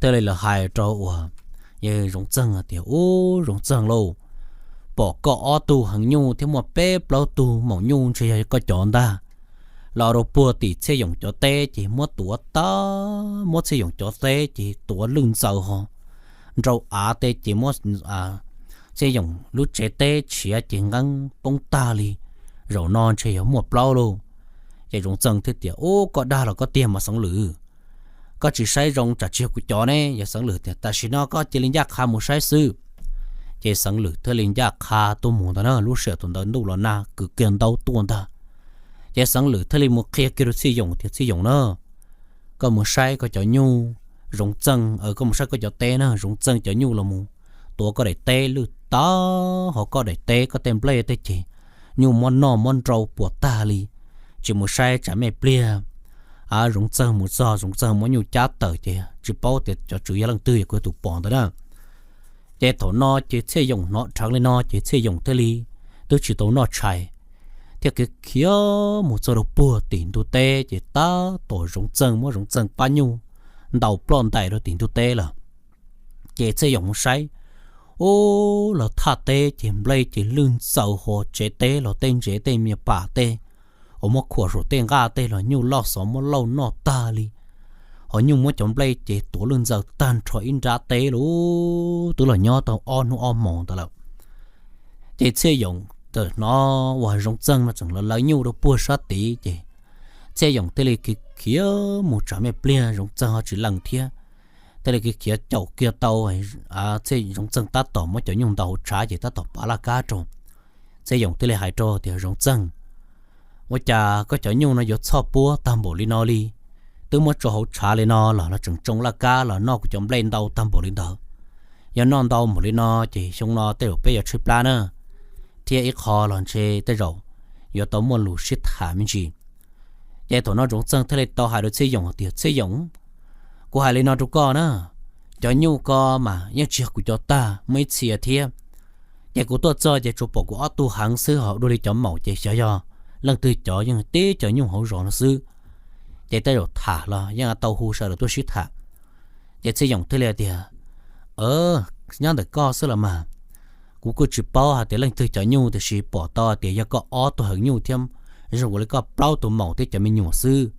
Thiaj li los hais rau uas yawg Zoov Txeeg tias, ub Zoov Txeeg lauj, pom koj ob tug heev nyuj thiab muaj peb plaub tug maum nyuj ntshe yog koj cov ntag. Los rau puag tim Txhiaj Yoos cov teb ces muab tuav tag, muab Txhiaj Yoos cov teb ces tuav lwj ntxaws ho nrau av tej ces muab Txhiaj Yoos lub tsev teb tshiav ces nqeeb poob tag li. Zaum no ntshe yog muaj plaub lauj. Ces Zoov Txeeg thiaj tias, ub koj dag los koj tiag mas Xeev Lwm, koj tsis saib zoo tsam tsis yog kuv cov ne. Yawg Xeev Lwm tias, tam sim no koj cia li ncaj qha mus saib xwb. Ces Xeev Lwm thiaj li ncaj qha tuaj mus ntag na. Lub sij hawm thaum ntawd ntuj los nag kwv kiag ntaub tuaj ntag. Ces Xeev Lwm thiaj li mus qhia kiag rau Txhiaj Yoos tias, Txhiaj Yoos na, koj mus saib koj cov nyuj Zoov Txeeg, koj mus saib koj cov teb na, Zoov Txeeg cov nyuj los mus tuav koj daim teb lwj tag, ho koj daim teb koj tej nplej tej ces nyuj muab noj muab nrau puas tag li, tsis mus saib tsam me pliag. Zoov Txeeg mus txog, Zoov Txeeg muab nyuj cab tawm ces tsis paub tias cov tswv yog leej twg, kuv yog tus pom ntawd na. Ces thaum no ces Txhiaj Yoos hnov dheev li no ces Txhiaj Yoos thiaj li twb tsis tau noj tshais, thiaj khiav khiav mus txog rau puag tim ntug teb ces tab tom Zoov Txeeg muab Zoov Txeeg pab nyuj ntaus ploj ntais rau tim ntug teb lawm. Ces Txhiaj Yoos mus saib, ub, los thaj teb ces nplej ces lwj ntxaws, ho tsev teb los tej ntsev tej me pas tej uas muab khuam saum tej nqaj tej los nyuj loj xov muab lauj noj tag li, ho nyuj muab cov nplej ces tuav lwj ntxaws tag nrho ib nrab teb lawm, twb los nyob tau ob hnub ob hmos ntawd lawm. Ces Txhiaj Yoos txawm hnov uas Zoov Txeeg no tseem los lawv nyuj rau puag sab tid ces Txhiaj Yoos thiaj li khiav mus tsam me pliag, Zoov Txeeg ho tsis lees thiab, thiaj li khiav caum kiag tau Zoov Txeeg tab tom muab cov nyuj ntaus hauv tshav ces tab tom pav laj kab rau. Txhiaj Yoos thiaj li hais rau tias, Zoov Txeeg, ua cas koj cov nyuj no yuav txhoj puab tag npaum li no li? Twb muab tso hauv tshav li no los los tseem tsoo laj kab los noj kuv cov nplej ntau tag npaum li ntawd. Yog noj ntau npaum li no ces xyoo no tej zaum peb yuav tshaib plab na, thiab ib qho los ntshe tej zaum yuav tau muaj lus sib tham me ntsis. Ces thaum no Zoov Txeeg thiaj li tau hais rau Txhiaj Yoos tias, Txhiaj Yoos, kuv hais li no rau koj na, cov nyuj ko mas yeej tsis yog kuv cov tag, muaj ib txhia thiab. Ces kuv tuaj txog ces tsuas pom kuv ob tug heev xwb, ho dua li cov maum ces xyov yog leej twg cov, yeej tib cov nyuj hauv zos no xwb. Ces tej zaum tham los yeej tau hu sawv daws tuaj sib tham. Ces Txhiaj Yoos thiaj li tias, nyob ntawm koj xwb los mas, kuv kuj tsis paub hais tias leej twg cov nyuj, tiam sis pom tau tias yog koj ob tug heev nyuj thiab zoo ua li koj plaub tus maum thiab cov me nyuam xwb.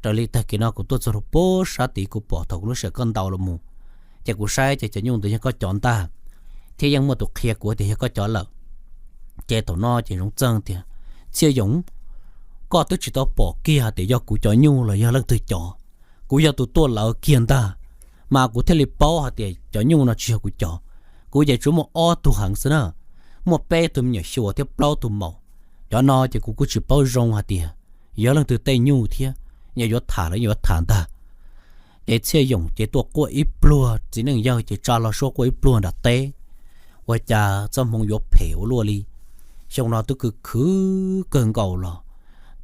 Raws li tag kis no kuv tuaj txog rau puag sab tid kuv pom thaum kuv lub sij hawm koj ntaus los mus, ces kuv saib ces cov nyuj ntawd yog koj cov ntag, thiab yeej muaj tus qhia kuv tias yog koj cov lawm. Ces thaum no ces Zoov Txeeg tias, Txhiaj Yoos, koj twb tsis tau pom kiag hais tias yog kuv cov nyuj los yog leej twg cov, kuv yog tus tuaj lawv kiag ntag, mas kuv thiaj li paub hais tias cov nyuj no tsis yog kuv cov. Kuv ces tsuas muaj ob tug heev xwb na, muaj peb tug me nyuam xyuas thiab plaub tug maum. Cov no ces kuv kuj tsis paub zoo hais tias yog leej twg tej nyuj thiab, yog yuav tham los yuav tham ntag. Ces Txhiaj Yoos ces tuaj quaj ib pluag, txiv neej yawg ces tsa hlo suab quaj ib pluag nram teb. Ua cas txoj hmoov yuav phem ua luaj li. Xyoo no twb khwv khwv kawg nkaus los,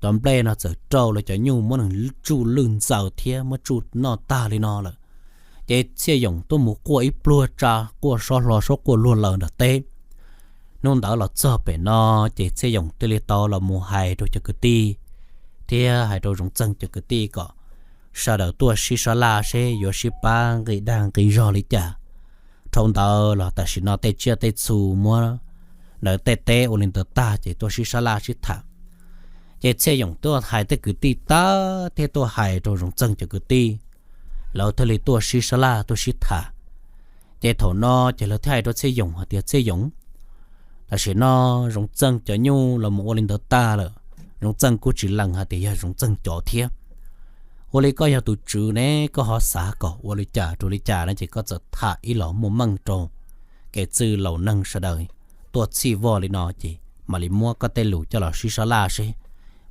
cov nplej no txawm rau los cov nyuj muab nws tsuj lwj ntxaws thiab muab tsuj noj tag li no lawm. Ces Txhiaj Yoos tuaj mus quaj ib pluag, tsa quaj suab hlo suab quaj luag laws nram teb. Hnub ntawd los txog pem no, ces Txhiaj Yoos thiaj li tau los mus hais rau cov kwv tij thiab hais rau Zoov Txeeg cov kwv tij kom sawv daws tuaj sib sab laj seb yuav sib pab nqi dag nqi zog li cas. Dhau ntawd los tam sim no tej tsiaj tej txhu muab lawv tej teb ua li ntawd tag ces tuaj sib sab laj sib tham. Ces Txhiaj Yoos tuaj hais tej kwv tij tag thiab tuaj hais rau Zoov Txeeg cov kwv tij, lawv thiaj li tuaj sib sab laj tuaj sib tham. Ces thaum no ces lawv thiaj hais rau Txhiaj Yoos hais tias, Txhiaj Yoos, tam sim no Zoov Txeeg cov nyuj los mus ua li ntawd tag lawm, Zoov Txeeg kuj tsis lees hais tias yog Zoov Txeeg cov thiab. Ua li koj yog tus tswv ne, koj ho xav kom ua li cas rau li cas no ces koj txawm tham ib los muaj meej rau kev txwj laus neeg sawv daws tuaj txhij voj li no ces mam li muab koj tej lus coj los sib sab laj seb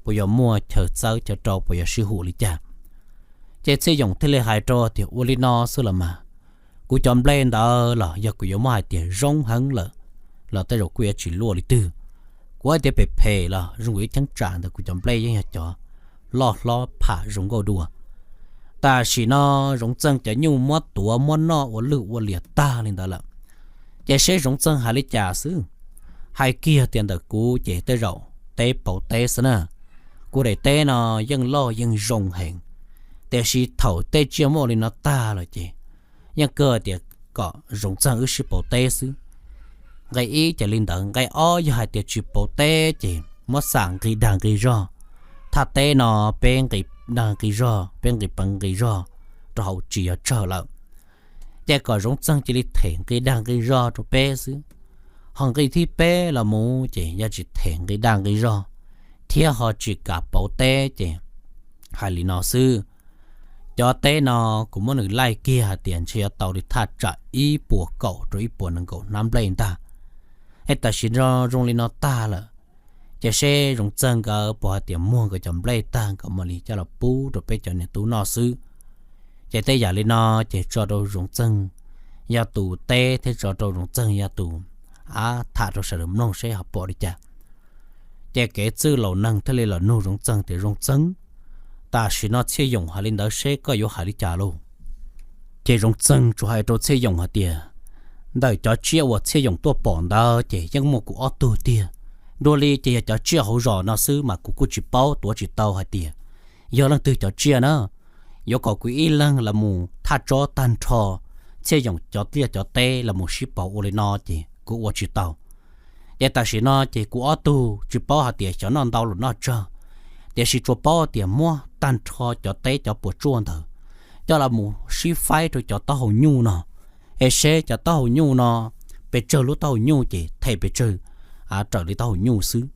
puas yuav muaj chaw txawb chaw rau, puas yuav sib hum li cas. Ces Txhiaj Yoos thiaj li hais rau tias, ua li no xwb los mas, kuv cov nplej ntawd los yog kuv yuav muab hais tias zoo heev lawm los tej zaum kuj yuav tsis luaj li twg. Kuv hais tias phem phem los zoo li ib cheeb tsam ntawd kuv cov nplej yeej yog cov loj hlob pham zoo nkauj dua. Tam sim no Zoov Txeeg cov nyuj muab tuav muab noj ua lwj ua liam tag li ntawd lawm, ces seb Zoov Txeeg hais li cas xwb. Hais kiag tias ntawm kuv ces tej zaum teb pauv teb xwb na. Kuv daim teb no yeej loj yeej zoo heev, tiam sis thaum tej tsiaj muaj ua li no tag lawm ces yeej kawg tias kom Zoov Txeeg wb sib pauv teb xwb. Nqe ib ces li ntawd, nqe ob yog hais tias tsis pauv teb ces muab xam nqi dag nqi zog. Thaj teb no peb nqi dag nqi zog, peb nqi peev nqi zog rau hauv tsis yog tsawg lawm. Ces kom Zoov Txeeg cia li them nqi dag nqi zog rau peb xwb. Ho nqi thib peb los mus ces yog tsis them nqi dag nqi zog thiab ho tsis kam pauv teb ces hais li no xwb. Cov teb no kuv muab nws laij kiag hais tias ntshe yuav tau li thaj tsam ib puas kaum rau ib puas nees nkaum hnab nplej ntag. Es tam sim no zoo li no tag lawm, ces seb Zoov Txeeg nkawd puas hais tias muag nkawd cov nplej tag nkawd mam li coj los pub rau peb cov niam tub noj xwb. Ces tej yam li no ces tso rau Zoov Txeeg yog tus teb thiab tso rau Zoov Txeeg yog tus a tham rau sawv daws mloog seb ho pom li cas. Ces kev txwj laus neeg thiaj li los nug Zoov Txeeg tias, Zoov Txeeg, tam sim no Txhiaj Yoos hais li ntawd seb koj yuav hais li cas lauj? Ces Zoov Txeeg tsuas hais rau Txhiaj Yoos hais tias, ntawm cov tsiaj uas Txhiaj Yoos tuaj pom ntawd ces yeej muaj kuv ob tug tiag. Dua li ces yog cov tsiaj hauv zos no xwb mas kuv kuj tsis paub tuav tsis tau hais tias yog leej twg cov tsiaj na. Yuav kom kuv ib leeg los mus thaj tsob tag nrho Txhiaj Yoos cov liaj cov teb los mus sib pauv ua li no ces kuv ua tsis tau. Ces tam sim no ces kuv ob tug tsis paub hais tias xyov noj ntau los noj tsawg, tiam sis tsuas paub tias muab tag nrho cov teb cov puas tsuaj ntawd coj los mus sib faib rau cov taub hau nyuj no, es seb cov taub hau nyuj no pes tsawg lub taub hau nyuj ces them pes tsawg raws li taub hau nyuj xwb.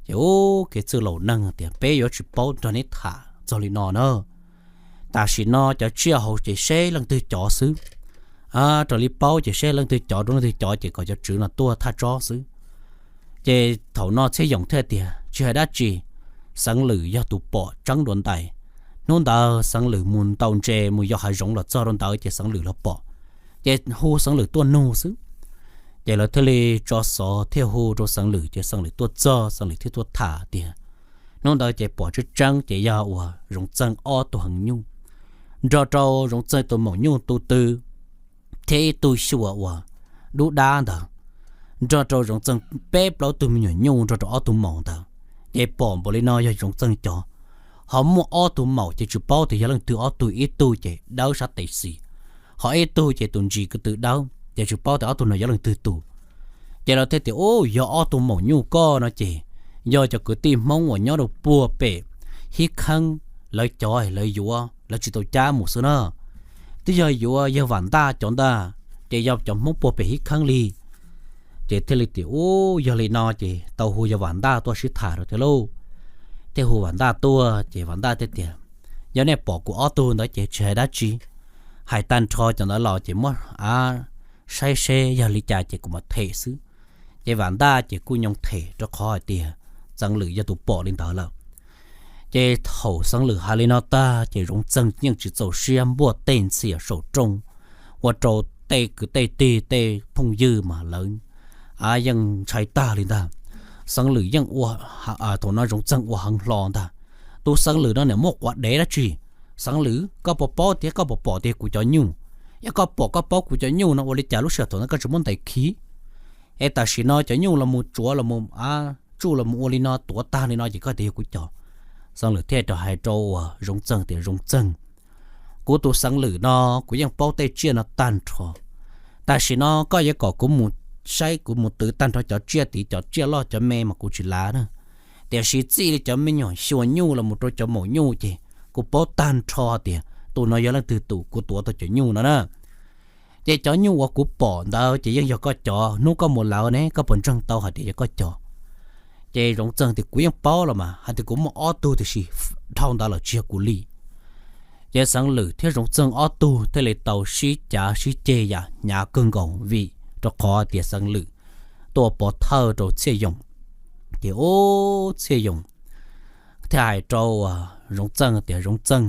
Ces ub, kev txwj laus neeg tias, Peb yuav tsis paub nrog neb tham txog li no na. Tam sim no cov tsiaj hauv ces seb leej twg cov xwb. Raws li paub ces seb leej twg cov rau leej twg cov ces kom cov tswv no tuaj thaj tsob xwb. Ces thaum no Txhiaj Yoos thiaj tias, Tsis hais dab tsi, Xeev Lwm yog tus pom tseeb dua ntais. Hnub ntawd Xeev Lwm mus ntaus ntses mus yos hav zoov los txog rau ntawd ces Xeev Lwm los pom, ces hu Xeev Lwm tuaj nug xwb. Ces lawv thiaj li tso xov thiaj hu rau Xeev Lwm ces Xeev Lwm tuaj txog Xeev Lwm thiaj tuaj tham tias, hnub ntawd ces pom tseeb tseeb ces yog uas Zoov Txeeg ob tug heev nyuj nrog rau Zoov Txeeg tus maum nyuj tu tw thiab ib tug xyuas uas dub dab ntawd nrog rau Zoov Txeeg peb plaub tug me nyuam nyuj nrog rau ob tug maum ntawd. Ces pom npaum li no yog Zoov Txeeg cov, ho muaj ob tug maum ces tsis paub tias yog leej twg ob tug, ib tug ces dawb sab tes xis, ho ib tug ces tus ntsis ko tw dawb ces tsis paub tias ob tug no yog leej twg tus. Ces lawv thiaj tias, Ub, yog ob tug maum nyuj koj no ces yog cov kwv tij Hmoob uas nyob rau puag pem Hib Kheeb lawv cov lawv yuav, lawv tsis tau cab mus xwb na. Twb yog yuav yawg Vam Ntaj cov ntag, ces yog cov Hmoob puag pem Hib Kheeb li. Ces thiaj li tias, Ub, yog li no ces tau hu yawg Vam Ntaj tuaj sib tham rau thiab lauj. Thiaj hu Vam Ntaj tuaj ces Vam Ntaj thiaj tias, Yog nej pom kuv ob tug ntawd ces tsis hais dab tsi, hais tag nrho cov ntawd los ces muab a saib seb yog li cas ces kuv mam them xwb. Ces Vam Ntaj ces kuj nyoo them rau qhov hais tias Xeev Lwm yog tus pom li ntawd lawm. Ces thaum Xeev Lwm hais li no tag ces Zoov Txeeg yeej tsis txaus siab npuaj tej ntxhias saum rooj, ua rau tej kwv tej tij tej phooj ywg mas lawv a yeej ntshai tag li ntag. Xeev Lwm yeej ua, thaum no Zoov Txeeg ua heev hlo ntag. Tus Xeev Lwm no niam muaj quav dev dab tsi? Xeev Lwm, koj puas paub thiab koj puas pom tias kuv cov nyuj? Yog koj pom koj paub kuv cov nyuj no ua li cas lub sij hawm thaum ntawd koj tsis muab ntes khiv? Es tam sim no cov nyuj los mus tsuav los mus a tsuj los mus ua li no tuav tag li no ces koj tias yog kuv cov. Xeev Lwm thiaj rov hais rau uas Zoov Txeeg tias, Zoov Txeeg, kuv tus Xeev Lwm no kuv yeej paub tej tsiaj no tag nrho. Tam sim no koj yuav kom kuv mus saib kuv mus twv tag nrho cov tsiaj tid, cov tsiaj loj cov me mas kuv tsis lav na. Tiam sis txij li cov me nyuam xyuas nyuj los mus rau cov maum nyuj ces kuv paub tag nrho tias tus no yog leej twg tus, kuv tuav tau cov nyuj no na. Ces cov nyuj uas kuv pom ntawd ces yeej yog koj cov, hnub koj mus lawv ne koj puas ntseeg tau hais tias yog koj cov? Ces Zoov Txeeg tias, Kuv yeej paub los mas, hais tias kuv muaj ob tug tiam sis dhau ntawd lawm tsis yog kuv li. Ces Xeev Lwm thiab Zoov Txeeg ob tug thiaj li tau sib cav sib ceg yam hnyav kawg nkaus vim rau qhov tias Xeev Lwm tuaj pov thawj rau Txhiaj Yoos. Ces ub, Txhiaj Yoos thiaj hais rau Zoov Txeeg tias, Zoov Txeeg,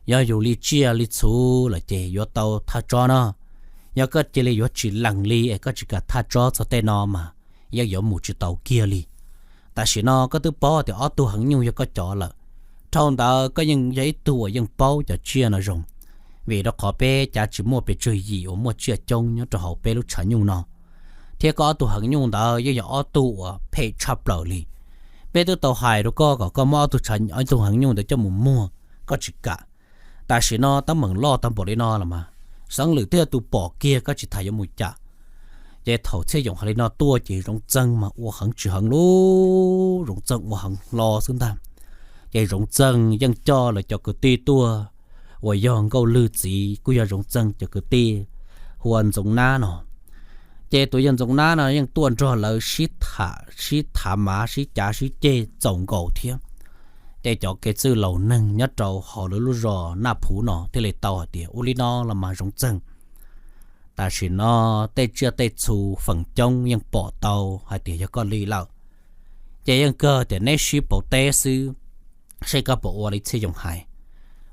yog yus li tsiaj li txhu lawm ces yuav tau thaj tsob no. Yog koj cia li yuav tsis lees li es koj tsis kam thaj tsob txog tej no mas yeej yuav mus tsis tau kiag li. Tam sim no koj twb paub tias ob tug heev nyuj yog koj cov lawm, dhau ntawd koj yeej yog ib tug uas yeej paub cov tsiaj no zoo, vim rau qhov peb cav tsis muaj pes tsawg yim uas muaj tsiaj coob nyob rau hauv peb lub tshav nyuj no. Thiab koj ob tug heev nyuj ntawd yeej yog ob tug uas phem tshaj plaws li. Peb twb tau hais rau koj kom koj muab ob tug, ob tug heev nyuj ntawd coj mus muag, koj tsis kam. Tam sim no teeb meem loj tag npaum li no los mas, Xeev Lwm twb yog tus pom kiag koj tsis tas yuav mus cam. Ces thaum Txhiaj Yoos hais li no tuaj ces Zoov Txeeg mas ua heev tsis heev lauj, Zoov Txeeg ua heev hlo xwb ntag. Ces Zoov Txeeg yeej coj lawv cov kwv tij tuaj uas yog Nkauj Lwg txiv kuj yog Zoov Txeeg cov kwv tij, hu ua Ntxoov Nab no. Ces tus yawg Ntxoov Nab no yeej tuaj nrog lawv sib tham, sib tham mav, sib cav sib ceg txaus nkaus thiab. Ces cov kev txwj laus neeg nyob rau hauv lawv lub zos Naj Phuv no thiaj li tau hais tias, Ua li no los mas Zoov Txeeg, tam sim no tej tsiaj tej txhu feem coob yeej pom tau hais tias yog koj li lawm. Ces yeej kawg tias neb sib pauv teb xwb, seb koj puas ua li Txhiaj Yoos hais.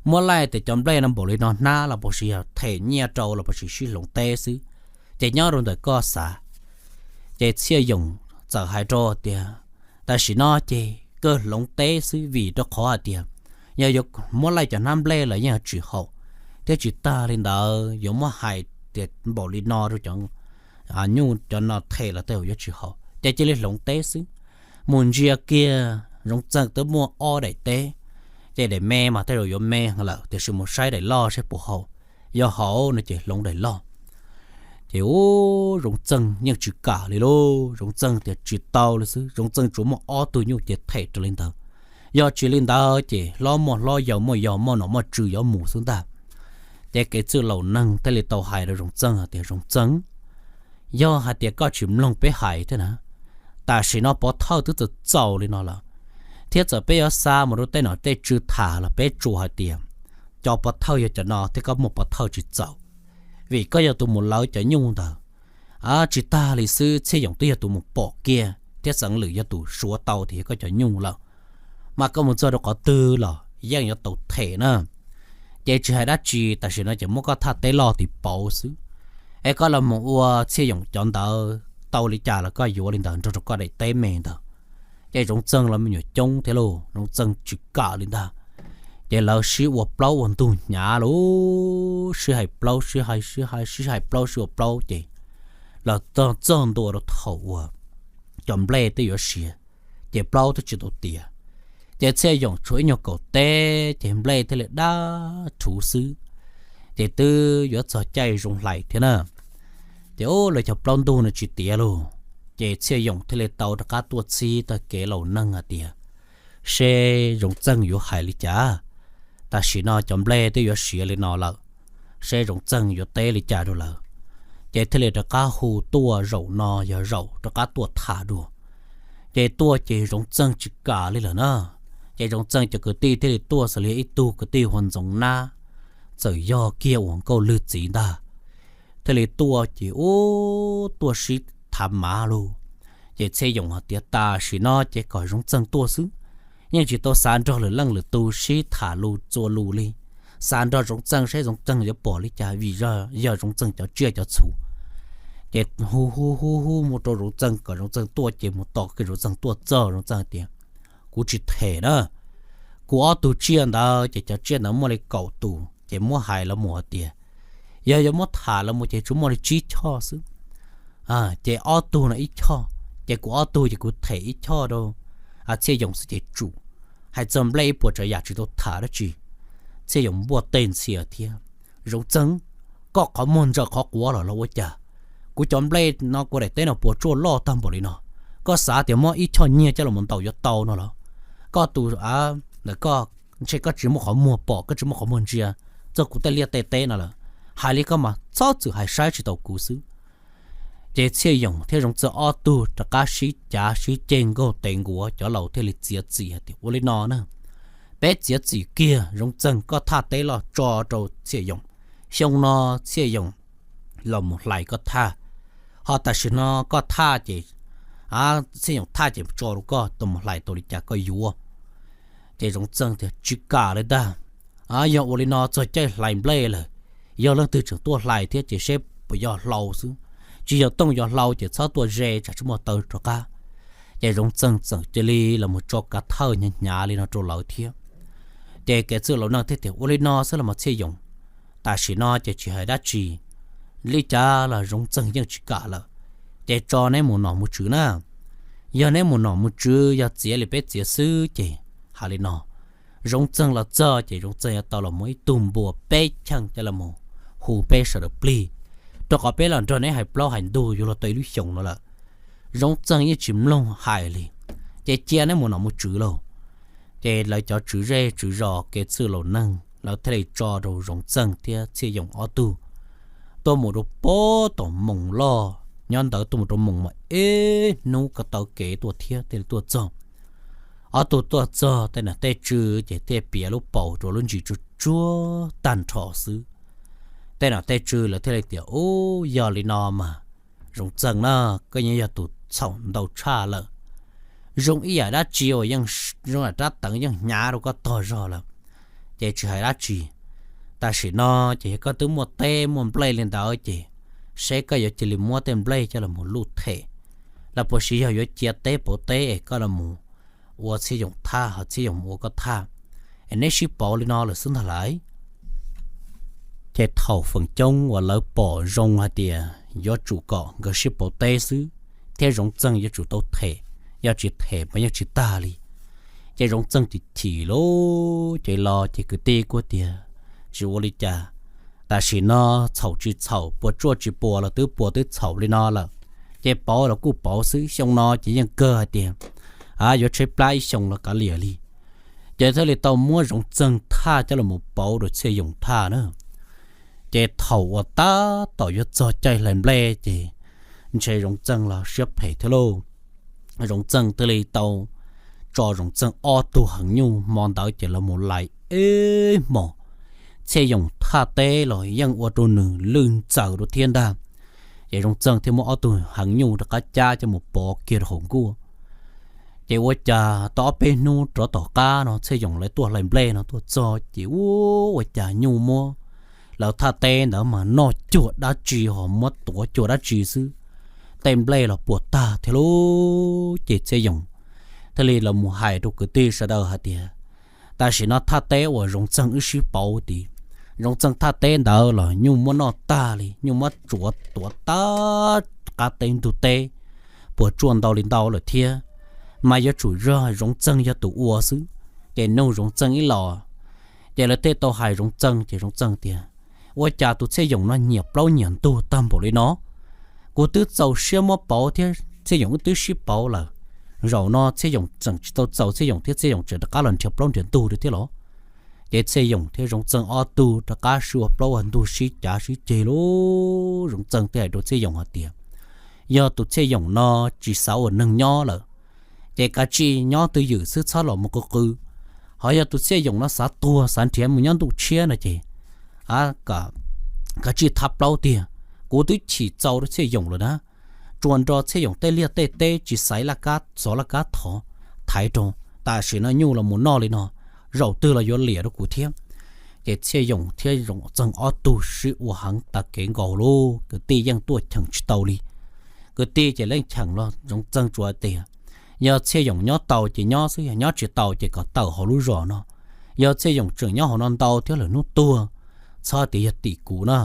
Muab laij tias cov nplej no npaum li no hnab los puas tsis yog them nyiaj rau los puas tsis sib hloov teb xwb, ces nyob rau ntawm koj xav. Ces Txhiaj Yoos txawm hais rau tias, tam sim no ces kawg hloov teb xwb vim rau qhov hais tias yog yuav muab laij cov hnab nplej los yeej tsis haum, thiab tsis tag li ntawd yuav muab hais tias npaum li no rau cov nyuj cov no them los tej zaum yuav tsis haum ces cia li hloov teb xwb. Mus ntsia kiag, Zoov Txeeg twb muaj ob daim teb, ces daim me mas tej zaum yuav me lawm tiam sis mus saib daim loj saib puas haum, yog haum no ces hloov daim loj. Ces ub, Zoov Txeeg yeej tsis kam li lauj, Zoov Txeeg tias tsis tau li xwb, Zoov Txeeg tsuas muaj ob tug nyuj ces them raws li ntawd, yog tsis li ntawd ces hlob muaj hlob, yau muaj yau, muaj nom muaj tswv yuav mus xwb ntag. Ces kev txwj laus neeg thiaj li tau hais rau Zoov Txeeg tias, Zoov Txeeg, yog hais tias koj tsis mloog peb hais thiab na, tam sim no pov thawj twb txawm txaus li no lawm, thiab txawm peb yuav xa mus rau tej nom tej tswv tham los peb tsuas hais tias cov pov thawj yog cov no thiab koj muaj pov thawj tsis txaus, vim koj yog tus mus lawv cov nyuj ntawd. Tsis tag li xwb, Txhiaj Yoos twb yog tus mus pom kiag thiab Xeev Lwm yog tus suav tau tias yog koj cov nyuj lawm, mas koj mus txog rau qhov twg los yeej yuav tau them na. Ces tsis hais dab tsi, tam sim no ces muab koj thaj teb loj tim pauv xwb, es koj los mus ua Txhiaj Yoos cov ntawd tau li cas los koj yuav li ntawd nrog rau koj daim teb me ntawd. Ces Zoov Txeeg los me nyuam coob thiab lauj, Zoov Txeeg tsis kam li ntag. Ces lawv sib ua plaub ua ntug hnyav lauj, sib hais plaub sib hais, sib hais, sib hais plaub sib ua plaub ces los txog ntua rau thaum uas cov nplej twb yuav siav, ces plaub twb tsis tau tiav. Ces Txhiaj Yoos tshuav ib nyuag kaum teb ces nplej thiaj li dab rhuv xwb, ces twb yuav txog caij zoo hlais thiab na. Ces ub, lawv cov plaub ntug no tsis tiav lauj, ces Txhiaj Yoos thiaj li tau rov qab tuaj txib tag kev laus neeg hais tias, seb Zoov Txeeg yuav hais li cas, tam sim no cov nplej twb yuav siav li no lawm, seb Zoov Txeeg yuav teb li cas rau lawv. Ces thiaj li rov qab hu tuaj zaum no yog zaum rov qab tuaj tham dua. Ces tuaj ces Zoov Txeeg tsis kam li lawm na. Ces Zoov Txeeg cov kwv tij thiaj li tuaj xws li ib tug kwv tij hu ua Ntxoov Nab, txawm yog kiag uas Nkauj Lwg txiv ntag, thiaj li tuaj ces ub, tuaj sib tham mav lug. Ces Txhiaj Yoos hais tias tam sim no ces kom Zoov Txeeg tuaj xwb, yeej tsis tau xav nrog lwm leej lwm tus sib tham lus txuas lus li, xav nrog Zoov Txeeg seb Zoov Txeeg yuav pom li cas vim yog Zoov Txeeg cov tsiaj cov txhu. Ces hu hu hu hu mus rau Zoov Txeeg kom Zoov Txeeg tuaj ces mus tos kiag Zoov Txeeg tuaj txog, Zoov Txeeg tias, kuv tsis them na, kuv ob tug tsiaj ntawd ces cov tsiaj ntawd muaj li kaum tus ces muab hais los mus hais tias yog yuav muab tham los mus ces tsuas muaj li tsib choj xwb. Ces ob tug no ib choj, ces kuv ob tug ces kuv them ib choj rau Txhiaj Yoos xwb ces tsum. Hais txog nplej ib puas tsav yam tsis tau tham dab tsi. Txhiaj Yoos npuaj teg ntxhias thiab, Zoov Txeeg, koj qhov muag ntsaws qhov quav los los ua cas? Kuv cov nplej no kuv daim teb no puas tsuaj loj tag npaum li no? Koj xav tias muab ib choj nyiag coj los ntaus yuav tau no los? Koj tus, ntawm koj ntshe koj tsis muaj qhov muag pom, koj tsis muaj qhov muag ntsia txog kuv tej liaj tej teb no lawm. Hais li koj mas txhob txwm hais saib tsis taus kuv xwb. Ces Txhiaj Yoos thiab Zoov Txeeg ob tug rov qab sib cav sib ceg nkaug tes nkuav, cov laus thiaj li txiav txim hais tias ua li no na, peb txiav txim kiag, Zoov Txeeg koj thaj teb loj tso rau Txhiaj Yoos, xyoo no Txhiaj Yoos los mus hlais koj thaj, ho tam sim no koj thaj ces, Txhiaj Yoos thaj ces tso rau koj, tau mus hlais tau li cas koj yuav. Ces Zoov Txeeg tias tsis kam li ntag, yog ua li no txog caij hlais nplej lawm, yog leej twg tseem tuaj hlais thiab ces seb puas yog hlau xwb, tsis yog tooj yog hlau ces txhob tuaj ze tsam tsis muaj taw rov qab. Ces Zoov Txeeg txawm cia li los mus tso kav thawj hnyav hnyav li no rau lawv thiab. Ces kev txwj laus neeg thiaj tias ua li no xwb los mas Txhiaj Yoos, tam sim no ces tsis hais dab tsi, li cas los Zoov Txeeg yeej tsis kam lawm, ces tso neb mus nom mus tswv na. Yog neb mus nom mus tswv yog txiav li peb txiav xwb ces hais li no, Zoov Txeeg los txog ces Zoov Txeeg yuav tau los muab ib tug npua peb cheej coj los hu peb sawv daws plig, rau qhov peb los nrog neb hais plaub hais ntug yuav luag tau ib lub xyoos no lawm. Zoov Txeeg yeej tsis mloog hais li, ces cia neb mus nom mus tswv lauj. Ces lawv cov tswv zej tswv zos kev txwj laus neeg lawv thiaj li tso rau Zoov Txeeg thiab Txhiaj Yoos ob tug tuaj mus rau pem tom moos loj, nyob ntawd tuaj mus rau moos mas ib hnub ko taw kev tuaj thiab thiaj li tuaj txog. Ob tug tuaj txog tej nom tej tswv ces thiaj piav lub paus rau lub ntsis tsuag tsuag tag nrho xwb. Tej nom tej tswv lawv thiaj li tias ub, yog li no mas Zoov Txeeg na, koj yeej yog tus txhaum ntau tshaj lawm. Zoo ib yam dab tsi uas yeej, zoo yam rab teev yeej hnyav rau koj tog zog lawm. ces tsis hais dab tsi. Tam sim no ces yog koj twb muaj teb muaj nplej li ntawd ces seb koj yuav cia li muab tej nplej coj los mus luj them, los puas sis yog yuav cia teb pauv teb es koj los mus ua Txhiaj Yoos thaj, ho Txhiaj Yoos mus ua koj thaj, es neb sib pauv li no lawm xwb ntag lauj. Ces thaum feem coob uas lawv pom zoo hais tias yuav tsum kom nkawd sib pauv teb xwb thiab Zoov Txeeg yuav tsum tau them, yog tsis them mas yeej tsis tag li. Ces Zoov Txeeg chim chim lawm ces los ces kwv tij kuj tias, tsis ua li cas, tam sim no txhaum tsis txhaum, puas tsuaj tsis puas los twb puas twb txhaum li no lawm, ces pauv los kuj pauv xwb, xyoo no ces yeej kawg hais tias, a, yuav tshaib plab ib xyoo los kav liam li. Ces thiaj li tau muab Zoov Txeeg thaj coj los mus pauv rau Txhiaj Yoos thaj na. Ces thaum uas tab tom yuav txog caij hlais nplej ces ntshe Zoov Txeeg los siab phem thiab lauj. Zoov Txeeg thiaj li tau tso Zoov Txeeg ob tug heev nyuj hmo ntawd ces los mus lais ib hmos. Txhiaj Yoos thaj teb los yeej ua rau nws lwj ntxaws rau thiab ntag. Ces Zoov Txeeg thiaj muab ob tug heev nyuj rov qab cab coj mus pov kiag rau hauv nkuaj. Ces ua cas tau ob peb hnub rov tom qab no Txhiaj Yoos lawv tuaj hlais nplej no tuaj txog ces ua, ua cas nyuj muab lawv thaj teb ntawd mas noj cuag dab tsi ho muab tuav cuag dab tsi xwb, tej nplej los puas tag thiab lauj. Ces Txhiaj Yoos thiaj li los mus hais rau kwv tij sawv daws hais tias, tam sim no thaj teb uas Zoov Txeeg wb sib pauv tid, Zoov Txeeg thaj teb ntawd los nyuj muab noj tag li, nyuj muab tsuav tuav tag qab teb ntug teb, puas tsuaj ntau li ntau lawm thiab, mas yuav tsum yog Zoov Txeeg yog tus ua xwb. Ces nug Zoov Txeeg ib los, ces lawv thiaj tau hais Zoov Txeeg ces Zoov Txeeg tias, ua cas tus Txhiaj Yoos no nyiam plaub nyiam ntug tag npaum li no? Kuv twb txaus siab muab pauv thiab Txhiaj Yoos wb twb sib pauv lawm, zaum no Txhiaj Yoos tseem tsis tau txaus Txhiaj Yoos thiab Txhiaj Yoos tseem rov qab los nrhiav plaub nrhiav ntug thiab los? Ces Txhiaj Yoos thiab Zoov Txeeg ob tug rov qab sib ua plaub ua ntug sib cav sib ceg lauj. Zoov Txeeg thiaj hais rau Txhiaj Yoos hais tias, yog tus Txhiaj Yoos no tsis xav ua neeg nyob lawm, ces kav tsij nyob twj ywm xwb txhob los mus qw qw. Ho yog tus Txhiaj Yoos no xav tuag xav nrhiav mus nyob ntuj tshiab no ces kav tsij thab plaub tiag, kuv twb chim txaus rau Txhiaj Yoos lawm na. Tsuas nrog Txhiaj Yoos tej liaj tej teb tsis xaiv laj kab xov laj kab thov thaiv rau, tam sim no nyuj los mus noj li no, zaum twg los yuav liam rau kuv thiab. Ces Txhiaj Yoos thiab Zoov Txeeg ob tug sib ua heev tas kev nkaus lauj, kwv tij yeej tuaj cheem tsis tau li. Kwv tij ces leej cheem los Zoov Txeeg tsuas tias, yog Txhiaj Yoos nyob tau ces nyob xwb, yog nyob tsis tau ces kom tawm hauv lub zos no. Yog Txhiaj Yoos tseem nyob hauv no ntau thiab lwm hnub tuag, txhob tias yog tim kuv na,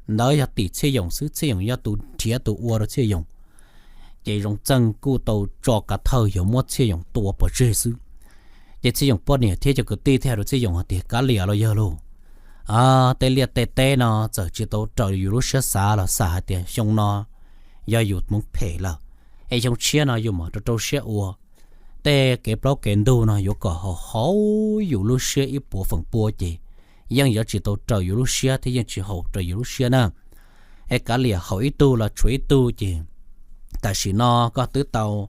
ntawd yog tim Txhiaj Yoos xwb, Txhiaj Yoos yog tus nrhiav tus ua rau Txhiaj Yoos. Ces Zoov Txeeg kuj tau tso kav thawj yuav muab Txhiaj Yoos tua pov tseg xwb. Ces Txhiaj Yoos poj niam thiab cov kwv tij thiaj hais rau Txhiaj Yoos hais tias, kav liam los yawg lauj, tej liaj tej teb no txawm tsis tau raws yus lub siab xav los xam hais tias xyoo no yog yus hmoov phem lawm, es xyoo tshiab no yus mam rau rau siab ua. Tej kev plaub kev ntug no yuav kom haum haum yus lub siab ib puas feem pua ces yeej yuav tsis tau raws yus lub siab thiab yeej tsis haum raws yus lub siab na. Es kav liam, haum ib tug los tshuav ib tug ces tam sim no koj twb tau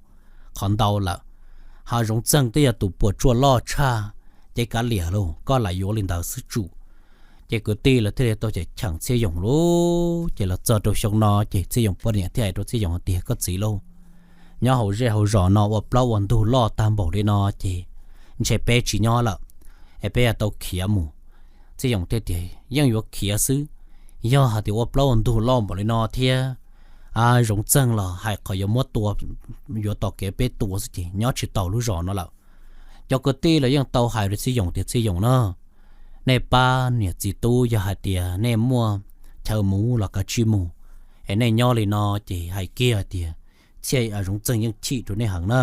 qhov ntau lawm. Ho Zoov Txeeg twb yog tus puas tsuaj loj tshaj, ces kav liam lauj, koj lam yuav li ntawd xwb tsum. Ces kwv tij lawv thiaj li tau cheem Txhiaj Yoos lauj. Ces los txog rau xyoo no ces Txhiaj Yoos poj niam thiaj hais rau Txhiaj Yoos hais tias, koj txiv lauj, nyob hauv zej hauv zos no ua plaub ua ntug loj tag npaum li no ces ntshe peb tsis nyob lawm, es peb yuav tau khiav mus. Txhiaj Yoos thiaj tias, yeej yuav khiav xwb, yog hais tias ua plaub ua ntug loj npaum li no thiab Zoov Txeeg los hais qhov yuav muab tua, yuav tos kev peb tua xwb ces nyob tsis tau lub zos no lawm. Cov kwv tij los yeej tau hais rau Txhiaj Yoos tias, Txhiaj Yoos na, nej pab niam txiv tub, yog hais tias nej muaj chaw mus los kav tsij mus, es nej nyob li no ces hais kiag tias Txhiaj, Zoov Txeeg yeej chim rau nej heev na.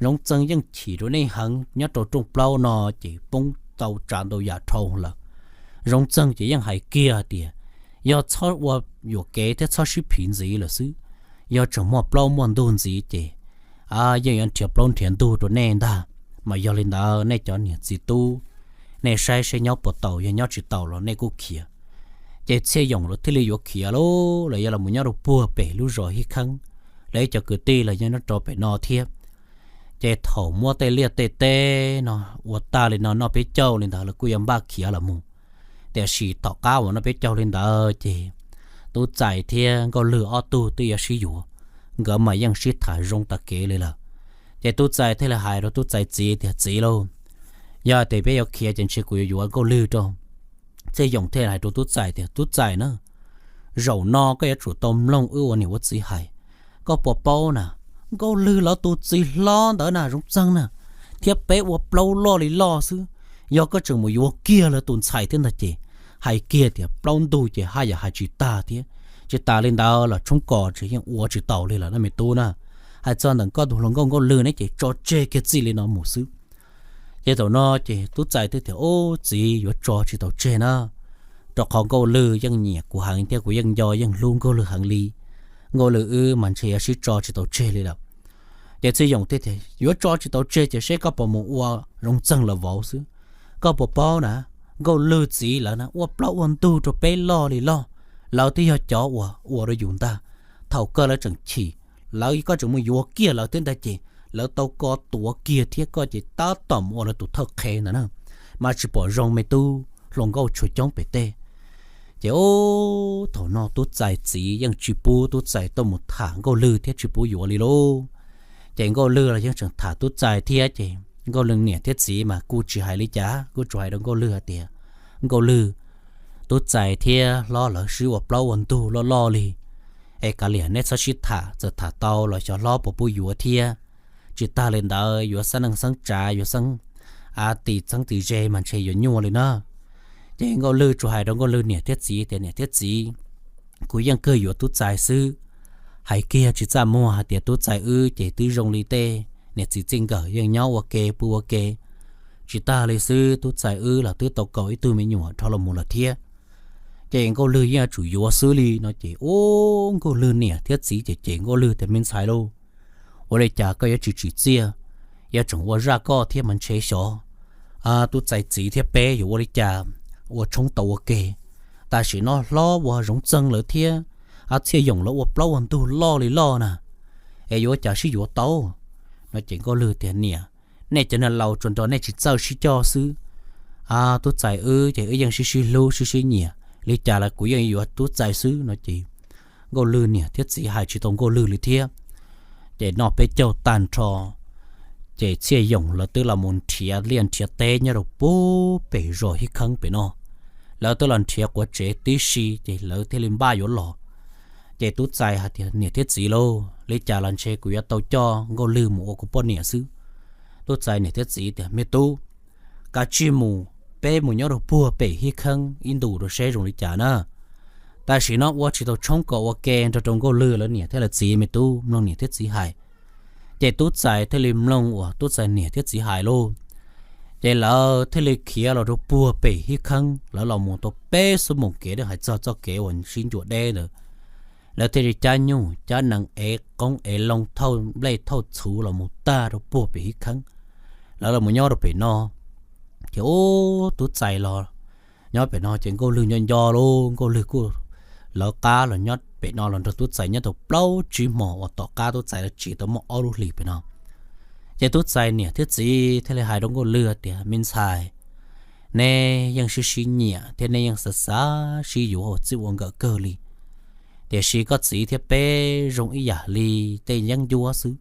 Zoov Txeeg yeej chim rau nej heev, nyob rau rooj plaub no ces poob tau tsav ntau yam dhau lawm. Zoov Txeeg ces yeej hais kiag tias yog txhob ua yuam kev thiab txhob sib phiv ntxiv lawm xwb. Yog tseem muaj plaub muaj ntug ntxiv ces yeej yuav nrhiav plaub nrhiav ntug rau nej ntag. Mas yog li ntawd nej cov niam txiv tub, nej saib saib nyob puas tau, yog nyob tsis tau los nej kuj khiav. Ces Txhiaj Yoos lawv thiaj li yuav khiav lauj, lawv yuav los mus nyob rau puag pem lub zos Hib Kheeb, lawv ib cov kwv tij los yeej nyob rau pem no thiab. Ces thaum muab tej liaj tej teb no ua tag li no noj peb caug li ntawd lawv kuj yuav npaj khiav los mus. Tiam sis tom qab uas noj peb caug li ntawd ces Tub Txais thiab Nkauj Lwg ob tug twb yuav sib yuav, nkawd mas yeej sib tham zoo tas kev li lawm. Ces Tub Txais thiaj li hais rau Tub Txais txiv tias, txiv lauj, Yog tias peb yuav khiav ces ntshe kuv yuav yuav Nkauj Lwg rau. Txhiaj Yoos thiaj hais rau Tub Txais tias, Tub Txais na, zaum no koj yuav tsum tau mloog wb ua niam ua txiv hais. Koj puas paub na, Nkauj Lwg lawv tus txiv hlob ntawd na zoo txeeg na, thiab peb ua plaub loj li loj xwb. Yog koj tseem mus yuav kiag lawv tus ntxhais thiab ntag ces, hais kiag tias plaub ntug ces haj yam hais tsis tag thiab. Tsis tas li ntawd los tshoob kos ces yeej ua tsis taus li lawm na me tub na. Hais txog ntawm koj tus hluas nkauj Nkauj Lwg ne ces tso tseg kiag txij li no mus xwb. Ces thaum no ces Tub Txais thiaj tias, Ub, txiv, yuav tso tsis tau tseg na, rau qhov Nkauj Lwg yeej nyiam kuv heev thiab kuv yeej nco yeej hlub Nkauj Lwg heev li. Nkauj Lwg wb mas ntshe yuav sib tso tsis tau tseg li lawm. Ces Txhiaj Yoos thiaj tias, Yuav tso tsis tau tseg ces seb koj puas mus ua zoo txeeg lawv vauv xwb. Koj puas paub na, Nkauj Lwg txiv lawv na ua plaub ua ntug rau peb loj li loj, lawv twb yog cov uas ua rau yus ntag. Thaum kawg lawv tseem chim, lawv, koj tseem mus yuav kiag lawv thiab ntag ces lawv tau ko tuav kiag thiab koj ces tab tom mus ua lawv tus thawj qhev ntawd na, mas tsis pom zoo me tub hluas nkauj tshuav coob pem teb. Ces ub, thaum no Tub Txais txiv yeej tsis pub Tub Txais tuaj mus tham Nkauj Lwg thiab tsis pub yuav li lauj. Ces Nkauj Lwg los yeej tseem tham Tub Txais thiab ces Nkauj Lwg niam thiab txiv mas kuj tsis hais li cas, kuj tsuas hais rau Nkauj Lwg hais tias, Nkauj Lwg, Tub Txais thiab hlob lawv sib ua plaub ua ntug loj loj li, es kav liam neb txhob sib tham, txawm tham tau los xyov hlob puas pub yuav thiab. Tsis tas li ntawd yuav xeeb neej xeeb tsav, yuav xeeb a tis xeeb tis ze mas ntshe yuav nyuaj li na. Ces Nkauj Lwg tsuas hais rau Nkauj Lwg niam thiab txiv tias, Niam thiab txiv, kuv yeej kawg yuav Tub Txais xwb. Hais kiag tsis txaj muag hais tias Tub Txais wb ces twb zoo li tej niam txiv txij nkawm yeej nyob ua ke pw ua ke. Tsis tas li xwb, Tub Txais wb los twb tau kaum ib tug me nyuam rho los mus lawm thiab. Ces Nkauj Lwg yeej yuav tsum yuav xwb li no ces ub, Nkauj Lwg niam thiab txiv ces cem Nkauj Lwg tias, Me ntxhais lauj, ua li cas koj yuav tsis tsim txiaj, yuav tseem ua zaj koj thiab mas ntshe xyov Tub Txais txiv thiab peb yuav ua li cas ua tshoob tau ua ke. Tam sim no hlob ua Zoov Txeeg lawv thiab Txhiaj Yoos lawv ua plaub ua ntug loj li loj na, es yuav ua cas sib yuav tau? No ces Nkauj Lwg tias, Niam, nej cov neeg laus tsuas nrog nej tsis txawj sib coj xwb. Tub Txais wb ces wb yeej sib sib hlub sib sib nyiam, li cas los kuv yeej yuav Tub Txais xwb no ces Nkauj Lwg niam thiab txiv hais tsis tau Nkauj Lwg li thiab. Ces noj peb caug tag nrho, ces Txhiaj Yoos lawv twb los mus nrhiav liaj nrhiav teb nyob rau pem zos Hib Kheeb pem no. Lawv twb los nrhiav quav tsev tib si ces lawv thiaj li npaj yuav los. Ces Tub Txais hais tias, Niam thiab txiv lauj, li cas los ntshe kuv yuav tau coj Nkauj Lwg mus ua kuv poj niam xwb. Tub Txais niam thiab txiv tias, Me tub, kav tsij mus, peb mus nyob rau puag pem Hib Kheeb ib ntus rau seb zoo li cas na. Tam sim no ua tsis tau tshoob kom ua ke nrog rau Nkauj Lwg lawv niam thiab lawv txiv, me tub mloog niam thiab txiv hais. Ces Tub Txais thiaj li mloog uas Tub Txais niam thiab txiv hais lauj. Ces lawv thiaj li khiav los rau puag pem Hib Kheeb, lawv los mus tau peb xuab moos kev, hais txog txoj kev uas sib ncua deb ntawd. Lawv thiaj li cab nyuj cab nees ev qoob ev loo thauj nplej thauj txhuv los mus tag rau puag pem Hib Kheeb. Lawv los mus nyob rau pem no, ces ub, Tub Txais los nyob pem no ces Nkauj Lwg nco nco lauj, Nkauj Lwg kuj lawv qab los nyob pem no los nrog Tub Txais nyob tau plaub tsib hmos uas tom qab Tub Txais lawv tsim tau muaj ob lub hlis pem no. Ces Tub Txais niam thiab txiv thiaj li hais rau Nkauj Lwg tias, Me ntxhais, neb yeej sib sib nyiam thiab neb yeej xav xav sib yuav ua txij ua nkawm kawg li. Tiam sis koj txiv thiab peb zoo ib yam li tej yeeb ncuab xwb,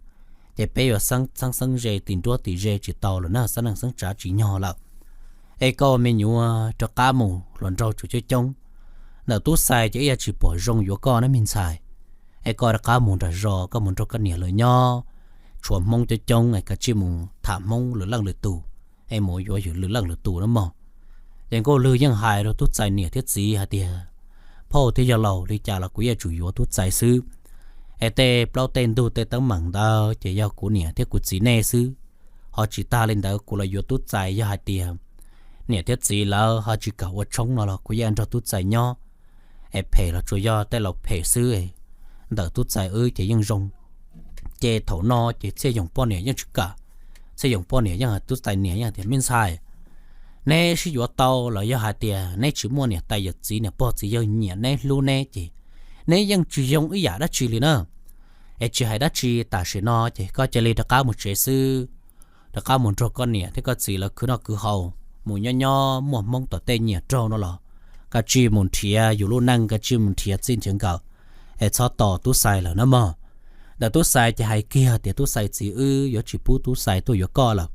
ces peb yuav xeeb txheeb xeeb ze tim nruab tim ze tsis tau lawm na, xeeb neej xeeb tsav tsis nyog lawm. Es koj ua me nyuam rov qab mus hluas nraug tsuas coob coob, ntawm Tub Txais ces ib yam tsis pom zoo yuav koj na me ntxhais. Es koj rov qab mus nram zos, koj mus nrog koj niam lawv nyob, tshuav Hmoob coob coob es kav tsij mus tham Hmoob lwm leej lwm tus, es mus yuav yus lwm leej lwm tus na mog. Ces Nkauj Lwg yeej hais rau Tub Txais niam thiab txiv hais tias, Phauj thiab yawg laus, li cas los kuv yeej tsum yuav Tub Txais xwb. Es tej plaub tej ntug tej teeb meem ntawd ces yog kuv niam thiab kuv txiv nej xwb. Ho tsis tas li ntawd kuv los yuav Tub Txais, yog hais tias niam thiab txiv lawv ho tsis kam ua tshoob no los kuv yeej nrog Tub Txais nyob, es phem los tsuas yog tej laus phem xwb, ntawm Tub Txais wb ces yeej zoo. Ces thaum no ces Txhiaj Yoos poj niam yeej tsis kam. Txhiaj Yoos poj niam yeej hais, Tub Txais niam yeej tias, Me ntxhais, neb sib yuav tau los yog hais tias neb tsis muaj niam tais yawm txiv niam pog txiv yawg nyiam neb hlub neb ces neb yeej tsis zoo ib yam dab tsi li na. Es tsis hais dab tsi, tam sim no ces koj cia li rov qab mus tsev xwb, rov qab mus nrog koj niam thiab koj txiv lawv khwv noj khwv haus, mus nyob nyob muaj Hmoob tom tej nyiam raug no los kav tsij mus nrhiav yus lub neej, kav tsij mus nrhiav txij nrhiav nkawm, es txhob tos Tub Txais lawm na mog. Ntawm Tub Txais ces hais kiag tias, Tub Txais txiv, wb yuav tsis pub Tub Txais tuaj yuav koj lawm.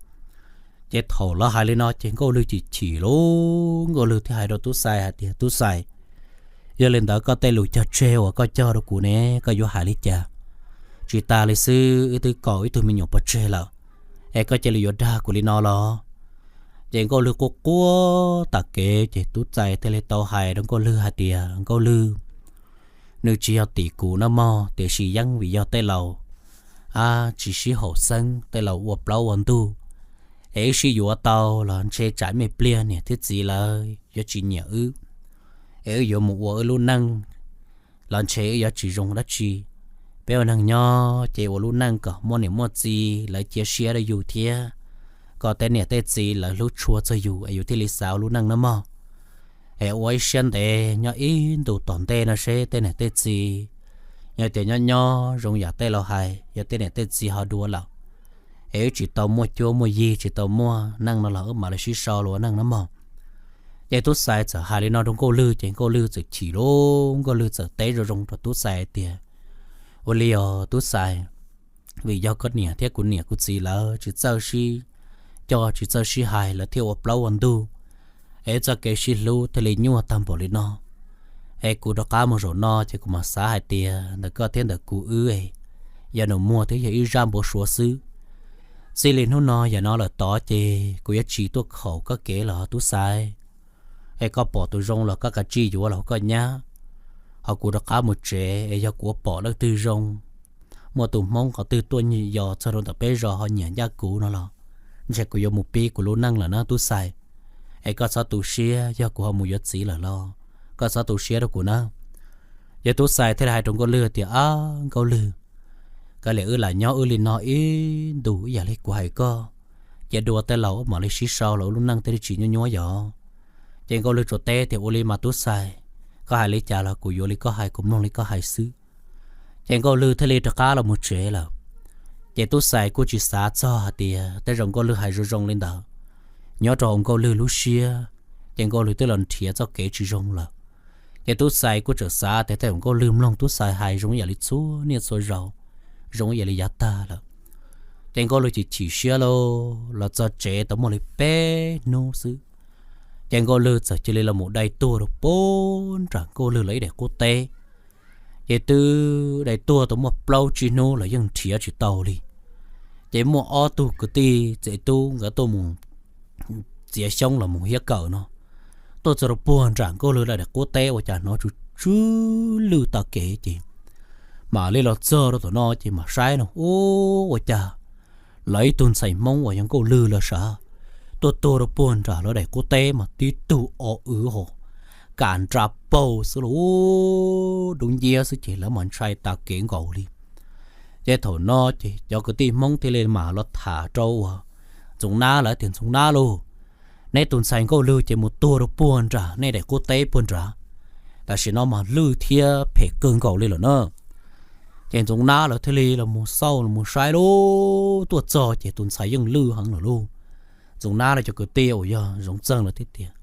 Ces thaum lawv hais li no ces Nkauj Lwg chim chim lauj, Nkauj Lwg thiaj hais rau Tub Xais hais tias, Tub Xais, yog li ntawd koj tej lus cog tseg uas koj cog rau kuv ne, koj yuav hais li cas? Tsis tas li xwb, wb twb kaum ib tug me nyuam pov tseg lawm, es koj cia li yuav dag kuv li no los? Ces Nkauj Lwg quaj quaj tas kev ces Tub Xais thiaj li tau hais rau Nkauj Lwg hais tias, Nkauj Lwg, nws tsis yog tim kuv nawb mog, tiam sis yeej vim yog tej laus tsis sib haum xeeb, tej laus ua plaub ua ntug, es wb sib yuav tau los ntshe tsam me pliag niam thiab txiv lawv yuav tsis nyiam wb, es wb yuav mus ua wb lub neej los ntshe wb yuav tsis zoo dab tsi. Peb ua neeg nyob ces ua lub neej kom muaj niam muaj txiv lawv cia siab rau yus thiab kom tej niam tej txiv lawv hlub tshua txog yus es yus thiaj li xav ua lub neej nawb mog. Es ua ib siab ntev nyob ib ntus tom ntej no seb tej niam tej txiv, yog tias nyob nyob zoo yam tej laus hais, yog tej niam tej txiv ho dua lawm, es wb tsis tau muaj cuab muaj yig, tsis tau muaj neej no los wb mam li sib sau los ua neej nawb mog. Ces Tub Xais txawm hais li no rau Nkauj Lwg ces Nkauj Lwg txawm chim lauj, Nkauj Lwg txawm teb zoo zoo rau Tub Xais hais tias, Ua li os Tub Xais, vim yog koj niam thiab kuv niam kuv txiv lawv tsis txawj sib coj tsis txawj sib hais lawv thiaj ua plaub ua ntug, es txoj kev sib hlub thiaj li nyuaj tag npaum li no. Es kuv rov qab mus zaum no ces kuv mam xav hais tias ntawm koj thiab ntawm kuv wb, yog nus muag thiab yog ib zaj npau suav xwb. Txij li hnub no yam no lawm tod ces kuv yuav tsis tuaj khaum koj kev lawm Tub Xais. Es koj pom tus zoo los koj kav tsij yuav los koj nyab, ho kuv rov qab mus tsev es yog kuv pom leej twg zoo, muaj tus Hmoob qhov twg tuaj yos txog rau ntawm peb zos ho nyiam ncaj kuv no los ntshe kuv yuav mus pib kuv lub neej lawm na Tub Xais. Es koj txhob tu siab, yog kuv ho mus yuav txiv lawm los koj txhob tu siab rau kuv na. Ces Tub Xais thiaj li hais rau Nkauj Lwg tias, Ab Nkauj Lwg, kav liam wb lam nyob wb li no ib ntus ib yam li kuv hais koj, cia dua tej laus wb mam li sib sau los wb lub neej thiaj li tsis nyuaj nyuaj yos. Ces Nkauj Lwg tsuas teb tias, Ua li mas Tub Xais, koj hais li cas los kuv yuav li koj hais, kuv mloog li koj hais xwb. Ces Nkauj Lwg thiaj li rov qab los mus tsev lawm. Ces Tub Xais kuj tsis xav txog hais tias tej zaum Nkauj Lwg hais zoo zoo li ntawd, nyob rau hauv Nkauj Lwg lub siab, ces Nkauj Lwg twb los nrhiav txoj kev tsis zoo lawm. Ces Tub Xais kuj tseem xav tias tej zaum Nkauj Lwg mloog Tub Xais hais zoo ib yam li txhua niaj txhua zaus, zoo ib yam li yav tag lawm. Ces Nkauj Lwg chim chim siab lauj, los txog tsev tau muaj li peb hnub xwb, ces Nkauj Lwg txawm cia li los mus dai tuag rau puag nram Nkauj Lwg lawv ib daim qub teb. Ces twb dai tuag tau muaj plaub tsib hnub los yeej nrhiav tsis tau li. Ces muaj ob tug kwv tij txiv tub nkawd tuaj mus txiav xyoob los mus hiab kawm no, tuaj txog rau puag nram Nkauj Lwg lawv daim qub teb ua cas hnov tsw tsw lwj tag kev ces mam li los txog rau tom no ces mam saib no, ub, ua cas lawv ib tug ntxhais Hmoob uas yog Nkauj Lwg lawv sav tuaj tuag rau puag nram lawv daim qub teb mas tib tug o wv ho kam nra paug xwb los dub nciab xwb ces lawv mas ntshai tag kev nkaus li. Ces thaum no ces cov kwv tij Hmoob thiaj li mam los tham rau uas Ntxoov Nab lawv tias, Ntxoov Nab lauj, neb tus ntxhais Nkauj Lwg ces mus tuag rau puag nram nej daim qub teb puag nrad, tam sim no mas lwj thiab phem kawg nkaus li lawm na. Ces Ntxoov Nab lawv thiaj li los mus xauj los mus saib lauj, tuaj txog ces tus ntxhais yeej lwj heev lawm lauj. Ntxoov Nab lawv cov kwv tij uas yog Zoov Txeeg lawv thiaj tias,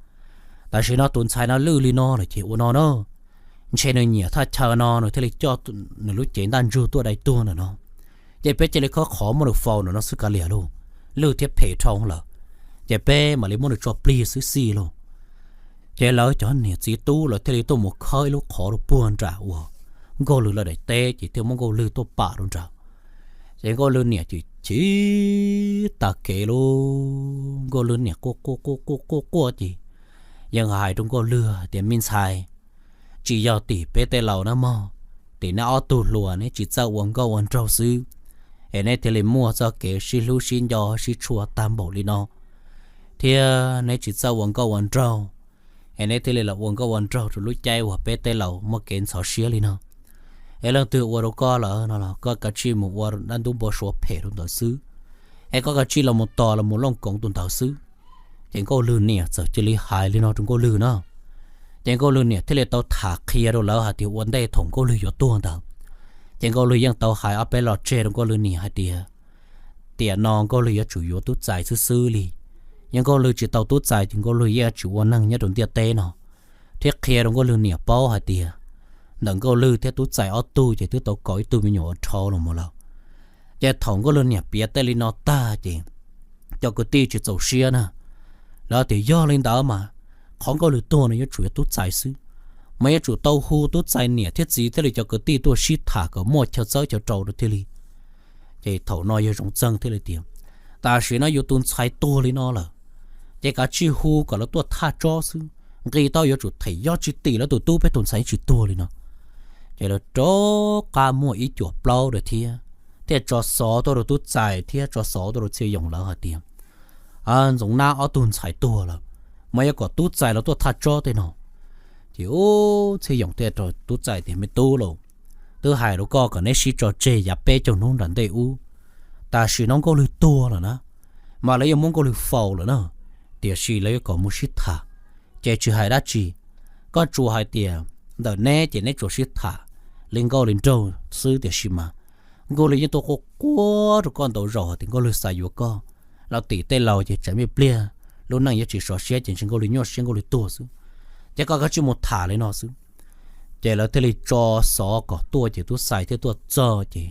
Tam sim no tus ntxhais no lwj li no lawm ces ua no na, ntshe nws nyiam thaj chaw no nws thiaj li coj nws lub cev ntaj ntsug tuaj dai tuag ntawm no. Ces peb cia li khob qhov muab nws faus ntawm no xwb kav liam lauj, lwj thiab phem dhau lawm, ces peb mam li muab nws tso plig xwb xij lauj. Ces lawv cov niam txiv tub lawv thiaj li tuaj mus khawb ib lub qhov rau puag nram uas Nkauj Lwg lawv daim teb ces thiaj muab Nkauj Lwg tuaj pam rau nrad. Ces Nkauj Lwg niam chim chim tag kev lauj, Nkauj Lwg niam quaj quaj quaj quaj quaj ces yeej hais rau Nkauj Lwg tias, Me ntxhais, tsis yog tim peb tej laus na mog, tim neb ob tug hluas neb tsis txawj ua nkauj ua nraug xwb, es neb thiaj li muaj txoj kev sib hlub sib nco sib tshua tag npaum li no, thiab neb tsis txawj ua nkauj ua nraug, es neb thiaj li los ua nkauj ua nraug rau lub caij uas peb tej laus muaj kev ntxhov siab li no. Es leej twg ua rau koj lawm no los koj kav tsij mus ua dab ntub npau suav phem rau ntawd xwb, es koj kav tsij los mus tos los mus looj koov tus ntawd xwb. Ces Nkauj Lwg niam txawm cia li hais li no rau Nkauj Lwg na. Ces Nkauj Lwg niam thiaj li tau tham qhia rau lawv hais tias ua ntej thaum Nkauj Lwg yuav tuag ntawd, ces Nkauj Lwg yeej tau hais ob peb lo tseg rau Nkauj Lwg niam hais tias, tiam no Nkauj Lwg yuav tsum yuav tub txais xwb xwb li. Yog Nkauj Lwg tsis tau tub txais ces Nkauj Lwg yeej tsis ua neeg nyob rau ntiaj teb no, thiab qhia rau Nkauj Lwg niam paub hais tias ntawm Nkauj Lwg thiab tub txais ob tug ces twb tau kaum ib tug me nyuam ua dhau los mus lawm. Ces thaum Nkauj Lwg niam piav tej li no tag ces cov kwv tij tsis txaus siab na. Lawv tias yog li ntawd mas qhov Nkauj Lwg tuag no yuav tsum yog Tub Txais xwb, mas yuav tsum tau hu Tub Txais niam thiab txiv thiab li cov kwv tij tuaj sib tham kom muaj chaw txawb chaw rau rau thiaj li. Ces thaum no yawg Zoov Txeeg thiaj li tias, tam sim no yus tus ntxhais tuag li no lawm, ces kav tsij hu kom lawv tuaj thaj tsob xwb, nqi tau yuav tsum them, yog tsis tim lawv tus tub peb tus ntxhais tsis tuag li no. Ces lawv rov qab muaj ib cuam plaub rau thiab, thiaj tso xov tuaj rau Tub Txais thiab tso xov tuaj rau Txhiaj Yoos lawv hais tias, Ntxoov Nab ob tug ntxhais tuag lawm, mas yuav kom Tub Txais los tuaj thaj tsob tej no. Ces ub, Txhiaj Yoos thiaj rau Tub Txais tias, me tub lauj, twb hais rau koj kom neb sib tso tseg yav peb caug hnub nram ntej ub, tam sim no Nkauj Lwg tuag lawm na, mas lawv yuav muab Nkauj Lwg faus lawm na, tiam sis lawv yuav kom mus sib tham, ces tsis hais dab tsi. Koj tsuas hais tias ntawm neb ces neb tsuas sib tham li nkauj li nraug xwb, tiam sis mas Nkauj Lwg yeej tuaj quaj quaj rau koj ntau zaus hais tias Nkauj Lwg xav yuav koj, los tim tej laus ces tsam me pliag lub neej yuav tsis sov siab ces ntshe Nkauj Lwg nyuaj siab Nkauj Lwg tuag xwb, ces koj kav tsij mus tham li no xwb. Ces lawv thiaj li tso xov kom tuaj ces Tub Xais thiaj tuaj txog ces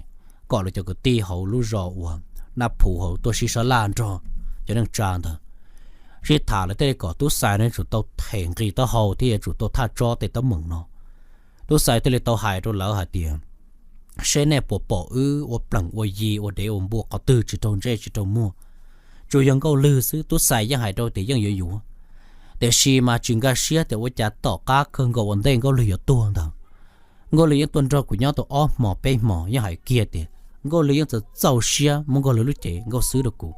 kom lawv cov kwv tij hauv lub zos uas Naj Phuv hauv tuaj sib sab laj nrog cov neej tsa ntawd sib tham. Lawv thiaj li kom Tub Xais no yuav tsum tau them nqi taub hau thiab yuav tsum tau thaj tsob tej teeb meem no. Tub Xais thiaj li tau hais rau lawv hais tias, seb nej puas pom wb ua plees ua yi ua dev ua npua qhov twg tsis raug ntsej tsis raug muag, tsuas yog Nkauj Lwg xwb. Tub Xais yeej hais rau tias yeej yuav yuav, tiam sis mas tsis nkag siab tias ua cas tom qab kawg nkaus ua ntej Nkauj Lwg yuav tuag ntawd, Nkauj Lwg yeej tuaj nrog kuv nyob tau ob hmos peb hmos yeej hais kiag tias Nkauj Lwg yeej txawj txaus siab muab Nkauj Lwg lub cev nkauj xwb rau kuv.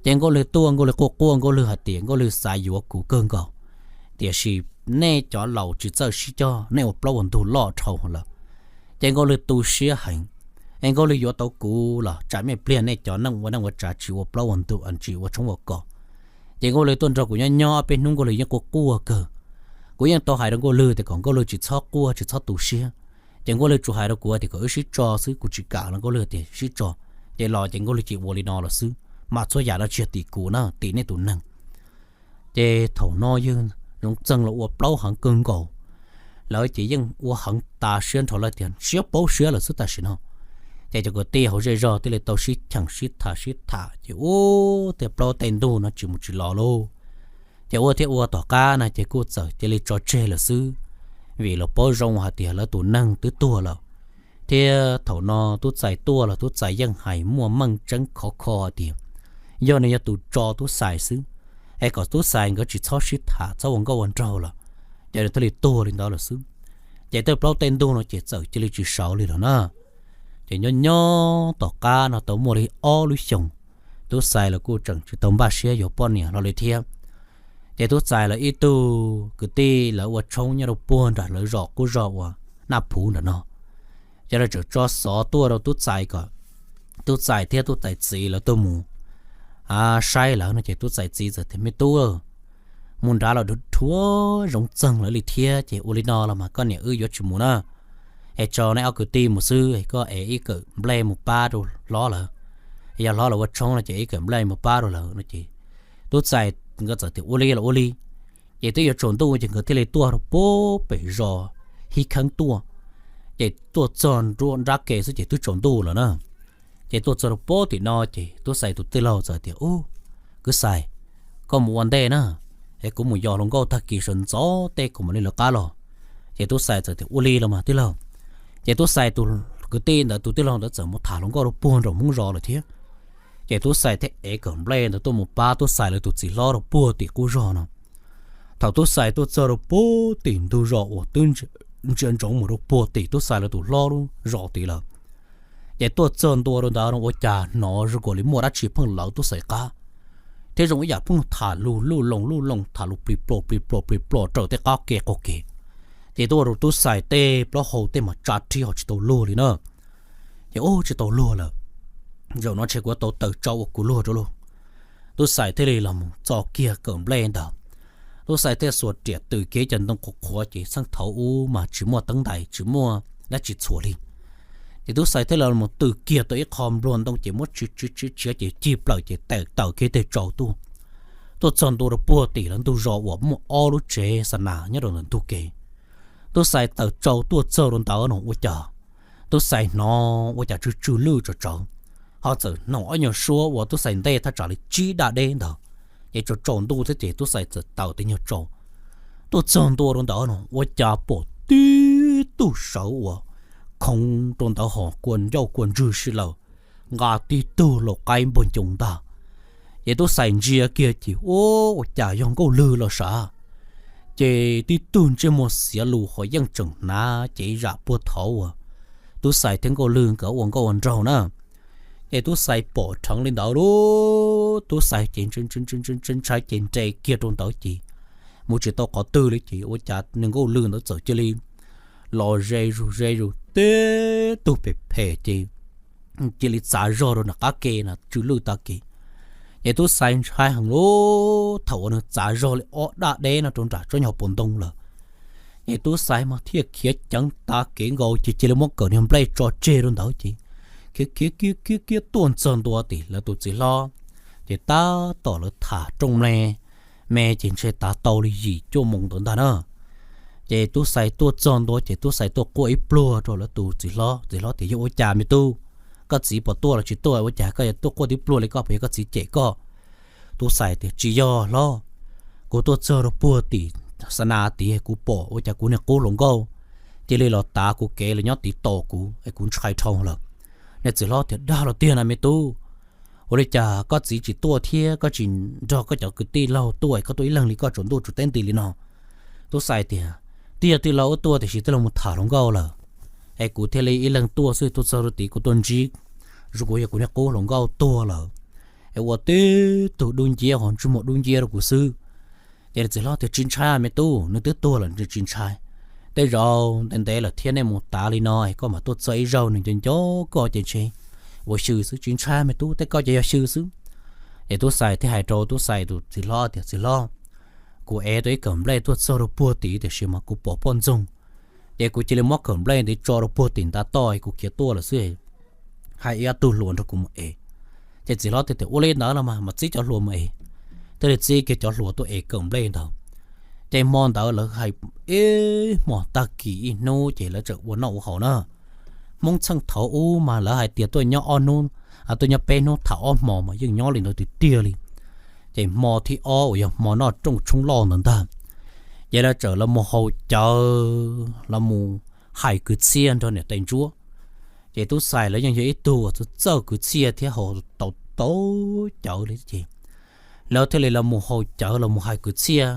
Ces Nkauj Lwg tuaj, Nkauj Lwg quaj quaj, Nkauj Lwg hais tias Nkauj Lwg xav yuav kuv kawg nkaus, tiam sis nej cov laus tsis txawj sib coj, nej ua plaub ua ntug loj dhau lawm. Ces Nkauj Lwg tu siab heev, es Nkauj Lwg yuav tau kuv los tsam me pliag nej cov neej ua neej ua tsav tsis ua plaub ua ntug, tsis ua tshoob ua kos. Ces Nkauj Lwg tuaj nrog kuv nyob nyob peb hnub Nkauj Lwg yeej quaj quaj kawg. Kuv yeej tau hais rau Nkauj Lwg tias kom Nkauj Lwg tsis txhob quaj tsis txhob tu siab, ces Nkauj Lwg tsuas hais rau kuv tias kom wb sib tso xwb, kuv tsis kam los Nkauj Lwg tias sib tso. Ces los ces Nkauj Lwg ces ua li no los xwb, mas txhua yam no tsis yog tim kuv na, tim nej tus neeg. Ces thaum no yawg Zoov Txeeg los ua plaub heev kawg nkaus, lawv ces yeej ua heev tas siab nrho lawm tias siab paub siab lawm xwb tam sim no. Ces cov kwv tij hauv zej zog thiaj li tau sib cheem sib tham sib tham ces ub, thiaj plaub tej ntug no tsis mus tsis los lauj. Ces ua thiab ua tom qab no ces kuj txawm cia li tso tseg lawm xwb, vim los paub zoo hais tias lawv tus neeg twb tuag lawm, thiab thaum no Tub Xais tuaj los Tub Xais yeej hais muaj meej tseeb khov kho tias yog nws yog tus tso Tub Xais xwb, es kom Tub Xais nkawd tsis txhob sib tham txhob ua nkauj ua nraug lawm, ces nws thiaj li tuag li ntawd lawm xwb. Ces tej plaub tej ntug no ces txawm cia li tsis sawv li lawm na. Ces nyob nyob tom qab no tau muaj li ob lub xyoos, Tub Xais los kuj tseem tsis tau npaj siab yuav poj niam hlo li thiab. Ces Tub Xais lawv ib tug kwv tij lawv ua tshoob nyob rau puag nram lawv zos qub zog uas Naj Phuv nram no, ces lawv txawm tso xov tuaj rau Tub Xais kom Tub Xais thiab Tub Xais txiv lawv tuaj mus saib lawv no. Ces Tub Xais txiv txawm tias, me tub, mus nrad los dhuav Zoov Txeeg lawv li thiab, ces ua li no los mas koj niam wb yuav tsis mus na, es tso nej ob kwv tij mus xwb, koj ev ib kawm nplej mus pab rau hlob lawv, yog hlob lawv ua tshoob no ces ib kawm nplej mus pab rau lawv no. Ces Tub Xais nkawd txawm tias ua li los ua li. Ces twb yuav tsaus ntuj ces nkawd thiaj li tuaj rau puag pem zos Hib Kheeb tuaj. Ces tuaj txog nruab nrab ke xwb ces twb tsaus ntuj lawm na. Ces tuaj txog rau puag tim no ces Tub Xais tus tij laug txawm tias, ub, kwv Xais, koj mus ua ntej na, es kuv mus yos hluas nkauj tag kis sawv ntxov tej kuv mam li lawv qab los. Ces Tub Xais txawm tias ua li los mas tij laug. Ces Tub Xais tus kwv tij ntawd tus tij laug ntawd txawm mus tham hluas nkauj rau puag nraum Hmoob zos lawm thiab. Ces Tub Xais thiaj ev kawm nplej ntawd tuaj mus pab Tub Xais lawv tus txiv hlob rau puag tim qub zog no. Thaum Tub Xais tuaj txog rau puag tim ntug zos uas twb ntsia ntsoov mus rau puag tim Tub Xais lawv tus hlob lub zos tid lawm, ces tuaj txog ntua rau ntawd no ua cas hnov zoo nkaus li muaj dab tsi pheej lawv Tub Xais qab, thiab zoo ib yam pheej tham lus luj loo luj loo, tham lus plig plom plig plom plig plom raws tej qab ke qaug kev. Ces tuaj rau Tub Xais tej plaub hau tej mas tsa rhib ho tsis tau luag li na. Ces ub, tsis tau luag lawm, zaum no ntshe kuv tau tawm tsau ua kuv luag rau lauj. Tub Xais thiaj li los mus txo kiag kawm nplej ntawd. Tub Xais thiaj xuas riam tws kiag cov ntoo qhuav qhuav ces txheej thaum ub mas tsis muaj teeb ntais tsis muaj dab tsi txhuam li. Ces Tub Xais thiaj los mus tws kiag tau ib qho npluag ntoo ces muab tsi tsi tsi tsi ces cig plaws ces tawm tawm kiag tej tsau tuaj. Tuaj txog ntua rau puag tim lawv ntug zos uas muaj ob lub tsev xa nas nyob rau ntawm ntug kev. Tub Xais tawm tsau tuaj txog rau ntawd no ua cas Tub Xais hnov ua cas tsw tsw lwj tsawv tsawv. ho txawm hnov ob nyuag suab uas Tub Xais ntej thaj tsam li tsib daj deb ntawd, ces tsaus tsaus ntuj thiab ces Tub Xais txawm taws tes nyuag tsaus tuaj txog ntua rau ntawd no ua cas pom tib tug sawv uas khoov rau ntawd ho kua ncauj kua ntswg si lawm, nqa tib tug lau qaib npog ncoo ntag. Ces Tub Xais ntsia kiag ces ua, ua cas yog Nkauj Lwg los sav. Ces tib tug ntsej muag xiav lus ho yeej tseem hnav cev zam puag thaud uas Tub Xais thiab Nkauj Lwg nkawd ua nkauj ua nraug na. Ces Tub Xais pom rheev li ntawd lub, Tub Xais ces ntshai ntshai ces nres kiag rau ntawd ces mus tsis tau qhov twg li ces ua cas nws Nkauj Lwg ntawd txawm cia li los ze zus ze zus tib tug phem phem ces cia li txav zog rau nram qab ke na tsw lwj tag kev. Ces Tub Xais ntshai heev lub thaum uas nws txav zog li ob daj deb no rau nram tsob nyuag puas ntoo lawm. Ces Tub Xais mas thiaj khiav ceev tag kev nkaus ces cia li muab kawm niag nplej tso tseg rau ntawd ces khiav khiav kiag kiag kiag tuaj txog ntua tim lawv tus txiv hlob. Ces tab tom lawv tham rooj me, me ces ntshe tav tau li yim cuaj moos ntawd ntag na. Ces Tub Xais tuaj txog ntua ces Tub Xais tuaj quaj ib pluag rau lawv tus txiv hlob. Txiv hlob tias, Yog ua cas me tub? Koj txiv puas tuaj los tsis tuaj? Ua cas koj yuav tuaj quaj tib pluag li koj? Puas yog koj txiv cem koj? Tub Xais tias, Tsis yog hlob, kuv tuaj txog rau puag tim xa na tid kuv pom ua cas kuv niag qub hluas nkauj cia li los tav kuv kev los nyob tiv tos kuv es kuv ntshai dhau lawm. Niag txiv hlob tias, Dag los tiag na me tub, ua li cas koj txiv tsis tuaj thiab koj tsis nrog koj cov kwv tij laug tuaj, koj tuaj ib leeg li koj tsaus ntuj tsaus teb nti li no? Tub Xais tias, Twb yog tij laug wb tuaj tiam sis tij laug mus tham hluas nkauj lawm, es kuv thiaj li ib leeg tuaj xwb. Tuaj txog rau tid kuv tuaj ntsib, zoo kuv yog kuv niag qub hluas nkauj tuag lawm, es ua tib tug dub nciab ho ntsej muag dub nciab rau kuv xwb. Ces txiv hlob tias, Tsis ntshai me tub, nws twb tuag lawm tsis ntshai. Tej zaum ntev ntev lawm thiab nej mus tav li no es koj mam tuaj txog ib zaug nws nco nco koj ces ntshe ua xyw xwb, tsis ntshai me tub, tej koj ces yog xyw xwb. Ces Tub Xais thiaj hais rau Tub Xais tus txiv hlob tias, Txiv hlob, kuv ev tau ib kawm nplej tuaj txog rau puag tid tiam sis mas kuv pom poj ntxoog, ces kuv cia li muab kawm nplej ntawd tso rau puag tim ntav toj es kuv khiav tuaj lawm xwb. Hais ib ob tug hluas nrog kuv mus ev. Ces txiv hlob thiaj tias, Ua li ntawd los mas mam txib cov hluas mus ev. Thiaj li txib kiag cov hluas tuaj ev kawm nplej ntawd. Ces hmo ntawd lawv hais ib hmos tag kis ib hnub ces lawv tseem ua noj ua haus na. Hmoob txheej thaum ub mas lawv hais tias tuaj nyob ob hnub, tuaj nyob peb hnub tham ob hmos mas yeej nyob li ntawd tiag tiag li. Ces hmo thib ob uas yog hmo noj rooj tshoob loj ntawd ntag, ces lawv txawm los mus haus cawv, los mus hais kwv txhiaj nrog niam tais ntsuab. Ces Tub Xais lawv yeej yog ib tug uas txawj kwv txhiaj thiab haus tau tau cawv li ces lawv thiaj li los mus haus cawv los mus hais kwv txhiaj.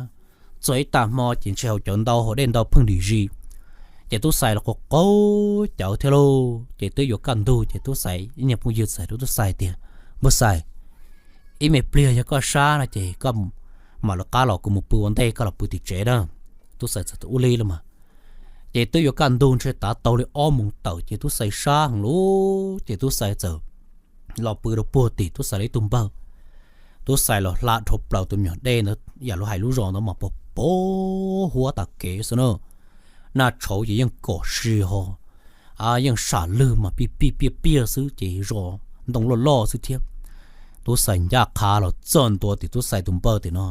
Txog ib tag hmo ces ntshe haus cawv ntau haus dej ntau pheej dim zis, ces Tub Xais los qaug qaug cawv thiab lauj. Ces twb yuav kaj ntug ces Tub Xais ib niag phooj ywg txawm hais rau Tub Xais tias, Npawg Xais, ib me pliag yog koj sab no ces koj mam lawv qab los, kuv mus pw ua ntej, koj los pw tim tsev na. Tub Xais txawm tias, Ua li los mas. Ces twb yuav kaj ntug ntshe tav tau li ob moos tawm ces Tub Xais sab heev lauj, ces Tub Xais txawm los pw rau puag tim Tub Xais lawv ib tug npawg. Tub Xais los hla dhau plaws tus me nyuam dej ntawd, yam luag hais lub zos ntawd mas pos pos huab tas kev xwb na. Naj tshauv ces yeej kom si ho, yeej sam lwg mas pij pij piaj piaj xwb ces zos ntoo loj loj xwb thiab. Tub Xais ncaj qha los txog ntua tim Tub Xais tus npawg tim no,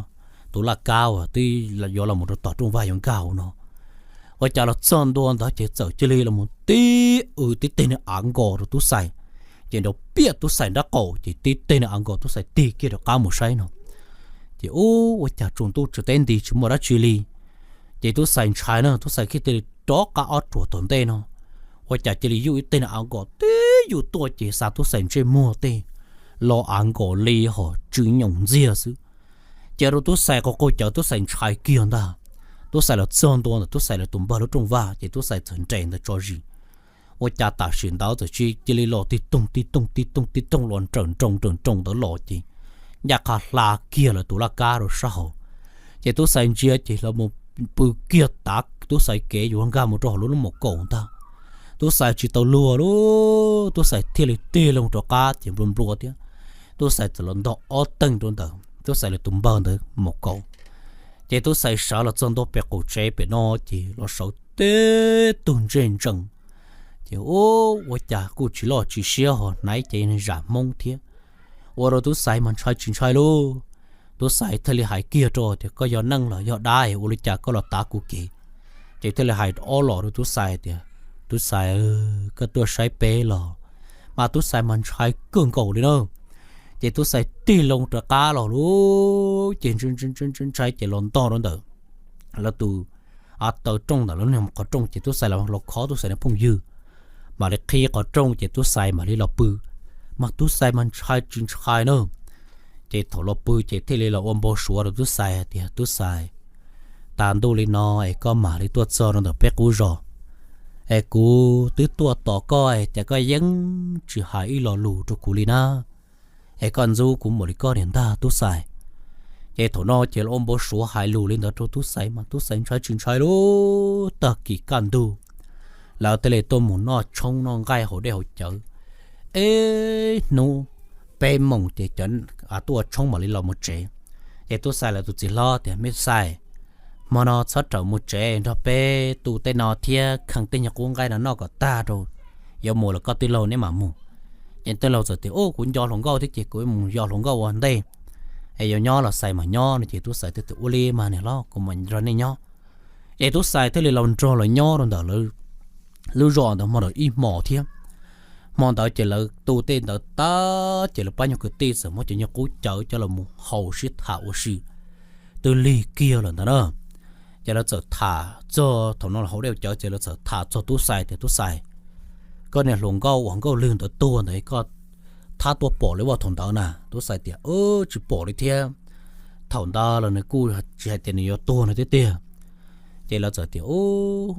tus laj kab uas twb yuav los mus rau tom rooj vag yuav nkag hauv no. Ua cas los txog ntua ntawd ces txawm cia li los mus tib w tib teg niag av nkos rau Tub Xais, ces nrov piaj Tub Xais nrab qaum ces tib teg niag av nkos Tub Xais tig kiag rov qab mus saib no. Ces ub, ua cas tsaus ntuj tsaus teb nti tsis muaj dab tsi li. Ces Tub Xais ntshai na, Tub Xais thiaj li rov qab ob ruam tom ntej no. Ua cas cia li yuj ib teg niag av nkos tib yuj tuaj ces xa Tub Xais ntsej muag tej lo av nkos li ho tsw nyoos ntxiag xwb. Ces rau Tub Xais qaug qaug cawv, Tub Xais ntshai kiag ntag. Tub Xais los txog ntua ntawm Tub Xais lawv tus npawg lub rooj vag ces Tub Xais txawm nres ntawd tso zis. Ua cas tam sim ntawd txawm cia li los tig toog tig toog tig toog tig toog los nrawm nroos nrawm nroos ntawd los ces ncaj qha hla kiag lawv tus laj kab rau sab hauv. Ces Tub Xais ntsia ces los mus pw kiag tav Tub Xais kev yuav nkag mus rau hauv lub lub maum kaum ntag. Tub Xais tsis tau luag lub, Tub Xais thiaj li tig loo rov qab ces nplua nplua thiab. Tub Xais txawm los ntog ob teeg rau ntawm Tub Xais lawv tus npawg ntawd maum kaum. Ces Tub Xais sawv los txog ntua pem qaum tsev pem no ces los sawv tib tug ntsej ntsees. Ces ub, ua cas kuj tsis loj tsis siab ho hnav cev zam Hmoob thiab. Ua rau Tub Xais mas ntshai tsis ntshai lauj. Tub Xais thiaj li hais kiag rau tias, Koj yog neeg los yog dab es ua li cas koj los tav kuv kev? Ces thiaj li hais ob los rau Tub Xais tias, Tub Xais, koj tuaj saib peb los mas Tub Xais mas ntshai kawg nkaus li na. Ces Tub Xais tig loo rov qab los lub ces ntshai ces los ntog rau ntawm lawv tus taw rooj ntawm lawv niag qhov rooj ces Tub Xais los khov Tub Xais niag phooj ywg, mam li qhib qhov rooj ces Tub Xais mam li los pw. Mas Tub Xais mas ntshai tsis ntshai na. Ces thaum los pw ces thiaj li los ua npau suav rau Tub Xais tias, Tub Xais, tas ntuj li no es koj mam li tuaj txog rau ntawm peb qub zos, es kuv twb tuaj tos koj es cas koj yeej tsis hais ib lo lus rau kuv li na, es koj ntxub kuv npaum li koj niam ntag Tub Xais. Ces thaum no ces los ua npau suav hais lus li ntawd rau Tub Xais mas Tub Xais ntshai tsis ntshai lub tag kis kaj ntug, lawv thiaj li tuaj mus noj tshoob noj nqaij haus dej haus cawv. Ib hnub peb moos ces cov tuaj ua tshoob mam li los mus tsev. Ces Tub Xais lawv tus txiv hlob tias, Me Xais, hmo no txhob rawm mus tsev, nrog peb tu tej no thiab kheej tej nyuag qub nqaij no noj kom tag rau, yuav mus los koj twb laug neb mam mus. Ces tij laug txawm tias, Ub, kuv nco hluas nkauj thiab ces kuv mus yos hluas nkauj ua ntej, es yog nyob los Xais mam nyob no. Ces Tub Xais thiaj tias, Ua li mas niam hlob, kuv mam nrog nej nyob. Ces Tub Xais thiaj li los nrog lawv nyob rau ntawm lub zos ntawd hmo ntawd ib hmos thiab. Hmo ntawd ces lawv tu tej ntawd tag ces lawv pab nyuag kwv tij txawm muab cov nyuag qub cawv coj los mus haus sib tham ua si twb lig kiag lawm ntawd na. Ces lawv txawm tham txog thaum no los haus dej cawv ces lawv txawm tham txog Tub Xais tias, Tub Xais, koj niag hluas nkauj uas Nkauj Lwg ntawd tuag ntawd koj thab tuaj pom li ua thaum ntawd na? Tub Xais tias, Tsis pom li thiab, thaum ntawd los nws kuj tsis hais tias nws yuav tuag no thiab tiag. Ces lawv txawm tias,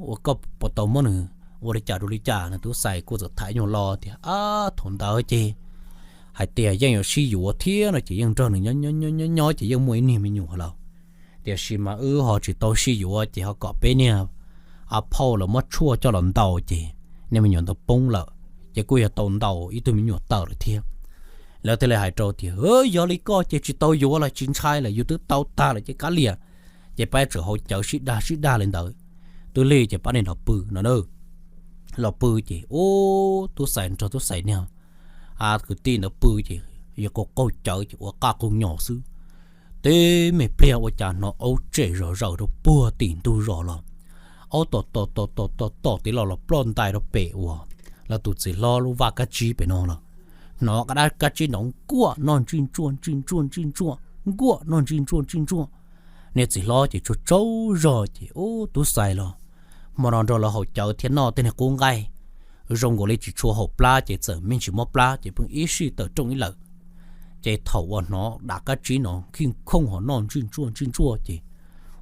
Ua koj puas tau muab nws ua li cas rau li cas no? Tub Xais kuj txawm tham nyuag lo tias, Ab, thaum ntawd ces hais tias yeej yuav sib yuav thiab no ces yeej nrog nws nyob nyob ces yeej muaj ib niag me nyuam lawm. Tiam sis mas wb ho tsis tau sib yuav ces ho kom peb niag a phauj los muab tshuaj coj los ntaus ces niag me nyuam ntawd poob lawm, ces kuj yog tau ntaus ib tug me nyuam tawm lawm thiab. Lawv thiaj li hais rau tias, Yog li koj ces tsis tau yuav los tsis ntshai lawm, yus twb tau tag lawm ces kav liam. Ces pab txawm haus cawv sib dag sib dag li ntawd, twb lig ces pab niag los pw no na. Los pw ces ub, Tub Xais nrog Tub Xais niag kwv tij ntawd pw ces yog qaug qaug cawv ces ua qaj qaug nyos xwb. Tib me pliag ua cas hnov aub tsem zom zaws rau puag tim ntug zos los, aub tom tom tom tom tom tom tiv los los ploj ntais rau pem uas lawv tus txiv hlob lub vaj kab tsib pem no los. Hnov qab dab kab tsib nrov nkuaj noj ntsij ntsuaj ntsij ntsuaj ntsij ntsuaj, nkuaj noj ntsij ntsuaj ntsij ntsuaj. Niag txiv hlob ces tsaug tsaug zog ces ub, Tub Xais los hmo no nrog lawv haus cawv thiab noj tej niag qub nqaij, zoo nkaus li tsis tshua haum plab ces txawm me ntsis mob plab ces pheej ib sij tawm rooj ib lawm. Ces thaum uas hnov dab kab tsib no khij khooj ho noj ntsij ntsuaj ntsij ntsuaj ces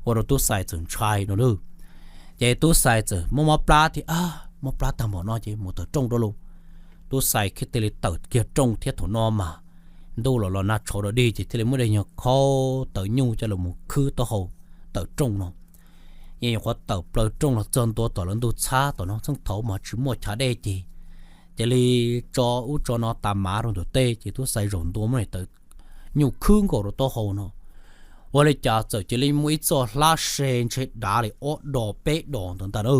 ua rau Tub Xais txawm ntshai no na. Ces Tub Xais txawm mob mob plab thiab, mob plab tag npaum no ces mus tawm rooj rau lauj. Tub Xais thiaj li tawm kiag rooj thiab thaum no mas ntuj los los nag tshauv dog dig ces thiaj li muab daim nyuag khaub tawv nyuj coj los mus khwb taub hau tawm rooj no. Yeej nyuam qhuav tawm plaws rooj los txog ntua tom lawv ntug txhab tom no txheej thaud mas tsis muaj chav dej ces cia li tso ub tso no tas mav rau ntawm tej ces Tub Xais zaum ntua muab tawv nyuj khwb nkaus rau taub hau no. Ua li cas txawm cia li muaj ib txoj hlab se ntshe dav li ob dos peb dos ntawd ntag na.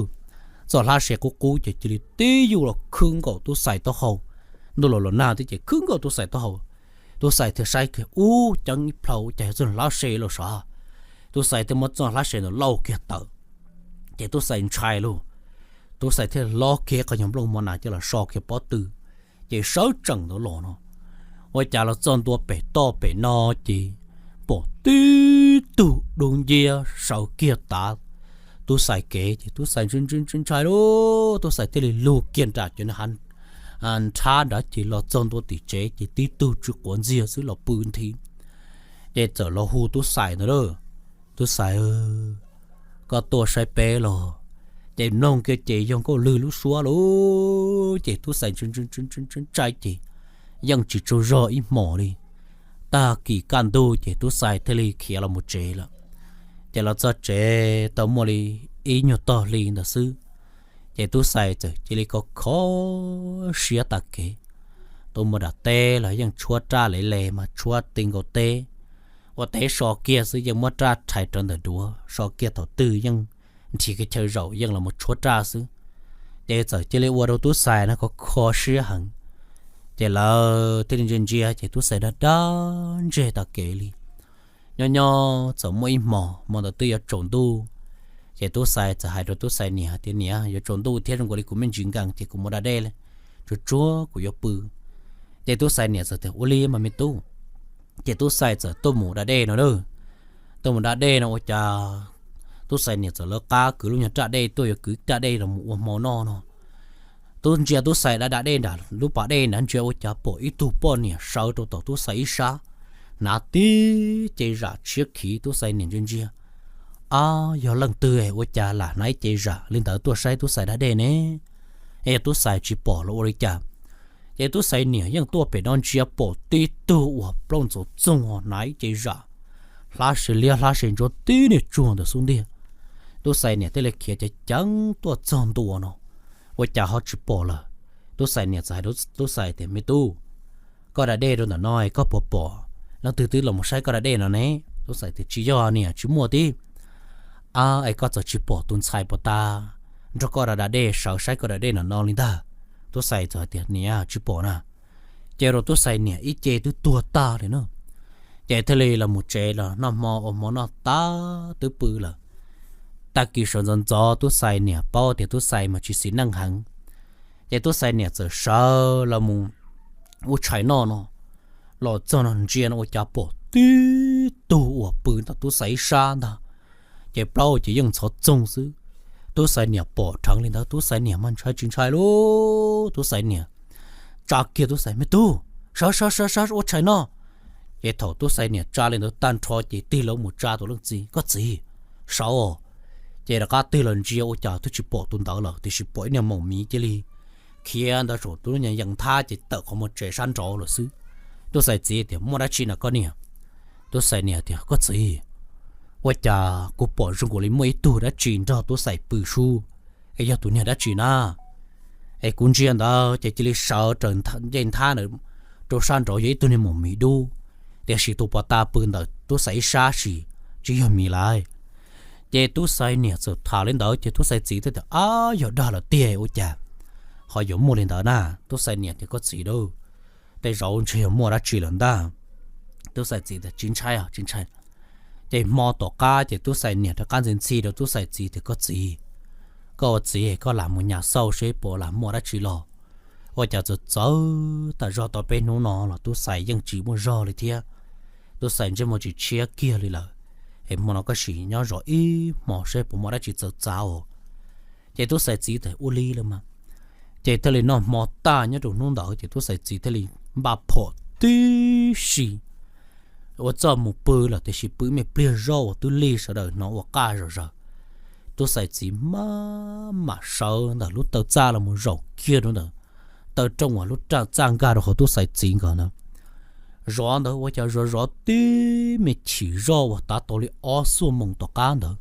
Txoj hlab se qub qub ces cia li tib yuj los khwb nkaus Tub Xais taub hau. Ntuj los los nag thiab ces khwb nkaus Tub Xais taub hau. Tub Xais thiaj saib kiag ub, ceeb ib plhaw ua cas yog txoj hlab se los sav. Tub Xais thiaj muab txoj hlab se ntawd lauj kiag tawm. Ces Tub Xais ntshai lauj. Tub Xais thiaj hlob kiag qhov nyuag nplooj mov nas coj los so kiag pob tw, ces sawv tsees ntawd los no. Ua cas los txog ntua pem toj pem no ces pom tib tug dub nciab sawv kiag tav Tub Xais kev ces Tub Xais ntshai ntshai lauj. Tub Xais thiaj li lug kiag nram cov nrhab nrad ces los txog ntua tim tsev ces tib tug tsw quav ntxiag xwb los pw nthi. Ces txawm los hu Tub Xais ntawd, Tub Xais, koj tuaj saib peb los? Ces mloog kiag ces yog Nkauj Lwg lub suab lauj. Ces Tub Xais ntshai ces yeej tsis tsaug zog ib hmos li. Tag kis kaj ntug ces Tub Xais thiaj li khiav los mus tsev lawm. Ces los txog tsev tau muaj li ib nyuag tog hli ntawd xwb, ces Tub Xais txawm cia li kho kho siab tas kev. Tuaj mus nram teb los yeej tshuab raj le le mas tshuab ti nkaus teb, ua teb so kiag xwb yeej muab raj rhais rawv ntawm duav so kiag thaum twg yeej nrhiav kiag chaw zaum yeej los mus tshuab raj xwb. Ces txawm cia li ua rau Tub Xais no kho kho siab heev. Ces lawv thiaj li ntsia ntsia ces Tub Xais dag dag ntseg tas kev li. Nyob nyob txawm muaj ib hmos, hmo ntawd twb yuav tsaus ntuj, ces Tub Xais txawm hais rau Tub Xais niam tias, Niam, yuav tsaus ntuj thiab zoo nkaus li kuv me ntsis nkees ces kuv mus da dej li. tsuag tsuag kuv yuav pw. Ces Tub Xais niam txawm tias, Ua li mas me tub. Ces Tub Xais txawm tuaj mus da dej no a. Tuaj mus da dej no ua cas Tub Xais niam txawm lawv qab kwv lub nyuag raj dej tuaj yuav kwv raj dej los mus ua hmo noj no. Tub ntsia Tub Xais da da dej nram lub pas dej nrad ntsia ua cas pom ib tug poj niam sawv rau tom Tub Xais ib sab, hnav tib ce zam tshiab khiv. Tub Xais niam ntsia ntsia, Ab, yog leej twg ua cas lam hnav ib ce zam li ntawd tuaj saib Tub Xais da dej ne? Es yog Tub Xais tsis pom los ua li cas? Ces Tub Xais niam yeej tuaj pem no ntsia pom tib tug uas plaub ntxoov txoog ho hnav ib ce zam hlab se liab hlab se ntsuab tib niag tsuag ntawm xub ntiag. Tub Xais niam thiaj li khiav ceev ceev tuaj txog ntua no, ua cas ho tsis pom lawm. Tub Xais niam txawm hais rau Tub Xais tias, Me tub, koj da dej rau ntawm no koj puas pom leej twg twb los mus saib koj da dej no ne? Tub Xais tias, Tsis yog niam, tsis muaj tib. Ab, es koj txawm tsis pom tus ntxhais puas tas nrog koj da da dej sawv saib koj da dej no no li ntag? Tub Xais txawm hais tias, Niam, tsis pom na. Ces rau Tub Xais niam ib ce twb tuag tag li na. Ces thiaj li los mus tsev los noj hmo ua hmo noj tas twb pw lawm. Tag kis sawv ntxov ntxov Tub Xais niam paub tias Tub Xais mas tsis xis neej heev, ces Tub Xais niam txawm sawv los mus ua tshais noj no. Los txog no ntsia no ua cas pom tib tug uas pw ntawm Tub Xais ib sab ntag, ces plaub ces yeej ntxhov txoog xwb. Tub Xais niam pom dheev li ntawd Tub Xais niam mas ntshai tsis ntshai lub. Tub Xais niam tsa kiag Tub Xais, Me tub, sawv sawv sawv sawv ua tshais noj. Ces thaum Tub Xais niam tsa li ntawd tag nrho ces tig los mus tsa tus leej txiv, Koj txiv, sawv os. Ces rov qab tig los ntsia ua cas twb tsis pom tus ntawd lawm tiam sis pom ib niag maum miv cia li khiav ntawd saum tus lub nyuag yees nthab ces tawm qhov muag tsev sab nraud lawm xwb. Tub Xais txiv tias, Muaj dab tsi na koj niam? Tub Xais niam tias, Koj txiv, ua cas kuv pom zoo nkaus li muaj ib tug dab tsi nrog Tub Xais pw sub, es yog tus niag dab tsi na? Es kuv ntsia ntawd ces cia li sawv raws ncej nthab ntawd rau sab nraud yog ib tug niag maum miv dub, tiam sis tus pos tas pw ntawm Tub Xais ib sab sis tsis yog miv lawm. Ces Tub Xais niam txawm tham li ntawd ces Tub Xais txiv thiaj tias, Ab, yog dag lawm tiag ua cas ho yuav muaj li ntawd na? Tub Xais niam tias, Koj txiv lauj, tej zaum ntshe yog muaj dab tsi lawm ntag. Tub Xais txiv tias, Tsis ntshai os, tsis ntshai. Ces hmo tom qab ces Tub Xais niam rov qab ntxhi ntxhi rau Tub Xais txiv tias, Koj txiv, koj ua txiv koj lam mus nyas xauj seb puas lam muaj dab tsi los. Ua cas txawv txawv tas zog tau peb hnub no los Tub Xais yeej tsis muaj zog li thiab. Tub Xais ntsej muag tsis tshiab kiag li lawm. Es hmo no koj sim nyob zov ib hmo seb puas muaj dab tsi txawv txav os. Ces Tub Xais txiv tias, Ua li lawm mas. Ces thiaj li noj hmo tag nyob rau hnub ntawd ces Tub Xais txiv thiaj li npaj phom tib si ua txuj mus pw lawm tiam sis pw me pliag zoj uas twb lig sawv daws hnov ua qaj zom zaws. Tub Xais txiv maj mam sawv ntawm lub taw txaj los mus zaum kiag rau ntawm taw rooj uas lub txaj nkag rau hauv Tub Xais txiv nkaus ntawd. Zov ntawd ua cas zov zov tib me chim zoj uas tav tau li ob xuaj moos tom qab ntawd,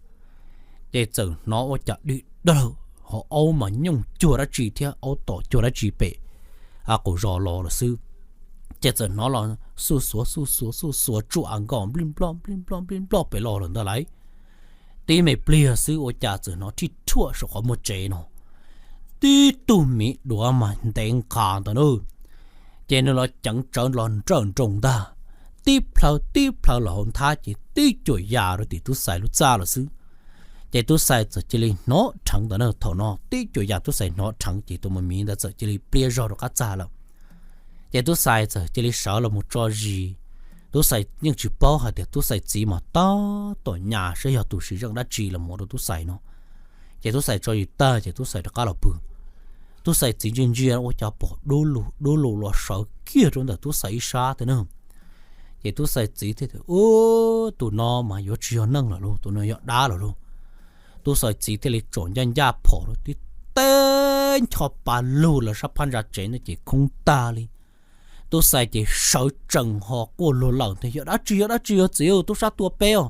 ces txawm hnov ua cas dim dawg ho aub mas nyooj cuag dab tsi thiab aub tom cuag dab tsi pem qaum zos los lawm xwb. Ces txawm hnov los xuj xuav xuj xuav xuj xuav tsuam nkaus nplij nploj nplij nploj nplij nploj pem los lawm ntag lauj. Tib me pliag xwb ua cas txawm hnov rhij rhuaj saum qhov muag tsev no, tib tug miv duav mas ntev nqas ntawd na. Ces nws los ceev tsawv los nrawm nroos ntag, tib plhaw tib plhaw los hauv nthab ces tib cuam ya rau tim Tub Xais lub txaj lawm xwb. Ces Tub Xais txawm cia li hnov dheev ntawd na, thaum no tib cuam ya Tub Xais hnov dheev ces tus maum miv ntawd txawm cia li pliab zog rau qab txaj lawm. Ces Tub Xais txawm cia li sawv los mus tso zis. Tub Xais yeej tsis paub hais tias Tub Xais txiv mas tab tom nyas saib yog tus sim zeej dab tsi los mus rau Tub Xais no. Ces Tub Xais tso zis tag ces Tub Xais rov qab los pw. Tub Xais txiv ntsia ntsia ua cas pom dub lug dub lug los sawv kiag rau ntawm Tub Xais ib sab thiab na. Ces Tub Xais txiv thiaj tias, Ub, tus no mas yuav tsis yog neeg lawm lauj, tus no yog dab lawm lauj. Tub Xais txiv thiaj li tsom ncaj ncaj phom rau tib teg ncho pa lug lawv sab phab ntsa tsev ntawd ces khoob tag li. Tub Xais ces sawv tsees ho quaj luag lawm tias, Yog dab tsi, yog dab tsi, yog txiv, tub sab tua peb os.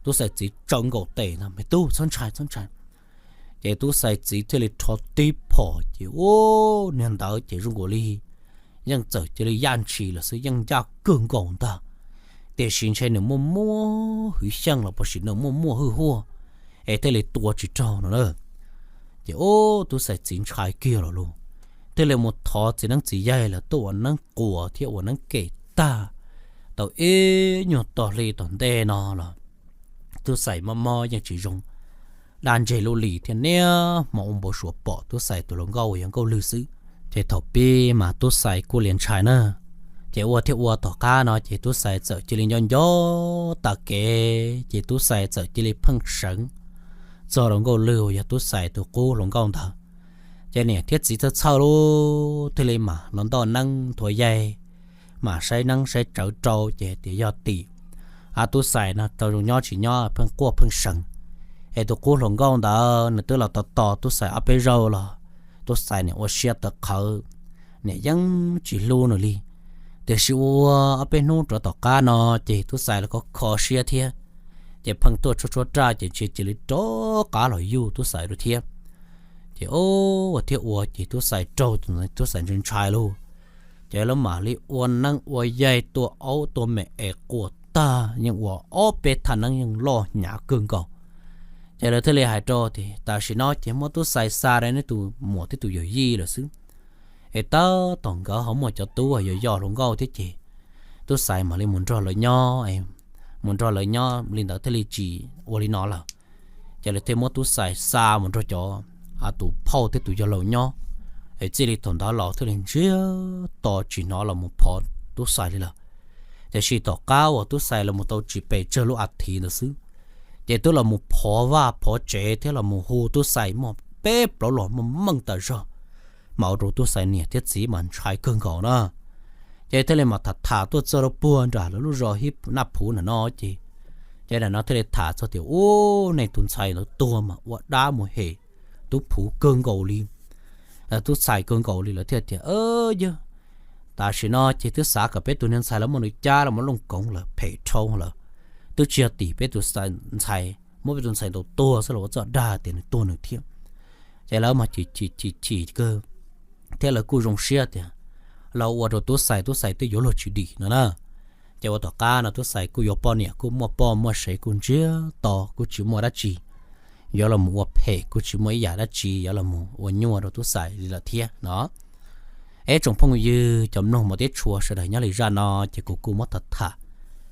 Tub Xais txiv tsawv nkaus tes ntag, Me tub, txhob ntshai, txhob ntshai. Ces Tub Xais txiv thiaj li rho tib phom ces ub, niag ntawd ces zoo nkaus li yeej txawm cia li yaj ntshis lawm xwb, yeej ncaj kawg nkaus ntag. Tiam sis ntshe nws muaj muaj hwv xyeej los puas sim nws muaj muaj hwj huaj es thiaj li tua tsis raug no na. Ces ub, Tub Xais txiv ntshai kiag los lauj, thiaj li mus thov txiv neeb txiv yaig lawv tuaj ua neeb quas thiab ua neeb kem tag tau ib nyuag tog hli tom ntej no los Tub Xais mob mob yeej tsis zoo, daj ntseg lub lis thiab niaj hmo ua npau suav pom Tub Xais tus hluas nkauj uas yog Nkauj Lwg xwb. Ces thaum pib mas Tub Xais kuj li ntshai na, ces ua thiab ua tom qab no ces Tub Xais txawm cia li nco nco tas kev ces Tub Xais txawm cia li pheej seev txog hluas nkauj lwg uas yog Tub Xais tus qub hluas nkauj ntawd. Ces niam thiab txiv txhawj txhawj lub thiaj li mam los ntoj neeb nthuav yaig, mam saib neeb saib tsawv rau ces tias yog tim a Tub Xais no tau zoo nyob tsis nyob pheej quaj pheej seev. Es tus qub hluas nkauj ntawd nws twb los tos tos Tub Xais ob peb zaug los Tub Xais niam ua siab tawv qhawv, niam yeej tsis hlub nws li. Tiam sis ua ob peb hnub rov tom qab no ces Tub Xais los kho kho siab thiab, ces pheej tuaj tshuab tshuab raj ces ntshe cia li rov qab los yuj Tub Xais rau thiab. Ces ua thiab ua ces Tub Xais raug, Tub Xais ntshai ntshai lauj, ces lawv mam li ua neeb ua yaig tua aub tua me es quas tag yeej ua ob peb thaj neeb yeej loj hnyav kawg nkaus. Ces lawv thiaj li hais rau tias tam sim no ces muab Tub Xais xa rau neb tus muam thiab tus yawm yij lawm xwb, es tab tom nkawd ho muaj cov tub yog yog hluas nkauj thiab ces Tub Xais mam li mus nrog lawv nyob, mus nrog lawv nyob li ntawd thiaj li tsis ua li no lawm. Ces lawv thiaj muab Tub Xais xa mus nrog cov tus phauj thiab tus yawg laus nyob, es txij li thaum ntawd los thiaj li ntsiag to tsis hnov los mus phov Tub Xais li lawm. Tiam sis tom qab uas Tub Xais los mus tau tsis pes tsawg lub a thiv ntawd xwb, ces twb los mus phov vaj phov tsev thiab los mus hu Tub Xais muaj peb plaub los muaj meej tas zog, mas ua rau Tub Xais niam thiab txiv mas ntshai kawg nkaus na. Ces thiaj li mas tham tham tuaj txog rau puag nram lawv lub zos Hib Naj Phuv nram no ces, ces nram no thiaj li tham txog tias ub, nej tus ntxhais ntawd tuag mas ua dab mus hem Tub Phuv kawg nkaus li, Tub Xais kawg nkaus li. Lawv thiaj tias yog tam sim no ces twb xav kom peb tus niag ntxhais los muaj nws cab los mus looj koov lawm phem dhau lawm, twb tsis yog tim peb tus ntxhais, muab peb tus ntxhais ntaus tuag xwb los ua txoj dag tias nws tuag nws thiab. Ces lawv mas chim chim chim kawg thiab lawv kuj zoo siab tias los ua rau Tub Xais, Tub Xais twb yuav luag tsis dim no na. Ces ua tom qab no Tub Xais kuj yuav poj niam kuj muaj poj muaj sev kuj ntsiag to kuj tsis muaj dab tsi yuav los mus ua phem, kuj tsis muaj ib yam dab tsi yuav los mus ua nyuaj rau Tub Xais li lawm thiab no. Es tsoom phooj ywg cov mloog mos tib tshua sawv daws nyob li zaj no ces kuv kuj muab tham tham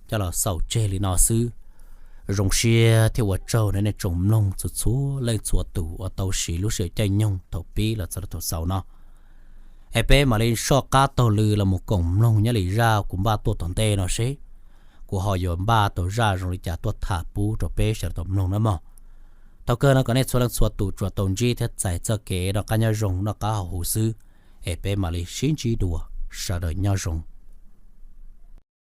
coj los xaus tseg li no xwb. Zoo siab thiab ua tsaug rau nej tsoom mloog txhua txhua leej txhua tus uas tau siv lub sij hawm caij nyoog thaum pib los txog rau thaum xaus no. Es peb mam li soj qab taug lw los mus koom mloog nyob li zaj kuv npaj tuaj tom ntej no seb kuv ho yuav npaj tau zaj zoo li cas tuaj tham pub rau peb sawv daws tau mloog na mog. Thaum kawg no kom nej txhua leej txhua tus tsuas tau ntsib thiab txais txoj kev noj qab nyob zoo noj qab haus huv xwb. Es peb mam li sib ntsib dua, sawv daws nyob zoo.